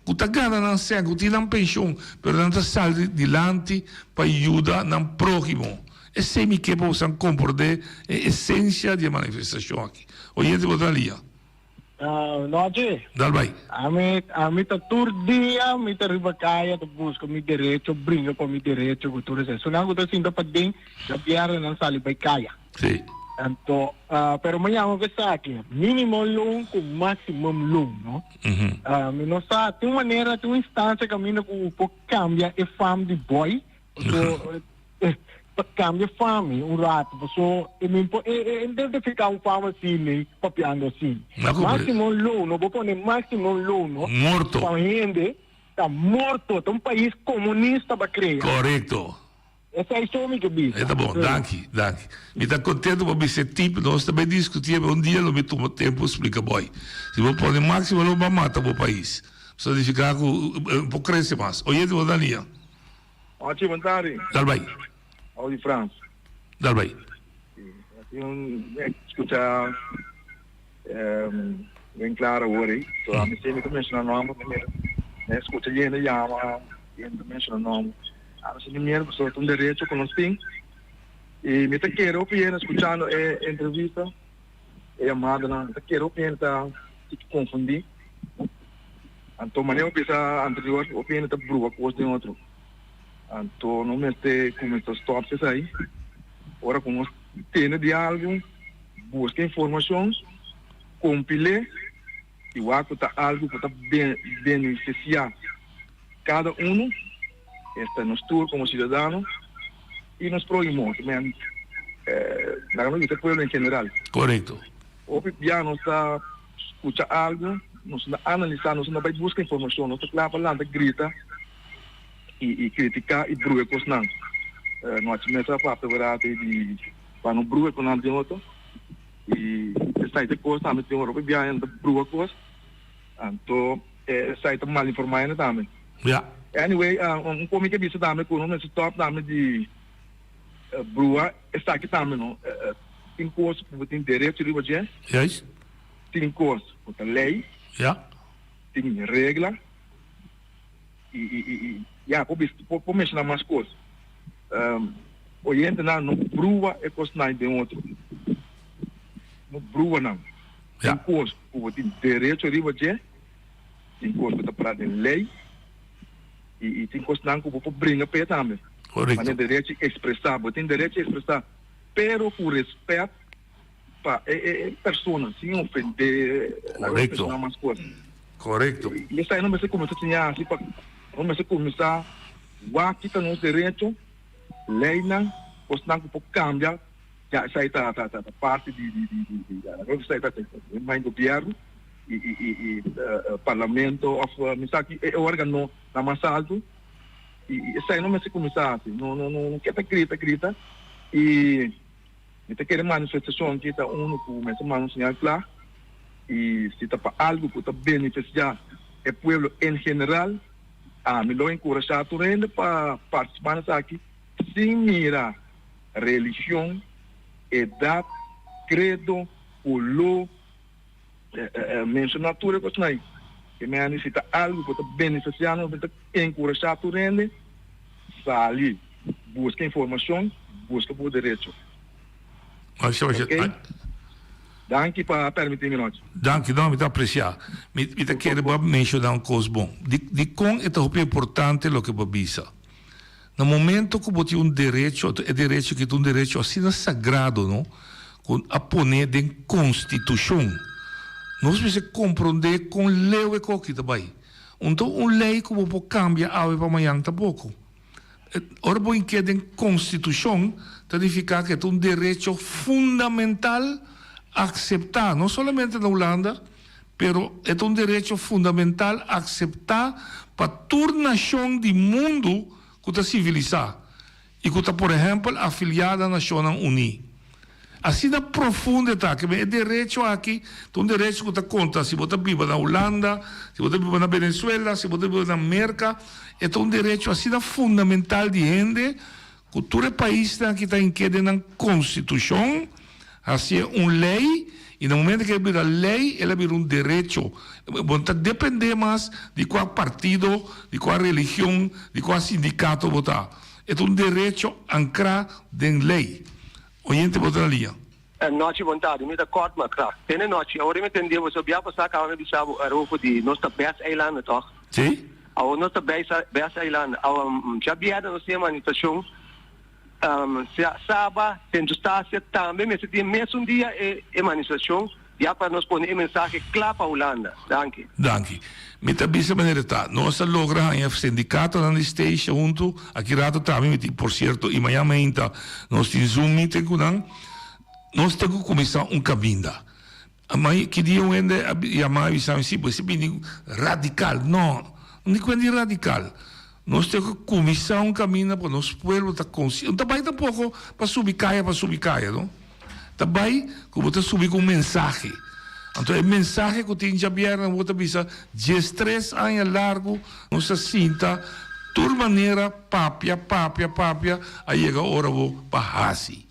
cu ta gana nan cen cu tin nan pension pero nan ta sali dilanti pa yuda nan prohimo. Esey mi ke pa bosan comprende e esencia di e manifestacion aki. Oyente bo ta lia. Nochi. Dal bai. Ami, ami ta tur dia mi ta riba kaya ta buska mi derecho, bringa pa mi derecho ku tur esei. Esunnan ku ta sinta paden, djabièrnè nan sali bai kaya. Sí. Anto, pero mi yama ku esaki, minimo loon ku maximum loon, no? Mi no sa, tin un manera, tin un instancia kaminda ku por kambia e fam di boy. So, pa cambia fami un rato, paso e min por e e identifica un fama así ni papiando así. Máximo loan, bo pone máximo loan, no? Morto. Pa hende ta morto, ta un pais comunista ba crea. Correcto. Esei so mi ke bisa. E ta bon, danki, danki. Mi ta contento pa bisa e tip, nos ta bay discuti un dia lo mi tuma tempo splica boy. Si bo pone máximo loan ba mata bo pais. Significa cu por crece mas. Oyente bo Dania. Ochi, bon tardi. Dal bai. Au di Frans. Dal bai. Tin un escucha ben claro awor ei. So ami si mi ta menciona nomber mi mira. Mi escucha yende yama, yende ta menciona nomber. Ami si mi mira pasobra ta un derecho cu nos tin. Y mi ta kere hopi yende escuchando e entrevista, e yamadanan, mi ta kere hopi yende ta confundi. Anto manera bo bisa anterior, hopi hende ta bruha kos den otro. Anto no mester kuminsá stòp esei. Ora ku nos tende di algu, buska informashon, kompil'é i wak ku ta algu ku ta benefisiá kada unu, esta nos tur komo siudadano i nos próhimo, laga nos bisa pueblo en general. Korekto. Hopi bia nos ta skucha algu, nos no ta analisá, nos no ta bai buska informashon, nos ta kla pa lanta grita i kritiká i bruha e kosnan. No haci mester a papia berdad ei di pa no bruha ku nan den otro i esei ta e kos tambe tin ora hopi bia nan ta bruha kos anto esei ta malinformá hende tambe. Ya. Anyway, un komi ke bisa tambe ku no mester stòp tambe di. Brua esaki tambe no. Tin kos ku bo tin derecho riba dje. Juist. Tin kos ku ta lei. Ja. Tin regla. I i i i ya por bisa por por menshoná mas kos. Oyentenan no brua e kosnan den otro. No brua nan. Tin kos ku bo tin derecho riba dje. Tin kos ku ta pará den lei. I i tin kosnan ku bo por bringa p'e tambe. Korekto. Manera derecho di ekspresá. Bo tin derecho di ekspresá, pero ku respèt pa e e e persona, sin ofendé laga e Korekto. persona mas kos. Korekto. I esei no mester kuminsá siña hasi pa no mester kuminsá wak kita nos derecho, leinan, kosnan ku por kambia, ya esei ta ta ta parti di di di di di esei ta den gobièrnu. I i i i parlamento of mi sa ki e organo na mas alto i i esei no mester kuminsá hasi. No no no ke ta grita grita i mi ta kere manifestashon aki ta unu ku mester manda un señal kla i si ta pa algu ku ta benefisiá e pueblo en general ami lo enkurashá tur hende pa partisipá na esaki sin mira religion, edat, kredo, koló. Menshoná tur e kosnan ei. E mei a nisita algu ku ta benefisiá nos, mi ta enkurashá tur hende sali, buska informashon, buska bo derecho. Oké? Danki pa permití mi nochi. Danki, no, mi ta apresiá. Mi mi ta kere bo a menshoná un kos bon. Di dikon e ta hopi importante loke bo a bisa? Na momento ku bo tin un derecho, e derecho aki ta un derecho asina sagrado, no, ku a pone den konstitushon. Nos mester komprondé kon leu e koki ta bai. Un ta un lei ku bo por kambia awe pa mañan tampoko. Ora bo ink'é den konstitushon ta nifiká ku e ta un derecho fundamental akseptá, no solamente na Hulanda, Pero e ta un derecho fundamental akseptá pa tur nashon di mundu ku ta sivilisá i ku ta por ehèmpel afiliá na Nashonnan Uní. Asina profundo e ta, ke e derecho aki ta un derecho ku ta konta si bo ta biba na Hulanda, si bo ta biba na Venezuela, si bo ta biba na Merka, e ta un derecho asina fundamental di hende ku tur e paisnan aki ta hink'é den nan konstitushon. Hasié un lei i na momento ku e bira lei el a bira un derecho. Bo no ta dependé mas di kua partido, di kua religion, di kua sindikato bo ta. E ta un derecho ankrá den lei. Oyente bo ta na liña. Nochi bon tardi, mi ta kort ma kla. Tene nochi, awor mi tende bo so bia pasá kaba mi bisa bo Arofo di nos ta bes eilanden tòg? Sí. Awor nos ta bes eilanden. Awor djabièrnè nos tin e manifestashon. Saba, Sint Eustatius tambe mester tin e mesun dia e manifestacion ya pa nos pone e mensahe cla pa Hulanda. Danki. Danki. Mi ta bisa manera ta. Nos a logra haña sindicatonan di Statia huntu. Aki rato tambe mi tin, por cierto, y mañan mainta nos tin Zoom meeting cu nan. Nos tin cu cuminsa un caminda. Amai, ki dia un hende a yama mi bisa mi, si, bo ese bini radical. No, no di kuenta di radical. Nos ten ku kuminsá un kaminda pa nos pueblo ta konsi. No ta bai tampoko pa subi kaya pa subi kaya, no. Ta bai ku bo ta subi ku un mensahe. Anto e mensahe ku tin djabièrnè bo ta bisa diestres aña largu nos a sinta tur manera papia, papia, papia, a yega ora bo pa hasi.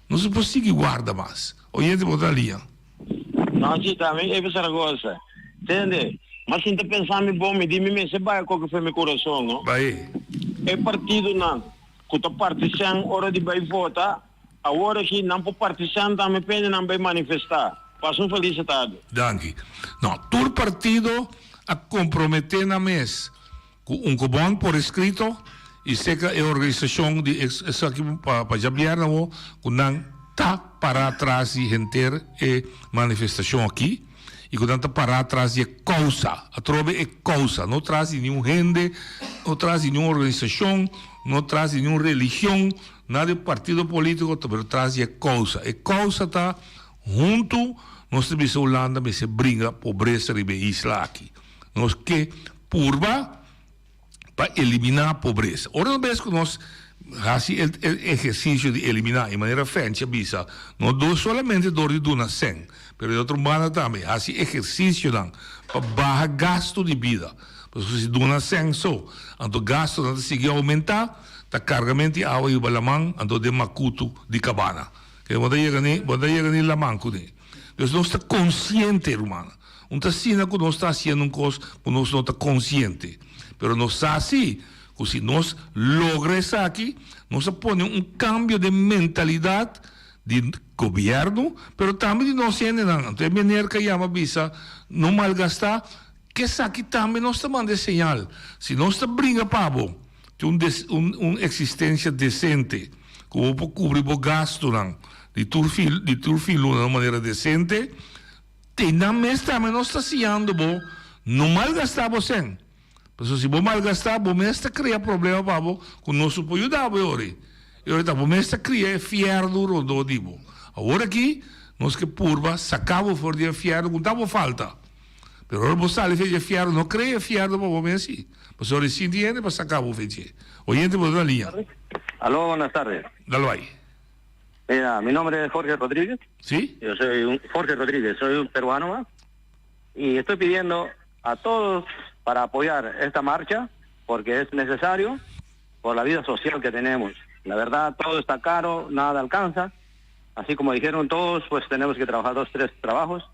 Nos no por sigui warda mas. Oyente bo ta lia. No, si, ta mi Evi Zaragoza. Tende, ma sin ta pensa mi bon, mi di mi mester bai koke fe mi kurason, no. Bai. E partidonan ku ta partisan ora di bai vota, awor aki nan por partisan tambe pende nan bai manifesta. Pasa un felis tarde. Danki. No, tur partido a komprometé nan mes. Ku un kobon por eskrito i seka e organisashon di esaki pa djabièrnè awo ku nan ta pará tras di henter e manifestashon aki i ku nan ta pará tras di e kousa, atrobe e kousa, no tras di niun hende, no tras di niun organisashon, no tras di niun religion, nada di partido polítiko, pero tras di e kousa. E kousa ta huntu nos ta bisa Hulanda mester bringa pobresa riba e isla aki. Nos ke purba pa eliminá pobresa. Ora nos bes ku nos hasi e ehersisio di eliminá, i manera Fenchi a bisa, no do solamente dor di duna sèn, pero di otro banda tambe hasi ehersisionan pa baha gastu di bida. Pasobra si duna sèn so, anto gastunan ta sigui oumentá. Ta kargament di awa riba laman anto den makutu di kabana. Ke bo ta yega ni bo ta yega ni laman kuné. Dus nos ta konsiente rumannan. Un ta asina ku nos ta hasiendo un kos ku nos no ta konsiente. Pero nos sa si ku si nos logra esaki nos a pone un kambio den mentalidat di gobièrnu pero tambe di nos hendenan. Anto e meneer ka yama bisa no malgastá. Ke esaki tambe nos ta manda e señal. Si nos ta bringa pa bo tin un des un un eksistensia desente ku bo por kubri bo gastunan di tur fin di tur fin luna na un manera desente, te nan mes tambe nos ta siñando bo no malgastá bo sèn. Pasobra si bo malgastá bo mes ta krea problema pa bo ku nos no por yuda bo e ora ei. E ora ta bo mes ta kria e fièrnu rondó di bo. Awor aki nos ke purba saka bo for di e fièrnu ku ta bo falta. Pero ora bo sali fe dje fierno, no cree e fierno pa bo mes si. Pasobra e sinti hende pa saca bo fe dje. Oyente bo ta na liña. Aló, buenas tardes. Dalo ahí. Mira, mi nombre es Jorge Rodríguez. Sí. Yo soy un, Jorge Rodríguez, soy un peruano más. Y estoy pidiendo a todos para apoyar esta marcha, porque es necesario por la vida social que tenemos. La verdad, todo está caro, nada alcanza. Así como dijeron todos, pues tenemos que trabajar dos, tres trabajos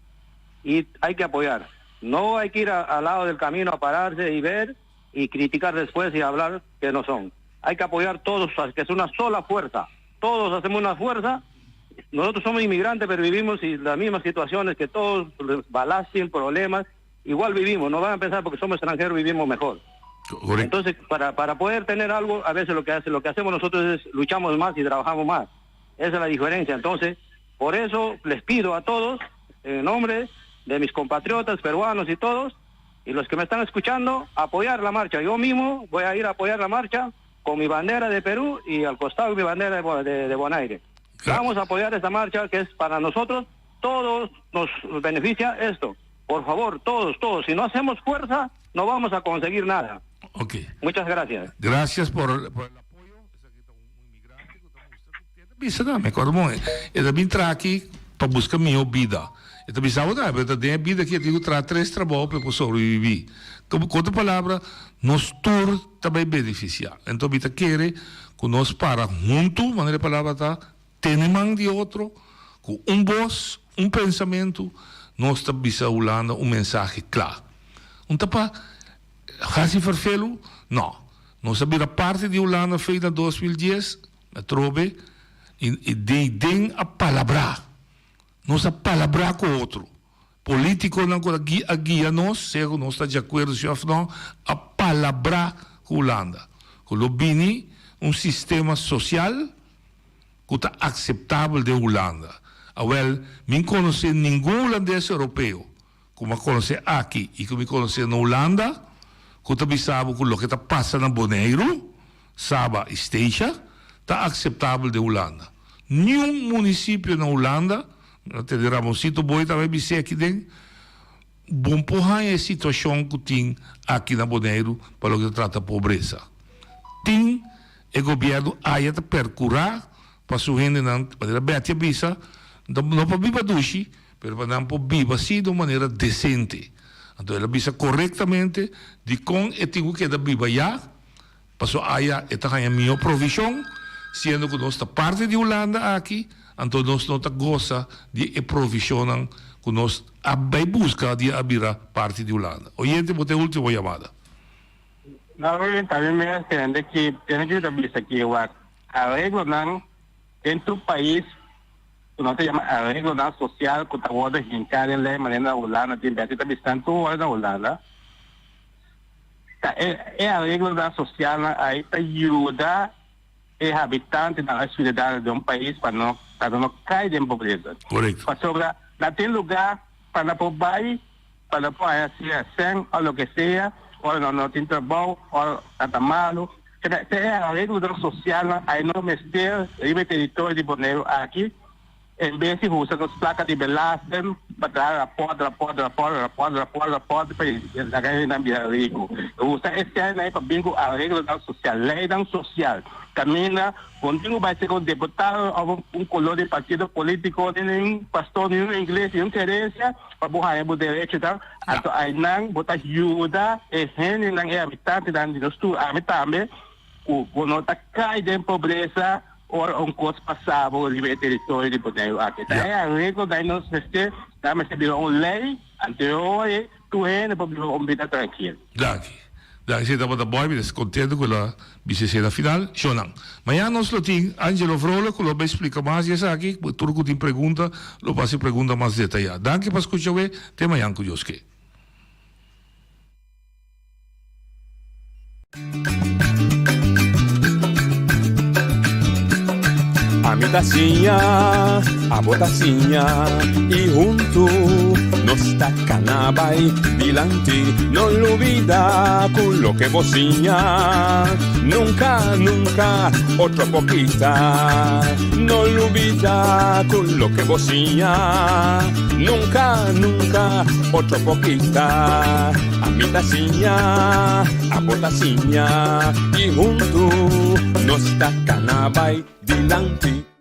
y hay que apoyar. No hay que ir al lado del camino a pararse y ver y criticar después y hablar que no son. Hay que apoyar todos, que es una sola fuerza. Todos hacemos una fuerza. Nosotros somos inmigrantes, pero vivimos y las mismas situaciones que todos, balas sin problemas, igual vivimos. No van a pensar porque somos extranjeros vivimos mejor. Entonces, para, para poder tener algo, a veces lo que hace, lo que hacemos nosotros es luchamos más y trabajamos más. Esa es la diferencia. Entonces, por eso les pido a todos, en nombre de mis compatriotas peruanos y todos, y los que me están escuchando, apoyar la marcha. Yo mismo voy a ir a apoyar la marcha con mi bandera de Perú y al costado mi bandera de, de, de Bonaire. Vamos a apoyar esta marcha que es para nosotros, todos nos beneficia esto. Por favor, todos, todos. Si no hacemos fuerza, no vamos a conseguir nada. Ok. Muchas gracias. Gracias por, por el apoyo. Bisa na, mi acorda bon, e ta bin traha aki pa busca miho bida. E ta bisa bo ta, pero ta den e bida aki e tin cu traha tres trabao pa e por sobrevivi. Cu otro palabra, nos tur ta bay beneficia. Enton mi ta kere cu nos para hunto, manera e palabra ta, tene man di otro, cu un bos, un pensamento, nos ta bisa Hulanda un mensahe cla. Un ta pa haci ferfelu? No. Nos a bira parti di Hulanda fei na 2010, Atrobe, i den den a palabrá. Nos a palabrá ku otro. Polítikonan ku a guia nos, sea ku nos ta di akuerdo si òf nò, a palabrá ku Hulanda ku lo bini un sistema sosial ku ta akseptabel den Hulanda. Awèl, mi konosé ningun hulandes europeo ku mi a konosé aki i ku mi konosé na Hulanda ku ta bisa bo ku loke ta pasa na Boneiru, Saba i Statia ta akseptabel den Hulanda. Niun munisipio na Hulanda, mi a tende Ramonsito Boy tambe bis'é aki den, bon por haña e situashon ku tin aki na Boneiru pa loke ta trata pobresa. Tin e gobièrnu aya ta perkurá pa su hendenan, manera Betty a bisa, no pa biba dushi, Pero pa nan por biba si di un manera decente. Anto el a bisa corectamente dicon e tin cu keda biba ya, paso aya e ta haña miho provision, siendo cu nos ta parti di Hulanda aki, anto nos no ta goza di e provisionnan cu nos a bay busca dia a bira parti di Hulanda. Oyente, bo ta e ultimo yamada. No, tambe mi a tende ki, tende ki ta bisa ki wak areglonan den tur pais Ku nos ta yama areglonan sosial ku ta wòrdu hinká den lei manera na Hulanda tin bes i ta bisnan tur ora na Hulanda ta e e areglonan sosialnan ai ta yuda e habitantenan e siudadanonan di un pais pa no pa no kai den pobresa. Pasobra nan tin lugá pa nan por bai pa nan por haña sea sèn òf loke sea ora nan no tin trabou ora nan ta malu. Te e areglonan sosialnan ai no mester riba e teritorio di Boneiru aki, en bes di usa nos plaka di belasting pa traha rapòrt, rapòrt, rapòrt, rapòrt, rapòrt, rapòrt pa laga hendenan bira riku. Usa e sènnan ei pa bin ku areglonan sosial, leinan sosial, kaminda bo no tin ku bai serka un deputado òf un koló di partido polítiko, ni un pastor, ni un iglesia, ni un kerensia pa bo haña bo derechonan. Anto ainan bo ta yuda e hendenan, e habitantenan di nos tur, ami tambe. ku bo no ta kai den pobresa ora un kos pasa bo riba e teritorio di Boneiru aki. Ta e areglo dai nos mester, ta mester bira un lei, anto e tur hende por biba un bida trankil. Danki. Danki si tabata boy mi ta contento cu lo a bisa esey na final. Shonan. Mañana nos lo tin Angelo Vrolijk cu lo bay splica mas di esaki. Tur cu tin pregunta lo por haci pregunta mas detaya. Danki pa scucha we. Te mañana cu Dios ke. Ami ta siña, abo ta siña y huntu nos ta cana bay dilanti. No lubida cu loke bo siña nunca, nunca otro por kita. No lubida cu loke bo siña nunca, nunca otro por kita. Ami ta siña, abo ta siña y huntu nos ta cana bay dilanti.